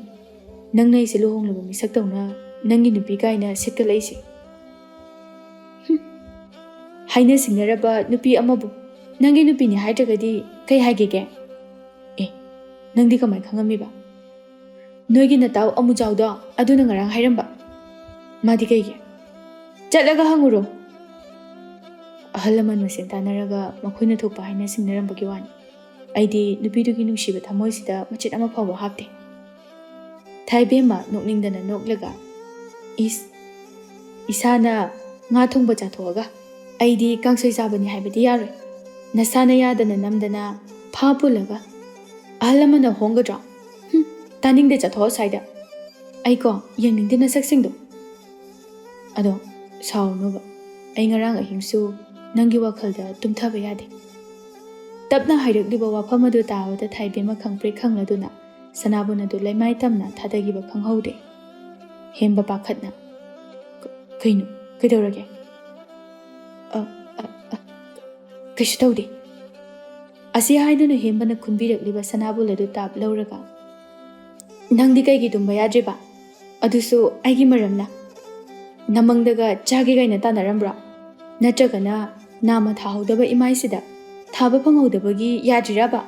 ꯅꯪꯅ ꯑꯩꯁꯦ ꯂꯨꯍꯣꯡꯂꯕ ꯃꯤꯁꯛꯇꯧꯅ ꯅꯪꯒꯤ ꯅꯨꯄꯤ ꯀꯥꯏꯅ ꯁꯤꯠꯀꯠꯂꯛꯏꯁꯦ?" "ꯍꯨꯝ, ꯍꯥꯏꯅ ꯁꯤꯡꯅꯔꯕ ꯅꯨꯄꯤ ꯑꯃꯕꯨ ꯅꯪꯒꯤ ꯅꯨꯄꯤꯅꯤ ꯍꯥꯏꯗ꯭ꯔꯒꯗꯤ ꯀꯩ ꯍꯥꯏꯒꯦꯒꯦ?" "ꯑꯦ, ꯅꯪꯗꯤ ꯀꯃꯥꯏ ꯈꯪꯉꯝꯃꯤꯕ?" "ꯅꯣꯏꯒꯤ ꯅꯇꯥꯎ ꯑꯃꯨꯖꯥꯎꯗꯣ ꯑꯗꯨꯅ ꯉꯔꯥꯡ ꯍꯥꯏꯔꯝꯕ꯫" "ꯃꯥꯗꯤ ꯀꯩꯒꯤ?" "ꯆꯠꯂꯒ ꯍꯪꯉꯨꯔꯣ꯫" ꯑꯍꯜ ꯂꯃꯟ ꯃꯁꯦꯟ ꯇꯥꯟꯅꯔꯒ ꯃꯈꯣꯏꯅ ꯊꯣꯛꯄ ꯍꯥꯏꯅ ꯁꯤꯡꯅꯔꯝꯕꯒꯤ ꯋꯥꯅꯤ꯫ ꯑꯩꯗꯤ ꯅꯨꯄꯤꯗꯨꯒꯤ ꯅꯨꯡꯁꯤꯕ ꯊꯃꯣꯏꯁꯤꯗ ꯃꯆꯦꯠ ꯑꯃ ꯐꯥꯎꯕ ꯍꯥꯞꯇꯦ꯫ ꯊꯥꯏꯕꯦꯝꯃ ꯅꯣꯛꯅꯤꯡꯗꯅ ꯅꯣꯛꯂꯒ, "ꯏꯁ, ꯏꯁꯥꯅ ꯉꯥ ꯊꯣꯡꯕ ꯆꯥꯊꯣꯛꯑꯒ ꯑꯩꯗꯤ ꯀꯥꯡꯁꯣꯏ ꯆꯥꯕꯅꯤ ꯍꯥꯏꯕꯗꯤ ꯌꯥꯔꯣꯏ꯫ ꯅꯁꯥꯅ ꯌꯥꯗꯅ ꯅꯝꯗꯅ ꯐꯥ ꯄꯨꯜꯂꯒ ꯑꯍꯜ ꯂꯃꯟꯅ ꯍꯣꯡꯒꯗ꯭ꯔꯣ? ꯍꯨꯝ, ꯇꯥꯅꯤꯡꯗꯦ, ꯆꯠꯊꯣꯛꯑꯣ ꯁ꯭ꯋꯥꯏꯗ꯫ ꯑꯩꯀꯣ ꯌꯦꯡꯅꯤꯡꯗꯦ ꯅꯁꯛꯁꯤꯡꯗꯣ꯫" "ꯑꯗꯣ ꯁꯥꯎꯔꯨꯅꯨꯕ, ꯑꯩ ꯉꯔꯥꯡ ꯑꯍꯤꯡꯁꯨ ꯅꯪꯒꯤ ꯋꯥꯈꯜꯗ ꯇꯨꯝꯊꯕ ꯌꯥꯗꯦ꯫" ꯇꯞꯅ ꯍꯥꯏꯔꯛꯂꯤꯕ ꯋꯥꯐꯝ ꯑꯗꯨ ꯇꯥꯕꯗ ꯊꯥꯏꯕꯦꯝꯃ ꯈꯪꯄ꯭ꯔꯦꯛ ꯈꯪꯂꯗꯨꯅ ꯁꯅꯥꯕꯨꯟ ꯑꯗꯨ ꯂꯩꯃꯥꯏ ꯇꯝꯅ ꯊꯥꯗꯈꯤꯕ ꯈꯪꯍꯧꯗꯦ꯫ ꯍꯦꯝꯕ ꯄꯥꯈꯠꯅ, "ꯀ-, ꯀꯩꯅꯣ? ꯀꯩꯗꯧꯔꯒꯦ?" "ꯑ, ꯑ, ꯑ, ꯀꯩꯁꯨ ꯇꯧꯗꯦ꯫" ꯑꯁꯤ ꯍꯥꯏꯗꯨꯅ ꯍꯦꯝꯕꯅ ꯈꯨꯟꯕꯤꯔꯛꯂꯤꯕ ꯁꯅꯥꯕꯨꯜ ꯑꯗꯨ ꯇꯥꯞ ꯂꯧꯔꯒ, "ꯅꯪꯗꯤ ꯀꯩꯒꯤ ꯇꯨꯝꯕ ꯌꯥꯗ꯭ꯔꯤꯕ? ꯑꯗꯨꯁꯨ ꯑꯩꯒꯤ ꯃꯔꯝꯅ? ꯅꯃꯪꯗꯒ ꯆꯥꯒꯦ ꯀꯥꯏꯅ ꯇꯥꯟꯅꯔꯝꯕ꯭ꯔꯣ? ꯅꯠꯇ꯭ꯔꯒꯅ ꯅꯥꯝꯃ ꯊꯥꯍꯧꯗꯕ ꯏꯃꯥꯏꯁꯤꯗ ꯊꯥꯕ ꯐꯪꯍꯧꯗꯕꯒꯤ ꯌꯥꯗ꯭ꯔꯤꯔꯕ?"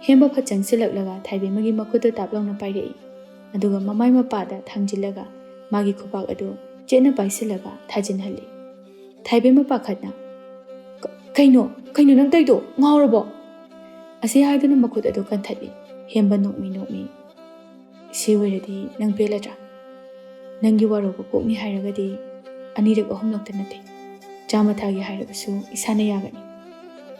ꯍꯦꯝꯕ ꯐꯠ ꯆꯪꯁꯤꯜꯂꯛꯂꯒ ꯊꯥꯏꯕꯦꯝꯃꯒꯤ ꯃꯈꯨꯠꯇꯨ ꯇꯥꯞ ꯂꯥꯎꯅ ꯄꯥꯏꯔꯛꯏ꯫ ꯑꯗꯨꯒ ꯃꯃꯥꯏ ꯃꯄꯥꯗ ꯊꯥꯡꯖꯤꯜꯂꯒ ꯃꯥꯒꯤ ꯈꯨꯄꯥꯛ ꯑꯗꯨ ꯆꯦꯠꯅ ꯄꯥꯏꯁꯤꯜꯂꯒ ꯊꯥꯖꯤꯟꯍꯜꯂꯤ꯫ ꯊꯥꯏꯕꯦꯝꯃ ꯄꯥꯈꯠꯅ, "ꯀ-, ꯀꯩꯅꯣ? ꯀꯩꯅꯣ ꯅꯪ ꯇꯧꯔꯤꯗꯣ? ꯉꯥꯎꯔꯕꯣ?" ꯑꯁꯤ ꯍꯥꯏꯗꯨꯅ ꯃꯈꯨꯠ ꯑꯗꯨ ꯀꯟꯊꯠꯂꯤ꯫ ꯍꯦꯝꯕ ꯅꯣꯛꯃꯤ ꯅꯣꯛꯃꯤ, "ꯁꯤ ꯑꯣꯏꯔꯗꯤ ꯅꯪ ꯄꯦꯜꯂꯗ꯭ꯔꯥ? ꯅꯪꯒꯤ ꯋꯥꯔꯧꯕ ꯀꯣꯛꯅꯤ ꯍꯥꯏꯔꯒꯗꯤ ꯑꯅꯤꯔꯛ ꯑꯍꯨꯝꯂꯛꯇ ꯅꯠꯇꯦ, ꯆꯥꯝꯃ ꯊꯥꯒꯦ ꯍꯥꯏꯔꯕꯁꯨ ꯏꯁꯥꯅ ꯌꯥꯒꯅꯤ꯫"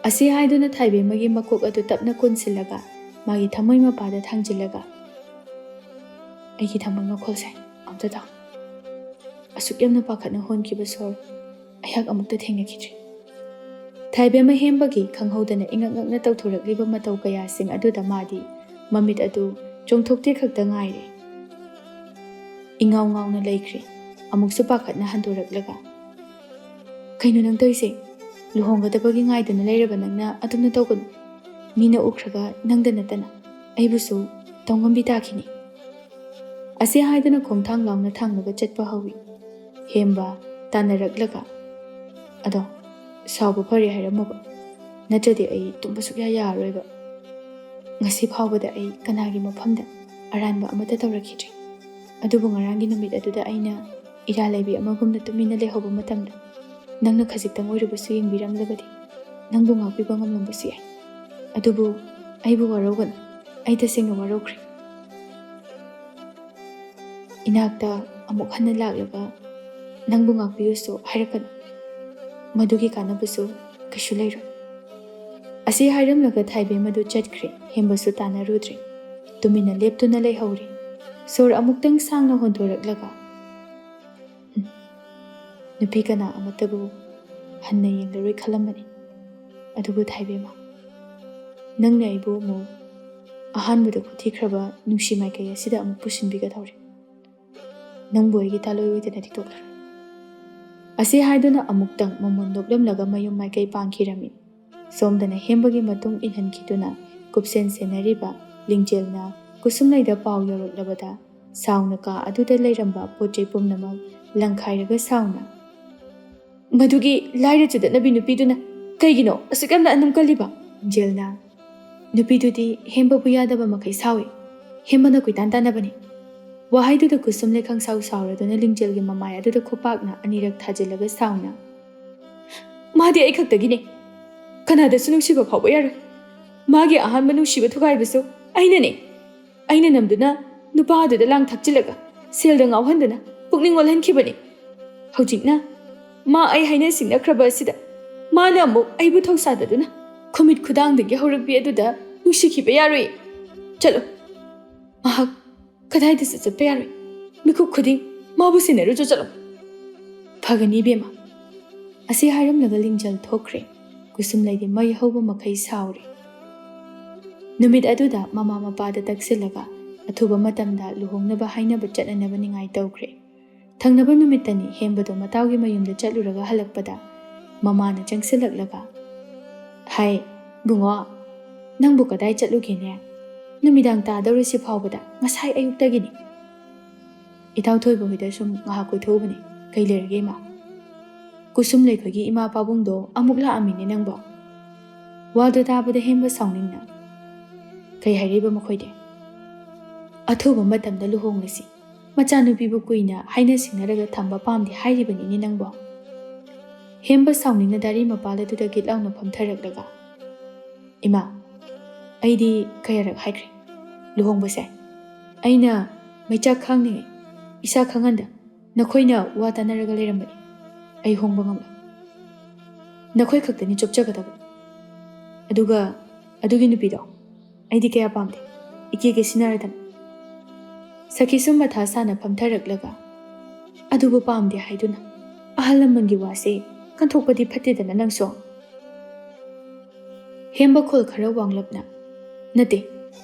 ꯑꯁꯤ ꯍꯥꯏꯗꯨꯅ ꯊꯥꯏꯕꯦꯝꯃꯒꯤ ꯃꯀꯣꯛ ꯑꯗꯨ ꯇꯞꯅ ꯀꯣꯟꯁꯤꯜꯂꯒ ꯃꯥꯒꯤ ꯊꯃꯣꯏ ꯃꯄꯥꯗ ꯊꯥꯡꯖꯤꯜꯂꯒ, "ꯑꯩꯒꯤ ꯊꯃꯣꯏ ꯃꯈꯣꯜꯁꯦ ꯑꯝꯇ ꯇꯥꯎ꯫ ꯑꯁꯨꯛ ꯌꯥꯝꯅ ꯄꯥꯈꯠꯅ ꯍꯣꯟꯈꯤꯕ ꯁꯣꯔ ꯑꯩꯍꯥꯛ ꯑꯃꯨꯛꯇ ꯊꯦꯡꯅꯈꯤꯗ꯭ꯔꯤ꯫" ꯊꯥꯏꯕꯦꯝꯃ ꯍꯦꯝꯕꯒꯤ ꯈꯪꯍꯧꯗꯅ ꯏꯉꯛ ꯉꯛꯅ ꯇꯧꯊꯣꯔꯛꯂꯤꯕ ꯃꯇꯧ ꯀꯌꯥꯁꯤꯡ ꯑꯗꯨꯗ ꯃꯥꯗꯤ ꯃꯃꯤꯠ ꯑꯗꯨ ꯆꯣꯡꯊꯣꯛꯇꯦ ꯈꯛꯇ ꯉꯥꯏꯔꯦ꯫ ꯏꯉꯥꯎ ꯉꯥꯎꯅ ꯂꯩꯈ꯭ꯔꯦ꯫ ꯑꯃꯨꯛꯁꯨ ꯄꯥꯈꯠꯅ ꯍꯟꯗꯣꯔꯛꯂꯒ, "ꯀꯩꯅꯣ ꯅꯪ ꯇꯧꯔꯤꯁꯦ? ꯂꯨꯍꯣꯡꯒꯗꯕꯒꯤ ꯉꯥꯏꯗꯨꯅ ꯂꯩꯔꯕ ꯅꯪꯅ ꯑꯗꯨꯝꯅ ꯇꯧꯒꯅꯨ꯫ ꯃꯤꯅ ꯎꯈ꯭ꯔꯒ ꯅꯪꯗ ꯅꯠꯇꯅ ꯑꯩꯕꯨꯁꯨ ꯇꯧꯉꯝꯕꯤ ꯇꯥꯈꯤꯅꯤ꯫" ꯑꯁꯤ ꯍꯥꯏꯗꯨꯅ ꯈꯣꯡꯊꯥꯡ ꯂꯥꯎꯅ ꯊꯥꯡꯂꯒ ꯆꯠꯄ ꯍꯧꯏ꯫ ꯍꯦꯝꯕ ꯇꯥꯟꯅꯔꯛꯂꯒ, "ꯑꯗꯣ ꯁꯥꯎꯕ ꯐꯔꯦ ꯍꯥꯏꯔꯝꯃꯣꯕ, ꯅꯠꯇ꯭ꯔꯗꯤ ꯑꯩ ꯇꯨꯝꯕ ꯁꯨꯛꯌꯥ ꯌꯥꯔꯔꯣꯏꯕ꯫ ꯉꯁꯤ ꯐꯥꯎꯕꯗ ꯑꯩ ꯀꯅꯥꯒꯤ ꯃꯐꯝꯗ ꯑꯔꯥꯟꯕ ꯑꯃꯠꯇ ꯇꯧꯔꯛꯈꯤꯗ꯭ꯔꯤ꯫ ꯑꯗꯨꯕꯨ ꯉꯔꯥꯡꯒꯤ ꯅꯨꯃꯤꯠ ꯑꯗꯨꯗ ꯑꯩꯅ ꯏꯔꯥ ꯂꯩꯕꯤ ꯑꯃꯒꯨꯝꯅ ꯇꯨꯃꯤꯟꯅ ꯂꯩꯍꯧꯕ ꯃꯇꯝꯗ ꯅꯪꯅ ꯈꯖꯤꯛꯇꯪ ꯑꯣꯏꯔꯕꯁꯨ ꯌꯦꯡꯕꯤꯔꯝꯂꯕꯗꯤ ꯅꯪꯕꯨ ꯉꯥꯛꯄꯤꯕ ꯉꯝꯂꯝꯕꯁꯨ ꯌꯥꯏ꯫ ꯑꯗꯨꯕꯨ ꯑꯩꯕꯨ ꯋꯥꯔꯧꯒꯅꯨ꯫ ꯑꯩ ꯇꯁꯦꯡꯅ ꯋꯥꯔꯧꯈ꯭ꯔꯦ꯫ ꯏꯅꯥꯛꯇ ꯑꯃꯨꯛ ꯍꯟꯅ ꯂꯥꯛꯂꯒ ꯅꯪꯕꯨ ꯉꯥꯛꯄꯤꯌꯨꯁꯨ ꯍꯥꯏꯔꯛꯀꯅꯨ꯫ ꯃꯗꯨꯒꯤ ꯀꯥꯟꯅꯕꯁꯨ ꯀꯩꯁꯨ ꯂꯩꯔꯣꯏ꯫" ꯑꯁꯤ ꯍꯥꯏꯔꯝꯂꯒ ꯊꯥꯏꯕꯦꯝ ꯑꯗꯨ ꯆꯠꯈ꯭ꯔꯦ꯫ ꯍꯦꯝꯕꯁꯨ ꯇꯥꯟꯅꯔꯨꯗ꯭ꯔꯦ꯫ ꯇꯨꯃꯤꯟꯅ ꯂꯦꯞꯇꯨꯅ ꯂꯩꯍꯧꯔꯦ꯫ ꯁꯣꯔ ꯑꯃꯨꯛꯇꯪ ꯁꯥꯡꯅ ꯍꯣꯟꯗꯣꯔꯛꯂꯒ, "ꯎꯝ, ꯅꯨꯄꯤ ꯀꯅꯥ ꯑꯃꯠꯇꯕꯨ ꯍꯟꯅ ꯌꯦꯡꯂꯔꯣꯏ ꯈꯜꯂꯝꯕꯅꯤ꯫ ꯑꯗꯨꯕꯨ ꯊꯥꯏꯕꯦꯝꯃ, ꯅꯪꯅ ꯑꯩꯕꯨ ꯑꯃꯨꯛ ꯑꯍꯥꯟꯕꯗ ꯈꯨꯠꯊꯤꯈ꯭ꯔꯕ ꯅꯨꯡꯁꯤ ꯃꯥꯏꯀꯩ ꯑꯁꯤꯗ ꯑꯃꯨꯛ ꯄꯨꯁꯤꯟꯕꯤꯒꯗꯧꯔꯦ꯫ ꯅꯪꯕꯨ ꯑꯩꯒꯤ ꯇꯥꯂꯣꯏ ꯑꯣꯏꯗꯅꯗꯤ ꯇꯣꯛꯂꯔꯣꯏ꯫" ꯑꯁꯤ ꯍꯥꯏꯗꯨꯅ ꯑꯃꯨꯛꯇꯪ ꯃꯃꯣꯟ ꯅꯣꯛꯂꯝꯂꯒ ꯃꯌꯨꯝ ꯃꯥꯏꯀꯩ ꯄꯥꯡꯈꯤꯔꯝꯃꯤ꯫ ꯁꯣꯝꯗꯅ ꯍꯦꯝꯕꯒꯤ ꯃꯇꯨꯡ ꯏꯟꯍꯟꯈꯤꯗꯨꯅ ꯀꯨꯞꯁꯦꯟ ꯁꯦꯟꯅꯔꯤꯕ ꯂꯤꯡꯖꯦꯜꯅ ꯀꯨꯁꯨꯝꯂꯩꯗ ꯄꯥꯎ ꯌꯧꯔꯛꯂꯕꯗ ꯁꯥꯎꯅ ꯀꯥ ꯑꯗꯨꯗ ꯂꯩꯔꯝꯕ ꯄꯣꯠ ꯆꯩ ꯄꯨꯝꯅꯃꯛ ꯂꯪꯈꯥꯏꯔꯒ ꯁꯥꯎꯅ, "ꯃꯗꯨꯒꯤ ꯂꯥꯏꯔ ꯆꯨꯗꯠꯅꯕꯤ ꯅꯨꯄꯤꯗꯨꯅ ꯀꯩꯒꯤꯅꯣ ꯑꯁꯨꯛ ꯌꯥꯝꯅ ꯑꯅꯝ ꯀꯜꯂꯤꯕ?" ꯂꯤꯡꯖꯦꯜꯅ, "ꯅꯨꯄꯤꯗꯨꯗꯤ ꯍꯦꯝꯕꯕꯨ ꯌꯥꯗꯕ ꯃꯈꯩ ꯁꯥꯎꯏ꯫ ꯍꯦꯝꯕꯅ ꯀꯣꯏꯇꯥꯟ ꯇꯥꯟꯅꯕꯅꯤ"꯫ ꯋꯥꯍꯩꯗꯨꯗ ꯀꯨꯁꯨꯝꯂꯩ ꯈꯪꯁꯥꯎ ꯁꯥꯎꯔꯗꯨꯅ ꯂꯤꯡꯖꯦꯜꯒꯤ ꯃꯃꯥꯏ ꯑꯗꯨꯗ ꯈꯨꯄꯥꯛꯅ ꯑꯅꯤꯔꯛ ꯊꯥꯖꯤꯜꯂꯒ ꯁꯥꯎꯅ, "ꯃꯥꯗꯤ ꯑꯩ ꯈꯛꯇꯒꯤꯅꯦ꯫ ꯀꯅꯥꯗꯁꯨ ꯅꯨꯡꯁꯤꯕ ꯐꯥꯎꯕ ꯌꯥꯔꯣꯏ꯫ ꯃꯥꯒꯤ ꯑꯍꯥꯟꯕ ꯅꯨꯡꯁꯤꯕ ꯊꯨꯒꯥꯏꯕꯁꯨ ꯑꯩꯅꯅꯦ꯫ ꯑꯩꯅ ꯅꯝꯗꯨꯅ ꯅꯨꯄꯥ ꯑꯗꯨꯗ ꯂꯥꯡ ꯊꯛꯆꯤꯜꯂꯒ ꯁꯦꯜꯗ ꯉꯥꯎꯍꯟꯗꯨꯅ ꯄꯨꯛꯅꯤꯡ ꯑꯣꯜꯍꯟꯈꯤꯕꯅꯤ꯫ ꯍꯧꯖꯤꯛꯅ ꯃꯥ ꯑꯩ ꯍꯥꯏꯅ ꯁꯤꯡꯅꯈ꯭ꯔꯕ ꯑꯁꯤꯗ ꯃꯥꯅ ꯑꯃꯨꯛ ꯑꯩꯕꯨ ꯊꯧꯁꯥꯗꯗꯨꯅ ꯈꯨꯃꯤꯠ ꯈꯨꯗꯥꯡꯗꯒꯤ ꯍꯧꯔꯛꯄꯤ ꯑꯗꯨꯗ ꯅꯨꯡꯁꯤꯈꯤꯕ ꯌꯥꯔꯣꯏ꯫ ꯆꯠꯂꯣ꯫ ꯃꯍꯥꯛ ꯀꯗꯥꯏꯗꯁꯨ ꯆꯠꯄ ꯌꯥꯔꯣꯏ꯫ ꯃꯤꯀꯨꯞ ꯈꯨꯗꯤꯡ ꯃꯥꯕꯨ ꯁꯦꯟꯅꯔꯨꯆꯣ, ꯆꯠꯂꯣ"꯫ "ꯐꯒꯅꯤ ꯏꯕꯦꯝꯃ"꯫ ꯑꯁꯤ ꯍꯥꯏꯔꯝꯂꯒ ꯂꯤꯡꯖꯦꯜ ꯊꯣꯛꯈ꯭ꯔꯦ꯫ ꯀꯨꯁꯨꯝꯂꯩꯗꯤ ꯃꯩ ꯍꯧꯕ ꯃꯈꯩ ꯁꯥꯎꯔꯦ꯫ ꯅꯨꯃꯤꯠ ꯑꯗꯨꯗ ꯃꯃꯥ ꯃꯄꯥꯗ ꯇꯛꯁꯤꯜꯂꯒ ꯑꯊꯨꯕ ꯃꯇꯝꯗ ꯂꯨꯍꯣꯡꯅꯕ ꯍꯥꯏꯅꯕ ꯆꯠꯅꯅꯕ ꯅꯤꯡꯉꯥꯏ ꯇꯧꯈ꯭ꯔꯦ꯫ ꯊꯪꯅꯕ ꯅꯨꯃꯤꯠꯇꯅꯤ ꯍꯦꯝꯕꯗꯣ ꯃꯇꯥꯎꯒꯤ ꯃꯌꯨꯝꯗ ꯆꯠꯂꯨꯔꯒ ꯍꯜꯂꯛꯄꯗ ꯃꯃꯥꯅ ꯆꯪꯁꯤꯜꯂꯛꯂꯒ, "ꯍꯥꯏ, ꯕꯨꯡꯉꯣ, ꯅꯪꯕꯨ ꯀꯗꯥꯏ ꯆꯠꯂꯨꯒꯦꯅꯦ? ꯅꯨꯃꯤꯗꯥꯡ ꯇꯥꯗꯧꯔꯤꯁꯤ ꯐꯥꯎꯕꯗ ꯉꯁꯥꯏ ꯑꯌꯨꯛꯇꯒꯤꯅꯤ"꯫ "ꯏꯇꯥꯎ ꯊꯣꯏꯕ ꯍꯣꯏꯗ ꯁꯨꯝ ꯉꯥꯏꯍꯥꯛ ꯀꯣꯏꯊꯣꯛꯎꯕꯅꯤ"꯫ "ꯀꯩ ꯂꯩꯔꯒꯦ ꯏꯃꯥ?" "ꯀꯨꯁꯨꯝꯂꯩꯈꯣꯏꯒꯤ ꯏꯃꯥ ꯄꯥꯕꯨꯡꯗꯣ ꯑꯃꯨꯛ ꯂꯥꯛꯑꯝꯃꯤꯅꯦ ꯅꯪꯕꯣ"꯫ ꯋꯥꯗꯣ ꯇꯥꯕꯗ ꯍꯦꯝꯕ ꯁꯥꯎꯅꯤꯡꯅ, "ꯀꯩ ꯍꯥꯏꯔꯤꯕ ꯃꯈꯣꯏꯗꯤ?" "ꯑꯊꯨꯕ ꯃꯇꯝꯗ ꯂꯨꯍꯣꯡꯂꯁꯤ, ꯃꯆꯥꯅꯨꯄꯤꯕꯨ ꯀꯨꯏꯅ ꯍꯥꯏꯅ ꯁꯤꯡꯅꯔꯒ ꯊꯝꯕ ꯄꯥꯝꯗꯦ ꯍꯥꯏꯔꯤꯕꯅꯤꯅꯦ ꯅꯪꯕꯣ"꯫ ꯍꯦꯝꯕ ꯁꯥꯎꯅꯤꯡꯅ ꯗꯥꯔꯤ ꯃꯄꯥꯜ ꯑꯗꯨꯗ ꯒꯤꯠ ꯂꯥꯎꯅ ꯐꯝꯊꯔꯛꯂꯒ, "ꯏꯃꯥ, ꯑꯩꯗꯤ ꯀꯌꯥꯔꯛ ꯍꯥꯏꯈ꯭ꯔꯦ, ꯂꯨꯍꯣꯡꯕꯁꯦ ꯑꯩꯅ ꯃꯩꯆꯥꯛ ꯈꯥꯡꯅꯤꯡꯉꯦ, ꯏꯁꯥ ꯈꯪꯍꯟꯗ ꯅꯈꯣꯏꯅ ꯋꯥ ꯇꯥꯅꯔꯒ ꯂꯩꯔꯝꯕꯅꯤ꯫ ꯑꯩ ꯍꯣꯡꯕ ꯉꯝꯂꯣꯏ꯫ ꯅꯈꯣꯏ ꯈꯛꯇꯅꯤ ꯆꯣꯞꯆꯒꯗꯕ꯫ ꯑꯗꯨꯒ ꯑꯗꯨꯒꯤ ꯅꯨꯄꯤꯗꯣ ꯑꯩꯗꯤ ꯀꯌꯥ ꯄꯥꯝꯗꯦ꯫ ꯏꯀꯦ ꯀꯦꯁꯤꯟꯅꯔꯗꯅ"꯫ ꯁꯈꯤꯁꯨ ꯃꯊꯥ ꯁꯥꯅ ꯐꯝꯊꯔꯛꯂꯒ, "ꯑꯗꯨꯕꯨ ꯄꯥꯝꯗꯦ ꯍꯥꯏꯗꯨꯅ ꯑꯍꯜ ꯂꯃꯟꯒꯤ ꯋꯥꯁꯦ ꯀꯟꯊꯣꯛꯄꯗꯤ ꯐꯠꯇꯦꯗꯅ ꯅꯪꯁꯨ"꯫ ꯍꯦꯝꯕ ꯈꯣꯜ ꯈꯔ ꯋꯥꯡꯂꯞꯅ, "ꯅꯠꯇꯦ,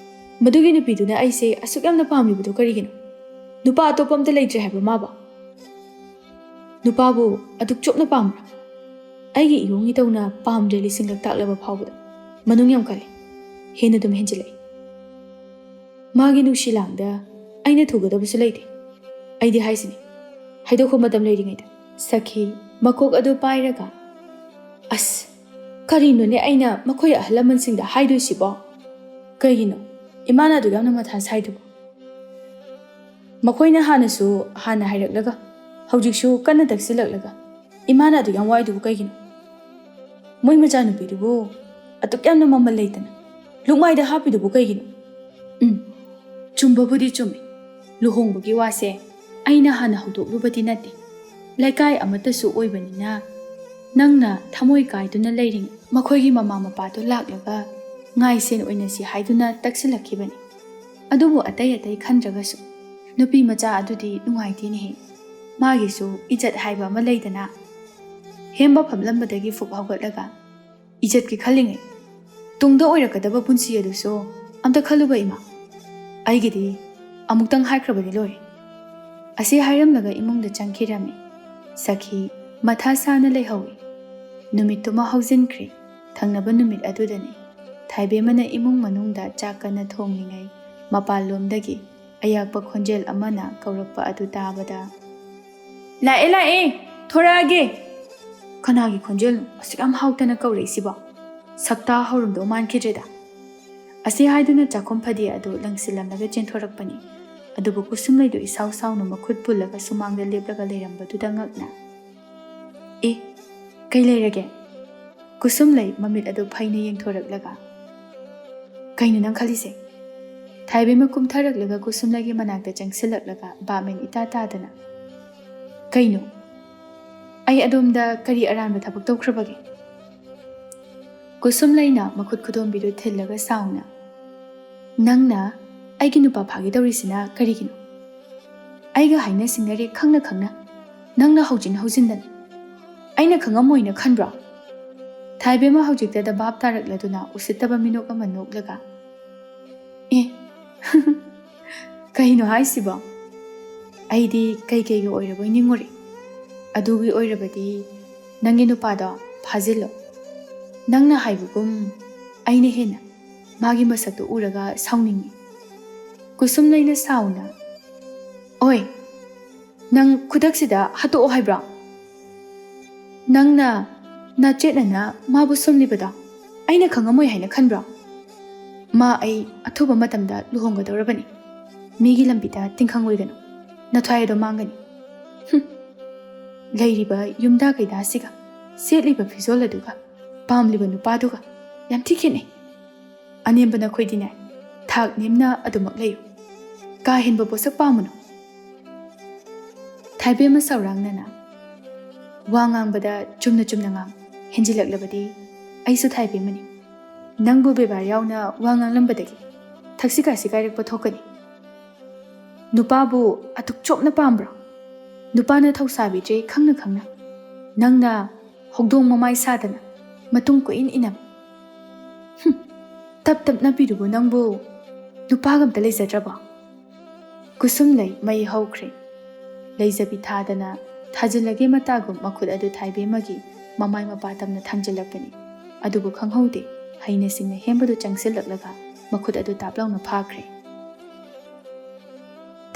ꯃꯗꯨꯒꯤ ꯅꯨꯄꯤꯗꯨꯅ ꯑꯩꯁꯦ ꯑꯁꯨꯛ ꯌꯥꯝꯅ ꯄꯥꯝꯂꯤꯕꯗꯣ ꯀꯔꯤꯒꯤꯅꯣ? ꯅꯨꯄꯥ ꯑꯇꯣꯞꯄ ꯑꯝꯇ ꯂꯩꯇ꯭ꯔꯦ ꯍꯥꯏꯕ ꯃꯥꯕꯣ? ꯅꯨꯄꯥꯕꯨ ꯑꯗꯨꯛ ꯆꯣꯞꯅ ꯄꯥꯝꯕ꯭ꯔꯥ? ꯑꯩꯒꯤ ꯏꯌꯣꯡ ꯏꯇꯧꯅ ꯄꯥꯝꯗ꯭ꯔꯦ ꯂꯤꯁꯤꯡꯂꯛ ꯇꯥꯛꯂꯕ ꯐꯥꯎꯕꯗ꯫ ꯃꯅꯨꯡ ꯌꯥꯝ ꯀꯜꯂꯤ꯫ ꯍꯦꯟꯅ ꯑꯗꯨꯝ ꯍꯦꯟꯖꯤꯜꯂꯛꯏ꯫ ꯃꯥꯒꯤ ꯅꯨꯡꯁꯤ ꯂꯥꯡꯗ ꯑꯩꯅ ꯊꯨꯒꯗꯕꯁꯨ ꯂꯩꯇꯦ꯫ ꯑꯩꯗꯤ ꯍꯥꯏꯁꯤꯅꯤ, ꯍꯥꯏꯗꯣꯛꯄ ꯃꯇꯝ ꯂꯩꯔꯤꯉꯩꯗ꯫ ꯁꯈꯤ ꯃꯀꯣꯛ ꯑꯗꯨ ꯄꯥꯏꯔꯒ, "ꯑꯁ, ꯀꯔꯤꯅꯣꯅꯦ ꯑꯩꯅ ꯃꯈꯣꯏ ꯑꯍꯜ ꯂꯃꯟꯁꯤꯡꯗ ꯍꯥꯏꯗꯣꯏꯁꯤꯕꯣ? ꯀꯩꯒꯤꯅꯣ ꯏꯃꯥꯅ ꯑꯗꯨꯛ ꯌꯥꯝꯅ ꯃꯊꯥ ꯁꯥꯏꯗꯨꯕꯣ? ꯃꯈꯣꯏꯅ ꯍꯥꯟꯅꯁꯨ ꯍꯥꯟꯅ ꯍꯥꯏꯔꯛꯂꯒ, ꯍꯧꯖꯤꯛꯁꯨ ꯀꯟꯅ ꯇꯛꯁꯤꯜꯂꯛꯂꯒ, ꯏꯃꯥꯅ ꯑꯗꯨꯛ ꯌꯥꯝ ꯋꯥꯏꯗꯨꯕꯨ ꯀꯩꯒꯤꯅꯣ? ꯃꯣꯏ ꯃꯆꯥꯅꯨꯄꯤꯗꯨꯕꯨ ꯑꯗꯨꯛ ꯌꯥꯝꯅ ꯃꯃꯜ ꯂꯩꯇꯅ ꯂꯨꯛꯃꯥꯏꯗ ꯍꯥꯞꯄꯤꯗꯨꯕꯨ ꯀꯩꯒꯤꯅꯣ?" ꯎꯝ, ꯆꯨꯝꯕꯕꯨꯗꯤ ꯆꯨꯝꯃꯤ꯫ ꯂꯨꯍꯣꯡꯕꯒꯤ ꯋꯥꯁꯦ ꯑꯩꯅ ꯍꯥꯟꯅ ꯍꯧꯗꯣꯛꯂꯨꯕꯗꯤ ꯅꯠꯇꯦ꯫ ꯂꯩꯀꯥꯏ ꯑꯃꯠꯇꯁꯨ ꯑꯣꯏꯕꯅꯤꯅ, ꯅꯪꯅ ꯊꯃꯣꯏ ꯀꯥꯏꯗꯨꯅ ꯂꯩꯔꯤꯉꯩ ꯃꯈꯣꯏꯒꯤ ꯃꯃꯥ ꯃꯄꯥꯗꯣ ꯂꯥꯛꯂꯒ ꯉꯥꯏꯁꯦꯟ ꯑꯣꯏꯅꯁꯤ ꯍꯥꯏꯗꯨꯅ ꯇꯛꯁꯤꯜꯂꯛꯈꯤꯕꯅꯤ꯫ ꯑꯗꯨꯕꯨ ꯑꯇꯩ ꯑꯇꯩ ꯈꯟꯗ꯭ꯔꯒꯁꯨ, ꯅꯨꯄꯤ ꯃꯆꯥ ꯑꯗꯨꯗꯤ ꯅꯨꯡꯉꯥꯏꯇꯦꯅꯦꯍꯦ꯫ ꯃꯥꯒꯤꯁꯨ ꯏꯖꯠ ꯍꯥꯏꯕ ꯑꯃ ꯂꯩꯗꯅ꯫ ꯍꯦꯝꯕ ꯐꯝꯂꯝꯕꯗꯒꯤ ꯐꯨꯛ ꯍꯧꯒꯠꯂꯒ, "ꯏꯖꯠꯀꯤ ꯈꯜꯂꯤꯉꯩ, ꯇꯨꯡꯗ ꯑꯣꯏꯔꯛꯀꯗꯕ ꯄꯨꯟꯁꯤ ꯑꯗꯨꯁꯨ ꯑꯝꯇ ꯈꯜꯂꯨꯕ ꯏꯃꯥ꯫ ꯑꯩꯒꯤꯗꯤ ꯑꯃꯨꯛꯇꯪ ꯍꯥꯏꯈ꯭ꯔꯕꯗꯤ ꯂꯣꯏꯔꯦ"꯫ ꯑꯁꯤ ꯍꯥꯏꯔꯝꯂꯒ ꯏꯃꯨꯡꯗ ꯆꯪꯈꯤꯔꯝꯃꯤ꯫ ꯁꯈꯤ ꯃꯊꯥ ꯁꯥꯅ ꯂꯩꯍꯧꯏ꯫ ꯅꯨꯃꯤꯠꯇꯨꯃ ꯍꯧꯖꯤꯟꯈ꯭ꯔꯦ꯫ ꯊꯪꯅꯕ ꯅꯨꯃꯤꯠ ꯑꯗꯨꯗꯅꯤ ꯊꯥꯏꯕꯦꯝꯃꯅ ꯏꯃꯨꯡ ꯃꯅꯨꯡꯗ ꯆꯥꯛ ꯀꯟꯅ ꯊꯣꯡꯂꯤꯉꯩ, ꯃꯄꯥꯟꯂꯣꯝꯗꯒꯤ ꯑꯌꯥꯛꯄ ꯈꯣꯟꯖꯦꯜ ꯑꯃꯅ ꯀꯧꯔꯛꯄ ꯑꯗꯨ ꯇꯥꯕꯗ, "ꯂꯥꯛꯑꯦ, ꯂꯥꯛꯑꯦ, ꯊꯣꯔꯛꯑꯒꯦ!" "ꯀꯅꯥꯒꯤ ꯈꯣꯟꯖꯦꯜꯅꯣ ꯑꯁꯨꯛ ꯌꯥꯝ ꯍꯥꯎꯇꯅ ꯀꯧꯔꯛꯏꯁꯤꯕꯣ? ꯁꯛꯇꯥ ꯍꯧꯔꯝꯗꯧ ꯃꯥꯟꯈꯤꯗ꯭ꯔꯦꯗ"꯫ ꯑꯁꯤ ꯍꯥꯏꯗꯨꯅ ꯆꯥꯛꯈꯨꯝ ꯐꯗꯤ ꯑꯗꯨ ꯂꯪꯁꯤꯜꯂꯝꯂꯒ ꯆꯦꯟꯊꯣꯔꯛꯄꯅꯤ꯫ ꯑꯗꯨꯕꯨ ꯀꯨꯁꯨꯝꯂꯩꯗꯨ ꯏꯁꯥꯎ ꯁꯥꯎꯅ ꯃꯈꯨꯠ ꯄꯨꯜꯂꯒ ꯁꯨꯃꯥꯡꯗ ꯂꯦꯞꯂꯒ ꯂꯩꯔꯝꯕꯗꯨꯗ ꯉꯛꯅ, "ꯑꯦ, ꯀꯩ ꯂꯩꯔꯒꯦ?" ꯀꯨꯁꯨꯝꯂꯩ ꯃꯃꯤꯠ ꯑꯗꯨ ꯐꯩꯅ ꯌꯦꯡꯊꯣꯔꯛꯂꯒ, "ꯀꯩꯅꯣ ꯅꯪ ꯈꯜꯂꯤꯁꯦ?" ꯊꯥꯏꯕꯦꯝꯃ ꯀꯨꯝꯊꯔꯛꯂꯒ ꯀꯨꯁꯨꯝꯂꯩꯒꯤ ꯃꯅꯥꯛꯇ ꯆꯪꯁꯤꯜꯂꯛꯂꯒ ꯚꯥꯞ ꯃꯦꯟ ꯏꯇꯥ ꯇꯥꯗꯅ, "ꯀꯩꯅꯣ? ꯑꯩ ꯑꯗꯣꯝꯗ ꯀꯔꯤ ꯑꯔꯥꯟꯕ ꯊꯕꯛ ꯇꯧꯈ꯭ꯔꯕꯒꯦ?" ꯀꯨꯁꯨꯝꯂꯩꯅ ꯃꯈꯨꯠ ꯈꯨꯗꯣꯝꯕꯤꯗꯨ ꯊꯤꯜꯂꯒ ꯁꯥꯎꯅ, "ꯅꯪꯅ ꯑꯩꯒꯤ ꯅꯨꯄꯥ ꯐꯥꯒꯦ ꯇꯧꯔꯤꯁꯤꯅ ꯀꯔꯤꯒꯤꯅꯣ? ꯑꯩꯒ ꯍꯥꯏꯅ ꯁꯤꯡꯅꯔꯦ ꯈꯪꯅ ꯈꯪꯅ꯫ ꯅꯪꯅ ꯍꯧꯖꯤꯟ ꯍꯧꯖꯤꯟꯗꯅ꯫ ꯑꯩꯅ ꯈꯪꯉꯝꯃꯣꯏꯅ ꯈꯟꯕ꯭ꯔꯣ?" ꯊꯥꯏꯕꯦꯝꯃ ꯍꯧꯖꯤꯛꯇꯗ ꯚꯥꯞ ꯇꯥꯔꯛꯂꯗꯨꯅ ꯎꯁꯤꯠꯇꯕ ꯃꯤꯅꯣꯛ ꯑꯃ ꯅꯣꯛꯂꯒ, "ꯑꯦ, ꯀꯩꯅꯣ ꯍꯥꯏꯁꯤꯕꯣ? ꯑꯩꯗꯤ ꯀꯩꯀꯩꯒꯤ ꯑꯣꯏꯔꯕꯣꯏ ꯅꯤꯡꯉꯨꯔꯦ꯫ ꯑꯗꯨꯒꯤ ꯑꯣꯏꯔꯕꯗꯤ "ꯅꯪꯒꯤ ꯅꯨꯄꯥꯗꯣ ꯐꯥꯖꯤꯜꯂꯣ꯫ ꯅꯪꯅ ꯍꯥꯏꯕꯒꯨꯝ ꯑꯩꯅ ꯍꯦꯟꯅ ꯃꯥꯒꯤ ꯃꯁꯛꯇꯨ ꯎꯔꯒ ꯁꯥꯎꯅꯤꯡꯉꯤ꯫" ꯀꯨꯁꯨꯝꯂꯩꯅ ꯁꯥꯎꯅ, "ꯑꯣꯏ, ꯅꯪ ꯈꯨꯗꯛꯁꯤꯗ ꯍꯥꯠꯇꯣꯛꯑꯣ ꯍꯥꯏꯕ꯭ꯔꯣ? ꯅꯪꯅ ꯅꯆꯦꯠꯅꯅ ꯃꯥꯕꯨ ꯁꯨꯝꯂꯤꯕꯗꯣ ꯑꯩꯅ ꯈꯪꯉꯝꯃꯣꯏ ꯍꯥꯏꯅ ꯈꯟꯕ꯭ꯔꯣ? ꯃꯥ ꯑꯩ ꯑꯊꯨꯕ ꯃꯇꯝꯗ ꯂꯨꯍꯣꯡꯒꯗꯧꯔꯕꯅꯤ꯫ ꯃꯤꯒꯤ ꯂꯝꯕꯤꯗ ꯇꯤꯡꯈꯪ ꯑꯣꯏꯒꯅꯨ, ꯅꯊ꯭ꯋꯥꯏ ꯑꯗꯣ ꯃꯥꯡꯒꯅꯤ꯫" ꯍꯨꯝ꯫ ꯂꯩꯔꯤꯕ ꯌꯨꯝꯗ ꯀꯩꯗꯥꯁꯤꯒ, ꯁꯦꯠꯂꯤꯕ ꯐꯤꯖꯣꯜ ꯑꯗꯨꯒ, ꯄꯥꯝꯂꯤꯕ ꯅꯨꯄꯥꯗꯨꯒ ꯌꯥꯝ ꯊꯤ ꯈꯦꯠꯅꯩ꯫ ꯑꯅꯦꯝꯕ ꯅꯈꯣꯏꯗꯤꯅꯦ, ꯊꯥꯛ ꯅꯦꯝꯅ ꯑꯗꯨꯃꯛ ꯂꯩꯌꯨ꯫ ꯀꯥ ꯍꯦꯟꯕ ꯄꯣꯠꯁꯛ ꯄꯥꯝꯃꯨꯅꯨ꯫ ꯊꯥꯏꯕꯦꯝꯃ ꯁꯧꯔꯥꯡꯅꯅ, "ꯋꯥ ꯉꯥꯡꯕꯗ ꯆꯨꯝꯅ ꯆꯨꯝꯅ ꯉꯥꯡ, ꯍꯦꯟꯖꯤꯜꯂꯛꯂꯕꯗꯤ ꯑꯩꯁꯨ ꯊꯥꯏꯕꯦꯝꯃꯅꯤ꯫ ꯅꯪꯕꯨ ꯕꯦꯕꯥꯔ ꯌꯥꯎꯅ ꯋꯥ ꯉꯥꯡꯂꯝꯕꯗꯒꯤ ꯊꯛꯁꯤ ꯈꯥꯁꯤ ꯀꯥꯏꯔꯛꯄ ꯊꯣꯛꯀꯅꯤ꯫ ꯅꯨꯄꯥꯕꯨ ꯑꯗꯨꯛ ꯆꯣꯞꯅ ꯄꯥꯝꯕ꯭ꯔꯣ? ꯅꯨꯄꯥꯅ ꯊꯧꯁꯥꯕꯤꯗ꯭ꯔꯦ ꯈꯪꯅ ꯈꯪꯅ ꯅꯪꯅ ꯍꯧꯗꯣꯡ ꯃꯃꯥꯏ ꯁꯥꯗꯅ ꯃꯇꯨꯡ ꯀꯣꯏꯏꯟ ꯏꯟꯅꯕ꯫ ꯍꯨꯝ, ꯇꯞ ꯇꯞꯅ ꯄꯤꯔꯨꯕ ꯅꯪꯕꯨ ꯅꯨꯄꯥꯒ ꯑꯝꯇ ꯂꯩꯖꯗ꯭ꯔꯕꯣ?" ꯀꯨꯁꯨꯝꯂꯩ ꯃꯩ ꯍꯧꯈ꯭ꯔꯦ꯫ ꯂꯩꯖꯕꯤ ꯊꯥꯗꯅ ꯊꯥꯖꯤꯜꯂꯒꯦ ꯃꯇꯥꯒꯨꯝ ꯃꯈꯨꯠ ꯑꯗꯨ ꯊꯥꯏꯕꯦꯝꯃꯒꯤ ꯃꯃꯥꯏ ꯃꯄꯥ ꯇꯝꯅ ꯊꯥꯡꯖꯤꯜꯂꯛꯄꯅꯤ꯫ ꯑꯗꯨꯕꯨ ꯈꯪꯍꯧꯗꯦ, ꯍꯩꯅ ꯁꯤꯡꯅ ꯍꯦꯝꯕꯗꯨ ꯆꯪꯁꯤꯜꯂꯛꯂꯒ ꯃꯈꯨꯠ ꯑꯗꯨ ꯇꯥꯞ ꯂꯥꯎꯅ ꯐꯥꯈ꯭ꯔꯦ꯫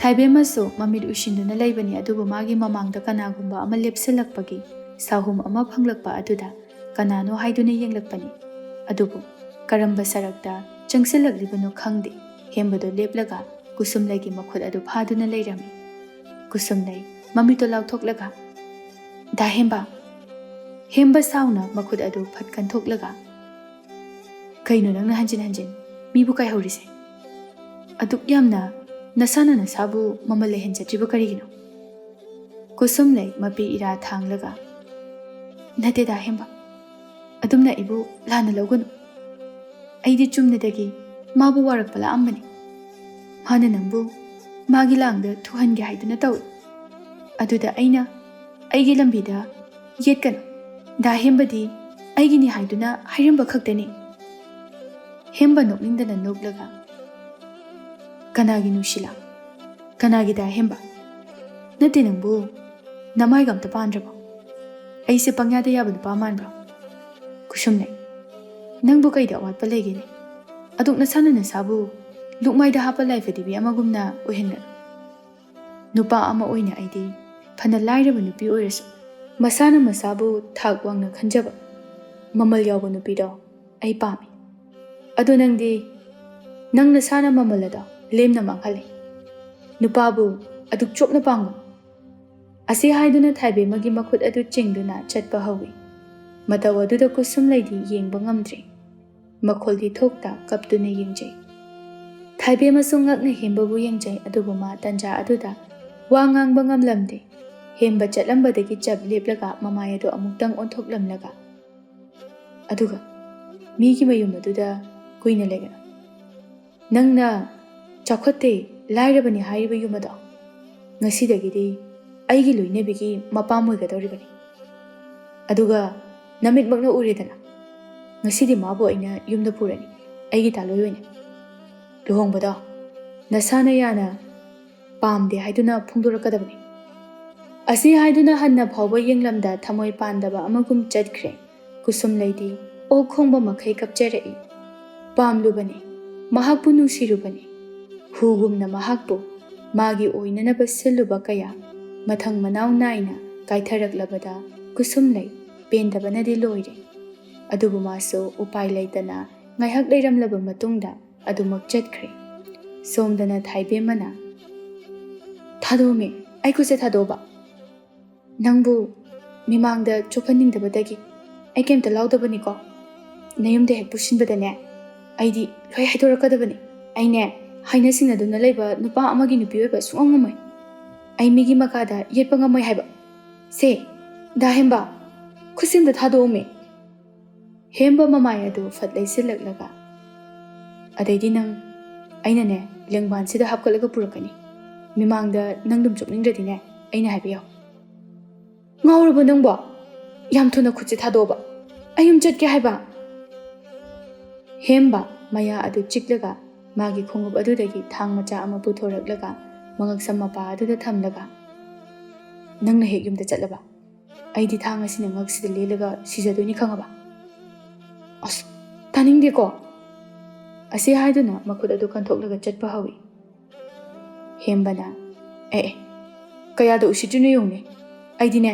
ꯊꯥꯏꯕꯦꯝꯃꯁꯨ ꯃꯃꯤꯠ ꯎꯏꯁꯤꯟꯗꯨꯅ ꯂꯩꯕꯅꯤ, ꯑꯗꯨꯕꯨ ꯃꯥꯒꯤ ꯃꯃꯥꯡꯗ ꯀꯅꯥꯒꯨꯝꯕ ꯑꯃ ꯂꯦꯞꯁꯤꯜꯂꯛꯄꯒꯤ ꯁꯥꯍꯨꯝ ꯑꯃ ꯐꯪꯂꯛꯄ ꯑꯗꯨꯗ ꯀꯅꯥꯅꯣ ꯍꯥꯏꯗꯨꯅ ꯌꯦꯡꯂꯛꯄꯅꯤ꯫ ꯑꯗꯨꯕꯨ ꯀꯔꯝꯕ ꯁꯔꯛꯇ ꯆꯪꯁꯤꯜꯂꯛꯂꯤꯕꯅꯣ ꯈꯪꯗꯦ, ꯍꯦꯝꯕꯗꯨ ꯂꯦꯞꯂꯒ ꯀꯨꯁꯨꯝꯂꯩꯒꯤ ꯃꯈꯨꯠ ꯑꯗꯨ ꯐꯥꯗꯨꯅ ꯂꯩꯔꯝꯃꯤ꯫ ꯀꯨꯁꯨꯝꯂꯩ ꯃꯃꯤꯠꯇꯨ ꯂꯥꯎꯊꯣꯛꯂꯒ, "ꯗꯥ ꯍꯦꯝꯕ!" ꯍꯦꯝꯕ ꯁꯥꯎꯅ ꯃꯈꯨꯠ ꯑꯗꯨ ꯐꯠ ꯀꯟꯊꯣꯛꯂꯒ, "ꯀꯩꯅꯣ ꯅꯪꯅ ꯍꯟꯖꯤꯟ ꯍꯟꯖꯤꯟ ꯃꯤꯕꯨ ꯀꯥꯏꯍꯧꯔꯤꯁꯦ? ꯑꯗꯨꯛ ꯌꯥꯝꯅ ꯅꯁꯥꯅ ꯅꯁꯥꯕꯨ ꯃꯃꯜ ꯂꯩꯍꯟꯖꯗ꯭ꯔꯤꯕ ꯀꯔꯤꯒꯤꯅꯣ?" ꯀꯨꯁꯨꯝꯂꯩ ꯃꯄꯤ ꯏꯔꯥ ꯊꯥꯡꯂꯒ, "ꯅꯠꯇꯦꯗ ꯍꯦꯝꯕ, ꯑꯗꯨꯝꯅ ꯑꯩꯕꯨ ꯂꯥꯟꯅ ꯂꯧꯒꯅꯨ꯫ ꯑꯩꯗꯤ ꯆꯨꯝꯅꯗꯒꯤ ꯃꯥꯕꯨ ꯋꯥꯔꯛꯄ ꯂꯥꯛꯑꯝꯕꯅꯤ꯫ ꯃꯥꯅ ꯅꯪꯕꯨ ꯃꯥꯒꯤ ꯂꯥꯡꯗ ꯊꯨꯍꯟꯒꯦ ꯍꯥꯏꯗꯨꯅ ꯇꯧꯏ꯫ ꯑꯗꯨꯗ ꯑꯩꯅ ꯑꯩꯒꯤ ꯂꯝꯕꯤꯗ ꯌꯦꯠꯀꯅꯨ, ꯗꯥ ꯍꯦꯝꯕꯗꯤ ꯑꯩꯒꯤꯅꯤ ꯍꯥꯏꯗꯨꯅ ꯍꯥꯏꯔꯝꯕ ꯈꯛꯇꯅꯤ꯫" ꯍꯦꯝꯕ ꯅꯣꯛꯅꯤꯡꯗꯅ ꯅꯣꯛꯂꯒ, "ꯀꯅꯥꯒꯤ ꯅꯨꯡꯁꯤꯂꯥ? ꯀꯅꯥꯒꯤ ꯗꯥ ꯍꯦꯝꯕ? ꯅꯠꯇꯦ ꯅꯪꯕꯨ ꯅꯃꯥꯏꯒ ꯑꯝꯇ ꯄꯥꯟꯗ꯭ꯔꯕꯣ? ꯑꯩꯁꯦ ꯄꯪꯌꯥꯗ ꯌꯥꯕ ꯅꯨꯄꯥ ꯃꯥꯟꯕ꯭ꯔꯣ? ꯀꯨꯁꯨꯝꯂꯩ, ꯅꯪꯕꯨ ꯀꯩꯗ ꯑꯋꯥꯠꯄ ꯂꯩꯒꯦꯅꯦ? ꯑꯗꯨꯛ ꯅꯁꯥꯅ ꯅꯁꯥꯕꯨ ꯂꯨꯛꯃꯥꯏꯗ ꯍꯥꯞꯄ ꯂꯥꯏꯐꯗꯤꯕꯤ ꯑꯃꯒꯨꯝꯅ ꯑꯣꯏꯍꯟꯒꯅꯨ꯫ ꯅꯨꯄꯥ ꯑꯃ ꯑꯣꯏꯅ ꯑꯩꯗꯤ ꯐꯅ ꯂꯥꯏꯔꯕ ꯅꯨꯄꯤ ꯑꯣꯏꯔꯁꯨ, ꯃꯁꯥꯅ ꯃꯁꯥꯕꯨ ꯊꯥꯛ ꯋꯥꯡꯅ ꯈꯟꯖꯕ, ꯃꯃꯜ ꯌꯥꯎꯕ ꯅꯨꯄꯤꯗꯣ ꯑꯩ ꯄꯥꯝꯃꯤ꯫ ꯑꯗꯣ ꯅꯪꯗꯤ, ꯅꯪ ꯅꯁꯥꯅ ꯃꯃꯜ ꯑꯗꯣ ꯂꯦꯝꯅ ꯃꯥꯡꯍꯜꯂꯦ꯫ ꯅꯨꯄꯥꯕꯨ ꯑꯗꯨꯛ ꯆꯣꯞꯅ ꯄꯥꯝꯒꯅꯨ꯫ ꯑꯁꯤ ꯍꯥꯏꯗꯨꯅ ꯊꯥꯏꯕꯦꯝꯃꯒꯤ ꯃꯈꯨꯠ ꯑꯗꯨ ꯆꯤꯡꯗꯨꯅ ꯆꯠꯄ ꯍꯧꯏ꯫ ꯃꯇꯧ ꯑꯗꯨꯗ ꯀꯨꯁꯨꯝꯂꯩꯗꯤ ꯌꯦꯡꯕ ꯉꯝꯗ꯭ꯔꯦ꯫ ꯃꯈꯣꯜꯗꯤ ꯊꯣꯛꯇ ꯀꯞꯇꯨꯅ ꯌꯦꯡꯖꯩ꯫ ꯊꯥꯏꯕꯦꯝꯃꯁꯨ ꯉꯛꯅ ꯍꯦꯝꯕꯕꯨ ꯌꯦꯡꯖꯩ, ꯑꯗꯨꯕꯨ ꯃꯥ ꯇꯟꯖꯥ ꯑꯗꯨꯗ ꯋꯥ ꯉꯥꯡꯕ ꯉꯝꯂꯝꯗꯦ꯫ ꯍꯦꯝꯕ ꯆꯠꯂꯝꯕꯗꯒꯤ ꯆꯞ ꯂꯦꯞꯂꯒ ꯃꯃꯥꯏ ꯑꯗꯨ ꯑꯃꯨꯛꯇꯪ ꯑꯣꯟꯊꯣꯛꯂꯝꯂꯒ, ꯑꯗꯨꯒ ꯃꯤꯒꯤ ꯃꯌꯨꯝ ꯑꯗꯨꯗ ꯀꯨꯏꯅ ꯂꯩꯒꯅꯨ꯫ ꯅꯪꯅ ꯆꯥꯎꯈꯠꯇꯦ, ꯂꯥꯏꯔꯕꯅꯤ ꯍꯥꯏꯔꯤꯕ ꯌꯨꯝ ꯑꯗꯣ ꯉꯁꯤꯗꯒꯤꯗꯤ ꯑꯩꯒꯤ ꯂꯣꯏꯅꯕꯤꯒꯤ ꯃꯄꯥꯝ ꯑꯣꯏꯒꯗꯧꯔꯤꯕꯅꯤ꯫ ꯑꯗꯨꯒ ꯅꯃꯤꯠꯃꯛꯅ ꯎꯔꯦꯗꯅ, ꯉꯁꯤꯗꯤ ꯃꯥꯕꯨ ꯑꯩꯅ ꯌꯨꯝꯗ ꯄꯨꯔꯅꯤ, ꯑꯩꯒꯤ ꯇꯥꯂꯣꯏ ꯑꯣꯏꯅ꯫ ꯂꯨꯍꯣꯡꯕꯗꯣ ꯅꯁꯥꯅ ꯌꯥꯅ ꯄꯥꯝꯗꯦ ꯍꯥꯏꯗꯨꯅ ꯐꯣꯡꯗꯣꯔꯛꯀꯗꯕꯅꯤ꯫ ꯑꯁꯤ ꯍꯥꯏꯗꯨꯅ ꯍꯟꯅ ꯐꯥꯎꯕ ꯌꯦꯡꯂꯝꯗ ꯊꯃꯣꯏ ꯄꯥꯟꯗꯕ ꯑꯃꯒꯨꯝ ꯆꯠꯈ꯭ꯔꯦ꯫ ꯀꯨꯁꯨꯝꯂꯩꯗꯤ ꯑꯣꯛ ꯈꯣꯡꯕ ꯃꯈꯩ ꯀꯞꯆꯔꯛꯏ꯫ ꯄꯥꯝꯂꯨꯕꯅꯤ, ꯃꯍꯥꯛꯄꯨ ꯅꯨꯡꯁꯤꯔꯨꯕꯅꯤ꯫ ꯍꯨꯒꯨꯝꯅ ꯃꯍꯥꯛꯄꯨ ꯃꯥꯒꯤ ꯑꯣꯏꯅꯅꯕ ꯁꯤꯜꯂꯨꯕ ꯀꯌꯥ ꯃꯊꯪ ꯃꯅꯥꯎ ꯅꯥꯏꯅ ꯀꯥꯏꯊꯔꯛꯂꯕꯗ ꯀꯨꯁꯨꯝꯂꯩ ꯄꯦꯟꯗꯕꯅꯗꯤ ꯂꯣꯏꯔꯦ꯫ ꯑꯗꯨꯕꯨ ꯃꯥꯁꯨ ꯎꯄꯥꯏ ꯂꯩꯇꯅ ꯉꯥꯏꯍꯥꯛ ꯂꯩꯔꯝꯂꯕ ꯃꯇꯨꯡꯗ ꯑꯗꯨꯃꯛ ꯆꯠꯈ꯭ꯔꯦ꯫ ꯁꯣꯝꯗꯅ ꯊꯥꯏꯕꯦꯝꯃꯅ, "ꯊꯥꯗꯣꯛꯑꯝꯃꯦ, ꯑꯩ ꯈꯨꯠꯁꯦ ꯊꯥꯗꯣꯛꯑꯕ꯫ ꯅꯪꯕꯨ ꯃꯤꯃꯥꯡꯗ ꯆꯣꯞꯍꯟꯅꯤꯡꯗꯕꯗꯒꯤ ꯑꯩ ꯀꯩꯝꯇ ꯂꯥꯎꯗꯕꯅꯤꯀꯣ꯫ ꯅꯌꯨꯝꯗ ꯍꯦꯛ ꯄꯨꯁꯤꯟꯕꯗꯅꯦ, ꯑꯩꯗꯤ ꯂꯣꯏ ꯍꯥꯏꯗꯣꯔꯛꯀꯗꯕꯅꯤ꯫ ꯑꯩꯅꯦ, ꯍꯥꯏꯅ ꯁꯤꯡꯅꯗꯨꯅ ꯂꯩꯕ ꯅꯨꯄꯥ ꯑꯃꯒꯤ ꯅꯨꯄꯤ ꯑꯣꯏꯕ ꯁꯨꯡꯉꯝ ꯉꯝꯃꯣꯏ꯫ ꯑꯩ ꯃꯤꯒꯤ ꯃꯈꯥꯗ ꯌꯦꯠꯄ ꯉꯝꯃꯣꯏ ꯍꯥꯏꯕ꯫ ꯁꯦ, ꯗꯥ ꯍꯦꯝꯕ, ꯈꯨꯠꯁꯦꯝꯗ ꯊꯥꯗꯣꯛꯑꯝꯃꯦ"꯫ ꯍꯦꯝꯕ ꯃꯃꯥꯏ ꯑꯗꯨ ꯐꯠ ꯂꯩꯁꯤꯜꯂꯛꯂꯒ, "ꯑꯗꯩꯗꯤ ꯅꯪ, ꯑꯩꯅꯅꯦ, ꯂꯦꯡꯕꯥꯟꯁꯤꯗ ꯍꯥꯞꯀꯠꯂꯒ ꯄꯨꯔꯛꯀꯅꯤ꯫ ꯃꯤꯃꯥꯡꯗ ꯅꯪ ꯑꯗꯨꯝ ꯆꯣꯞꯅꯤꯡꯗ꯭ꯔꯗꯤꯅꯦ, ꯑꯩꯅ ꯍꯥꯏꯕ ꯌꯥꯎ"꯫ "ꯉꯥꯎꯔꯕꯣ ꯅꯪꯕꯣ? ꯌꯥꯝ ꯊꯨꯅ ꯈꯨꯠꯁꯦ ꯊꯥꯗꯣꯛꯑꯣꯕ꯫ ꯑꯩ ꯌꯨꯝ ꯆꯠꯀꯦ ꯍꯥꯏꯕ"꯫ ꯍꯦꯝꯕ ꯃꯌꯥ ꯑꯗꯨ ꯆꯤꯛꯂꯒ ꯃꯥꯒꯤ ꯈꯣꯡꯎꯞ ꯑꯗꯨꯗꯒꯤ ꯊꯥꯡ ꯃꯆꯥ ꯑꯃ ꯄꯨꯊꯣꯔꯛꯂꯒ ꯃꯉꯛꯁꯝ ꯃꯄꯥ ꯑꯗꯨꯗ ꯊꯝꯂꯒ, "ꯅꯪꯅ ꯍꯦꯛ ꯌꯨꯝꯗ ꯆꯠꯂꯕ, ꯑꯩꯗꯤ ꯊꯥꯡ ꯑꯁꯤꯅ ꯉꯛꯁꯤꯗ ꯂꯦꯜꯂꯒ ꯁꯤꯖꯗꯣꯏꯅꯤ, ꯈꯪꯉꯕ?" "ꯑꯁ, ꯇꯥꯅꯤꯡꯗꯦꯀꯣ!" ꯑꯁꯤ ꯍꯥꯏꯗꯨꯅ ꯃꯈꯨꯠ ꯑꯗꯨ ꯀꯟꯊꯣꯛꯂꯒ ꯆꯠꯄ ꯍꯧꯏ꯫ ꯍꯦꯝꯕꯅ, "ꯑꯦ, ꯑꯦ, ꯀꯌꯥꯗ ꯎꯁꯤꯠꯇ꯭ꯔꯤꯅꯣ ꯌꯦꯡꯉꯨꯅꯦ꯫ ꯑꯩꯗꯤꯅꯦ,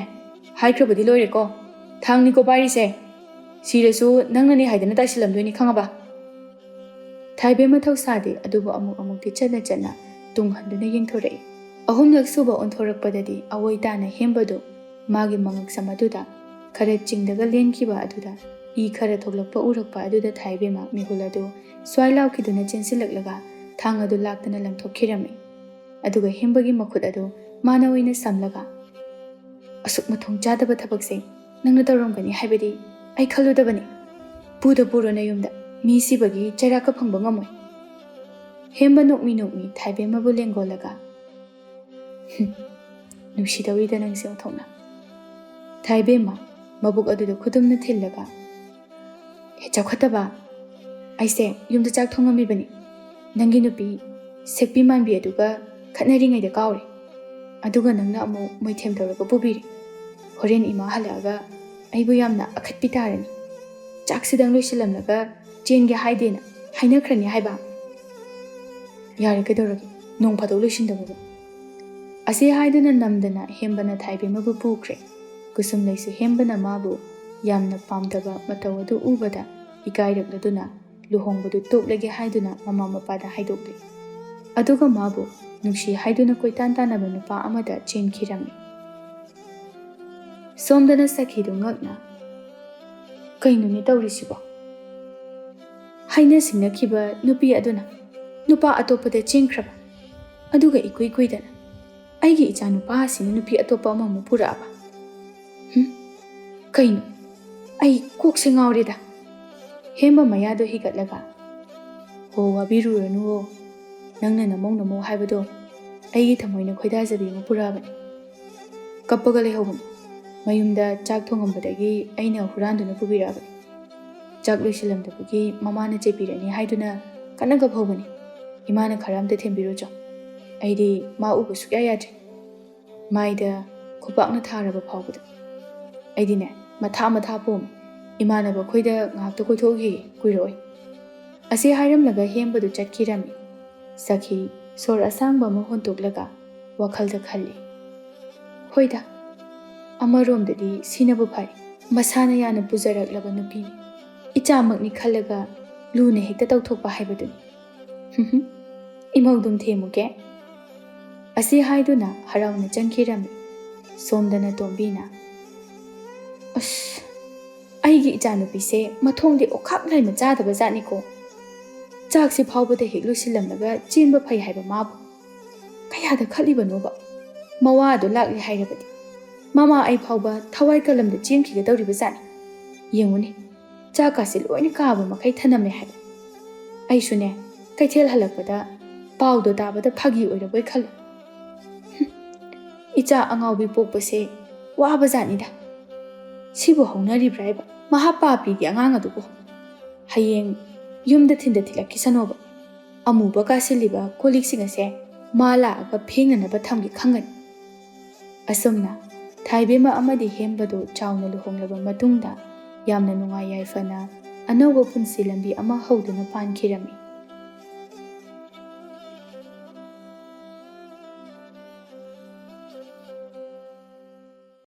ꯍꯥꯏꯈ꯭ꯔꯕꯗꯤ ꯂꯣꯏꯔꯦꯀꯣ꯫ ꯊꯥꯡꯅꯤꯀꯣ ꯄꯥꯏꯔꯤꯁꯦ꯫ ꯁꯤꯔꯁꯨ ꯅꯪꯅꯅꯦ ꯍꯥꯏꯗꯅ ꯇꯥꯏꯁꯤꯜꯂꯝꯗꯣꯏꯅꯤ, ꯈꯪꯉꯕ?" ꯊꯥꯏꯕꯦꯝꯃ ꯊꯧꯁꯥꯗꯦ, ꯑꯗꯨꯕꯨ ꯑꯃꯨꯛ ꯑꯃꯨꯛꯇꯤ ꯆꯠꯅ ꯆꯠꯅ ꯇꯨꯡ ꯍꯟꯗꯨꯅ ꯌꯦꯡꯊꯣꯔꯛꯏ꯫ ꯑꯍꯨꯝꯂꯛ ꯁꯨꯕ ꯑꯣꯟꯊꯣꯔꯛꯄꯗꯗꯤ ꯑꯋꯣꯏ ꯇꯥꯅ ꯍꯦꯝꯕꯗꯨ ꯃꯥꯒꯤ ꯃꯉꯛꯁꯝ ꯑꯗꯨꯗ ꯈꯔ ꯆꯤꯡꯗꯒ ꯂꯦꯟꯈꯤꯕ ꯑꯗꯨꯗ ꯏ ꯈꯔ ꯊꯣꯛꯂꯛꯄ ꯎꯔꯛꯄ ꯑꯗꯨꯗ ꯊꯥꯏꯕꯦꯝꯃ ꯃꯤꯍꯨꯜ ꯑꯗꯨ ꯁ꯭ꯋꯥꯏ ꯂꯥꯎꯈꯤꯗꯨꯅ ꯆꯦꯟꯁꯤꯜꯂꯛꯂꯒ ꯊꯥꯡ ꯑꯗꯨ ꯂꯥꯛꯇꯅ ꯂꯪꯊꯣꯛꯈꯤꯔꯝꯃꯤ꯫ ꯑꯗꯨꯒ ꯍꯦꯝꯕꯒꯤ ꯃꯈꯨꯠ ꯑꯗꯨ ꯃꯥꯅ ꯑꯣꯏꯅ ꯁꯝꯂꯒ, "ꯑꯁꯨꯛ ꯃꯊꯣꯡ ꯆꯥꯗꯕ ꯊꯕꯛꯁꯦ ꯅꯪꯅ ꯇꯧꯔꯝꯒꯅꯤ ꯍꯥꯏꯕꯗꯤ ꯑꯩ ꯈꯜꯂꯨꯗꯕꯅꯤ꯫ ꯄꯨꯗ ꯄꯨꯔꯣ ꯅꯌꯨꯝꯗ, ꯃꯤ ꯁꯤꯕꯒꯤ ꯆꯩꯔꯥꯛꯀ ꯐꯪꯕ ꯉꯝꯃꯣꯏ꯫" ꯍꯦꯝꯕ ꯅꯣꯛꯃꯤ ꯅꯣꯛꯃꯤ ꯊꯥꯏꯕꯦꯝꯃꯕꯨ ꯂꯦꯡꯒꯣꯜꯂꯒ, "ꯍꯨꯝ, ꯅꯨꯡꯁꯤꯗꯧꯔꯤꯗ ꯅꯪꯁꯦ ꯑꯣꯟꯊꯣꯛꯅ꯫" ꯊꯥꯏꯕꯦꯝꯃ ꯃꯕꯨꯛ ꯑꯗꯨꯗ ꯈꯨꯗꯨꯝꯅ ꯊꯤꯜꯂꯒ, "ꯍꯦ ꯆꯥꯎꯈꯠꯇꯕ, ꯑꯩꯁꯦ ꯌꯨꯝꯗ ꯆꯥꯛ ꯊꯣꯡꯉꯝꯃꯤꯕꯅꯤ꯫ ꯅꯪꯒꯤ ꯅꯨꯄꯤ ꯁꯦꯛꯄꯤ ꯃꯥꯟꯕꯤ ꯑꯗꯨꯒ ꯈꯠꯅꯔꯤꯉꯩꯗ ꯀꯥꯎꯔꯦ꯫ ꯑꯗꯨꯒ ꯅꯪꯅ ꯑꯃꯨꯛ ꯃꯣꯏꯊꯦꯝ ꯇꯧꯔꯒ ꯄꯨꯕꯤꯔꯦ꯫ ꯍꯣꯔꯦꯟ ꯏꯃꯥ ꯍꯜꯂꯛꯑꯒ ꯑꯩꯕꯨ ꯌꯥꯝꯅ ꯑꯈꯠꯄꯤ ꯇꯥꯔꯅꯤ꯫ ꯆꯥꯛꯁꯤꯗꯪ ꯂꯣꯏꯁꯤꯜꯂꯝꯂꯒ ꯆꯦꯟꯒꯦ ꯍꯥꯏꯗꯦꯅ ꯍꯥꯏꯅꯈ꯭ꯔꯅꯤ ꯍꯥꯏꯕ꯫ ꯌꯥꯔꯦ, ꯀꯩꯗꯧꯔꯒꯦ? ꯅꯣꯡ ꯐꯥꯗꯣꯛ ꯂꯣꯏꯁꯤꯟꯗꯕꯕꯨ꯫" ꯑꯁꯤ ꯍꯥꯏꯗꯨꯅ ꯅꯝꯗꯅ ꯍꯦꯝꯕꯅ ꯊꯥꯏꯕꯦꯝꯃꯕꯨ ꯄꯨꯈ꯭ꯔꯦ꯫ ꯀꯨꯁꯨꯝꯂꯩꯁꯨ ꯍꯦꯝꯕꯅ ꯃꯥꯕꯨ ꯌꯥꯝꯅ ꯄꯥꯝꯗꯕ ꯃꯇꯧ ꯑꯗꯨ ꯎꯕꯗ ꯏꯀꯥꯏꯔꯛꯂꯗꯨꯅ ꯂꯨꯍꯣꯡꯕꯗꯨ ꯇꯣꯛꯂꯒꯦ ꯍꯥꯏꯗꯨꯅ ꯃꯃꯥ ꯃꯄꯥꯗ ꯍꯥꯏꯗꯣꯛꯂꯦ꯫ ꯑꯗꯨꯒ ꯃꯥꯕꯨ ꯅꯨꯡꯁꯤ ꯍꯥꯏꯗꯨꯅ ꯀꯣꯏꯇꯥꯟ ꯇꯥꯟꯅꯕ ꯅꯨꯄꯥ ꯑꯃꯗ ꯆꯦꯟꯈꯤꯔꯝꯃꯤ꯫ ꯁꯣꯝꯗꯅ ꯁꯈꯤꯗꯨ ꯉꯛꯅ, "ꯀꯩꯅꯣꯅꯦ ꯇꯧꯔꯤꯁꯤꯕꯣ? ꯍꯥꯏꯅ ꯁꯤꯡꯅꯈꯤꯕ ꯅꯨꯄꯤ ꯑꯗꯨꯅ ꯅꯨꯄꯥ ꯑꯇꯣꯞꯄꯗ ꯆꯦꯟꯈ꯭ꯔꯕ, ꯑꯗꯨꯒ ꯏꯀꯨꯏ ꯀꯨꯏꯗꯅ ꯑꯩꯒꯤ ꯏꯆꯥ ꯅꯨꯄꯥ ꯑꯁꯤꯅ ꯅꯨꯄꯤ ꯑꯇꯣꯞꯄ ꯑꯃꯃꯨꯛ ꯄꯨꯔꯛꯑꯕ? ꯍꯨꯝ? ꯀꯩꯅꯣ? ꯑꯩ ꯀꯣꯛꯁꯦ ꯉꯥꯎꯔꯦꯗ꯫" ꯍꯦꯝꯕ ꯃꯌꯥꯗꯣ ꯍꯤꯒꯠꯂꯒ, "ꯍꯣ, ꯋꯥꯕꯤꯔꯨꯔꯅꯨꯋꯣ꯫ ꯅꯪꯅ ꯅꯃꯧ ꯅꯃꯧ ꯍꯥꯏꯕꯗꯣ ꯑꯩꯒꯤ ꯊꯃꯣꯏꯅ ꯈꯣꯏꯗꯥꯖꯕꯤ ꯑꯃ ꯄꯨꯔꯛꯑꯕꯅꯤ꯫" ꯀꯞꯄꯒ ꯂꯩꯍꯧꯕꯅꯤ꯫ ꯃꯌꯨꯝꯗ ꯆꯥꯛ ꯊꯣꯡꯉꯝꯕꯗꯒꯤ ꯑꯩꯅ ꯍꯨꯔꯥꯟꯗꯨꯅ ꯄꯨꯕꯤꯔꯛꯑꯕꯅꯤ꯫ ꯆꯥꯛ ꯂꯣꯏꯁꯤꯜꯂꯝꯗꯕꯒꯤ ꯃꯃꯥꯅ ꯆꯩꯕꯤꯔꯅꯤ ꯍꯥꯏꯗꯨꯅ ꯀꯟꯅ ꯀꯞꯍꯧꯕꯅꯤ꯫ ꯏꯃꯥꯅ ꯈꯔ ꯑꯝꯇ ꯊꯦꯝꯕꯤꯔꯨꯆꯣ꯫ ꯑꯩꯗꯤ ꯃꯥ ꯎꯕ ꯁꯨꯛꯌꯥ ꯌꯥꯗ꯭ꯔꯦ꯫ ꯃꯥꯏꯗ ꯈꯨꯄꯥꯛꯅ ꯊꯥꯔꯕ ꯐꯥꯎꯕꯗ꯫ ꯑꯩꯗꯤꯅꯦ, ꯃꯊꯥ ꯃꯊꯥ ꯄꯣꯝꯃꯤ꯫ ꯏꯃꯥꯟꯅꯕ ꯈꯣꯏꯗ ꯉꯥꯏꯍꯥꯛꯇ ꯀꯣꯏꯊꯣꯛꯎꯈꯤꯒꯦ, ꯀꯨꯏꯔꯛꯑꯣꯏ꯫ ꯑꯁꯤ ꯍꯥꯏꯔꯝꯂꯒ ꯍꯦꯝꯕꯗꯨ ꯆꯠꯈꯤꯔꯝꯃꯤ꯫ ꯁꯈꯤ ꯁꯣꯔ ꯑꯁꯥꯡꯕ ꯑꯃ ꯍꯣꯟꯇꯣꯛꯂꯒ ꯋꯥꯈꯜꯗ ꯈꯜꯂꯤ, "ꯍꯣꯏꯗ, ꯑꯃꯔꯣꯝꯗꯗꯤ ꯁꯤꯅꯕꯨ ꯐꯔꯦ꯫ ꯃꯁꯥꯅ ꯌꯥꯅ ꯄꯨꯖꯔꯛꯂꯕ ꯅꯨꯄꯤꯅꯤ꯫ ꯏꯆꯥꯃꯛꯅꯤ ꯈꯜꯂꯒ ꯂꯨꯅ ꯍꯦꯛꯇ ꯇꯧꯊꯣꯛꯄ ꯍꯥꯏꯕꯗꯨꯅꯤ꯫ ꯏꯃꯧꯗꯨꯝ ꯊꯦꯝꯃꯨꯒꯦ"꯫ ꯑꯁꯤ ꯍꯥꯏꯗꯨꯅ ꯍꯔꯥꯎꯅ ꯆꯪꯈꯤꯔꯝꯃꯤ꯫ ꯁꯣꯝꯗꯅ ꯇꯣꯝꯕꯤꯅ, "ꯑꯁ, ꯑꯩꯒꯤ ꯏꯆꯥꯅꯨꯄꯤꯁꯦ ꯃꯊꯣꯡꯗꯤ ꯑꯣꯈꯥꯛ ꯂꯥꯏꯃ ꯆꯥꯗꯕ ꯖꯥꯠꯅꯤꯀꯣ꯫ ꯆꯥꯛꯁꯤ ꯐꯥꯎꯕꯗ ꯍꯦꯛ ꯂꯣꯏꯁꯤꯜꯂꯝꯂꯒ ꯆꯦꯟꯕ ꯐꯩ ꯍꯥꯏꯕ ꯃꯥꯕꯨ꯫ ꯀꯌꯥꯗ ꯈꯠꯂꯤꯕꯅꯣꯕ? ꯃꯋꯥꯗꯣ ꯂꯥꯛꯂꯦ ꯍꯥꯏꯔꯕꯗꯤ ꯃꯃꯥ ꯑꯩ ꯐꯥꯎꯕ ꯊꯋꯥꯏ ꯀꯂꯝꯗ ꯆꯦꯟꯈꯤꯒꯗꯧꯔꯤꯕ ꯖꯥꯠꯅꯤ꯫ ꯌꯦꯡꯉꯨꯅꯦ, ꯆꯥꯛꯀꯥꯁꯦ ꯂꯣꯏꯅ ꯀꯥꯕ ꯃꯈꯩ ꯊꯅꯝꯃꯦ ꯍꯥꯏꯕ꯫ ꯑꯩꯁꯨꯅꯦ, ꯀꯩꯊꯦꯜ ꯍꯜꯂꯛꯄꯗ ꯄꯥꯎꯗꯣ ꯇꯥꯕꯗ ꯐꯥꯒꯤ ꯑꯣꯏꯔꯕꯣꯏ ꯈꯜꯂꯨ꯫ ꯏꯆꯥ ꯑꯉꯥꯎꯕꯤ ꯄꯣꯛꯄꯁꯦ ꯋꯥꯕ ꯖꯥꯠꯅꯤꯗ꯫ ꯁꯤꯕꯨ ꯍꯧꯅꯔꯤꯕ꯭ꯔꯥ ꯍꯥꯏꯕ? ꯃꯍꯥ ꯄꯥꯄꯤꯒꯤ ꯑꯉꯥꯡ ꯑꯗꯨꯕꯨ꯫ ꯍꯌꯦꯡ ꯌꯨꯝꯗ ꯊꯤꯟꯗ ꯊꯤꯜꯂꯛꯈꯤꯁꯅꯣꯕ꯫ ꯑꯃꯨꯕ ꯀꯥꯁꯤꯜꯂꯤꯕ ꯀꯣꯜꯂꯤꯛꯁꯤꯡ ꯑꯁꯦ ꯃꯥ ꯂꯥꯛꯑꯒ ꯐꯦꯡꯅꯅꯕ ꯊꯝꯒꯦ ꯈꯪꯒꯅꯤ"꯫ ꯑꯁꯨꯝꯅ ꯊꯥꯏꯕꯦꯝꯃ ꯑꯃꯗꯤ ꯍꯦꯝꯕꯗꯨ ꯆꯥꯎꯅ ꯂꯨꯍꯣꯡꯂꯕ ꯃꯇꯨꯡꯗ ꯌꯥꯝꯅ ꯅꯨꯡꯉꯥꯏ ꯌꯥꯏꯐꯅ ꯑꯅꯧꯕ ꯄꯨꯟꯁꯤ ꯂꯝꯕꯤ ꯑꯃ ꯍꯧꯗꯨꯅ ꯄꯥꯟꯈꯤꯔꯝꯃꯤ꯫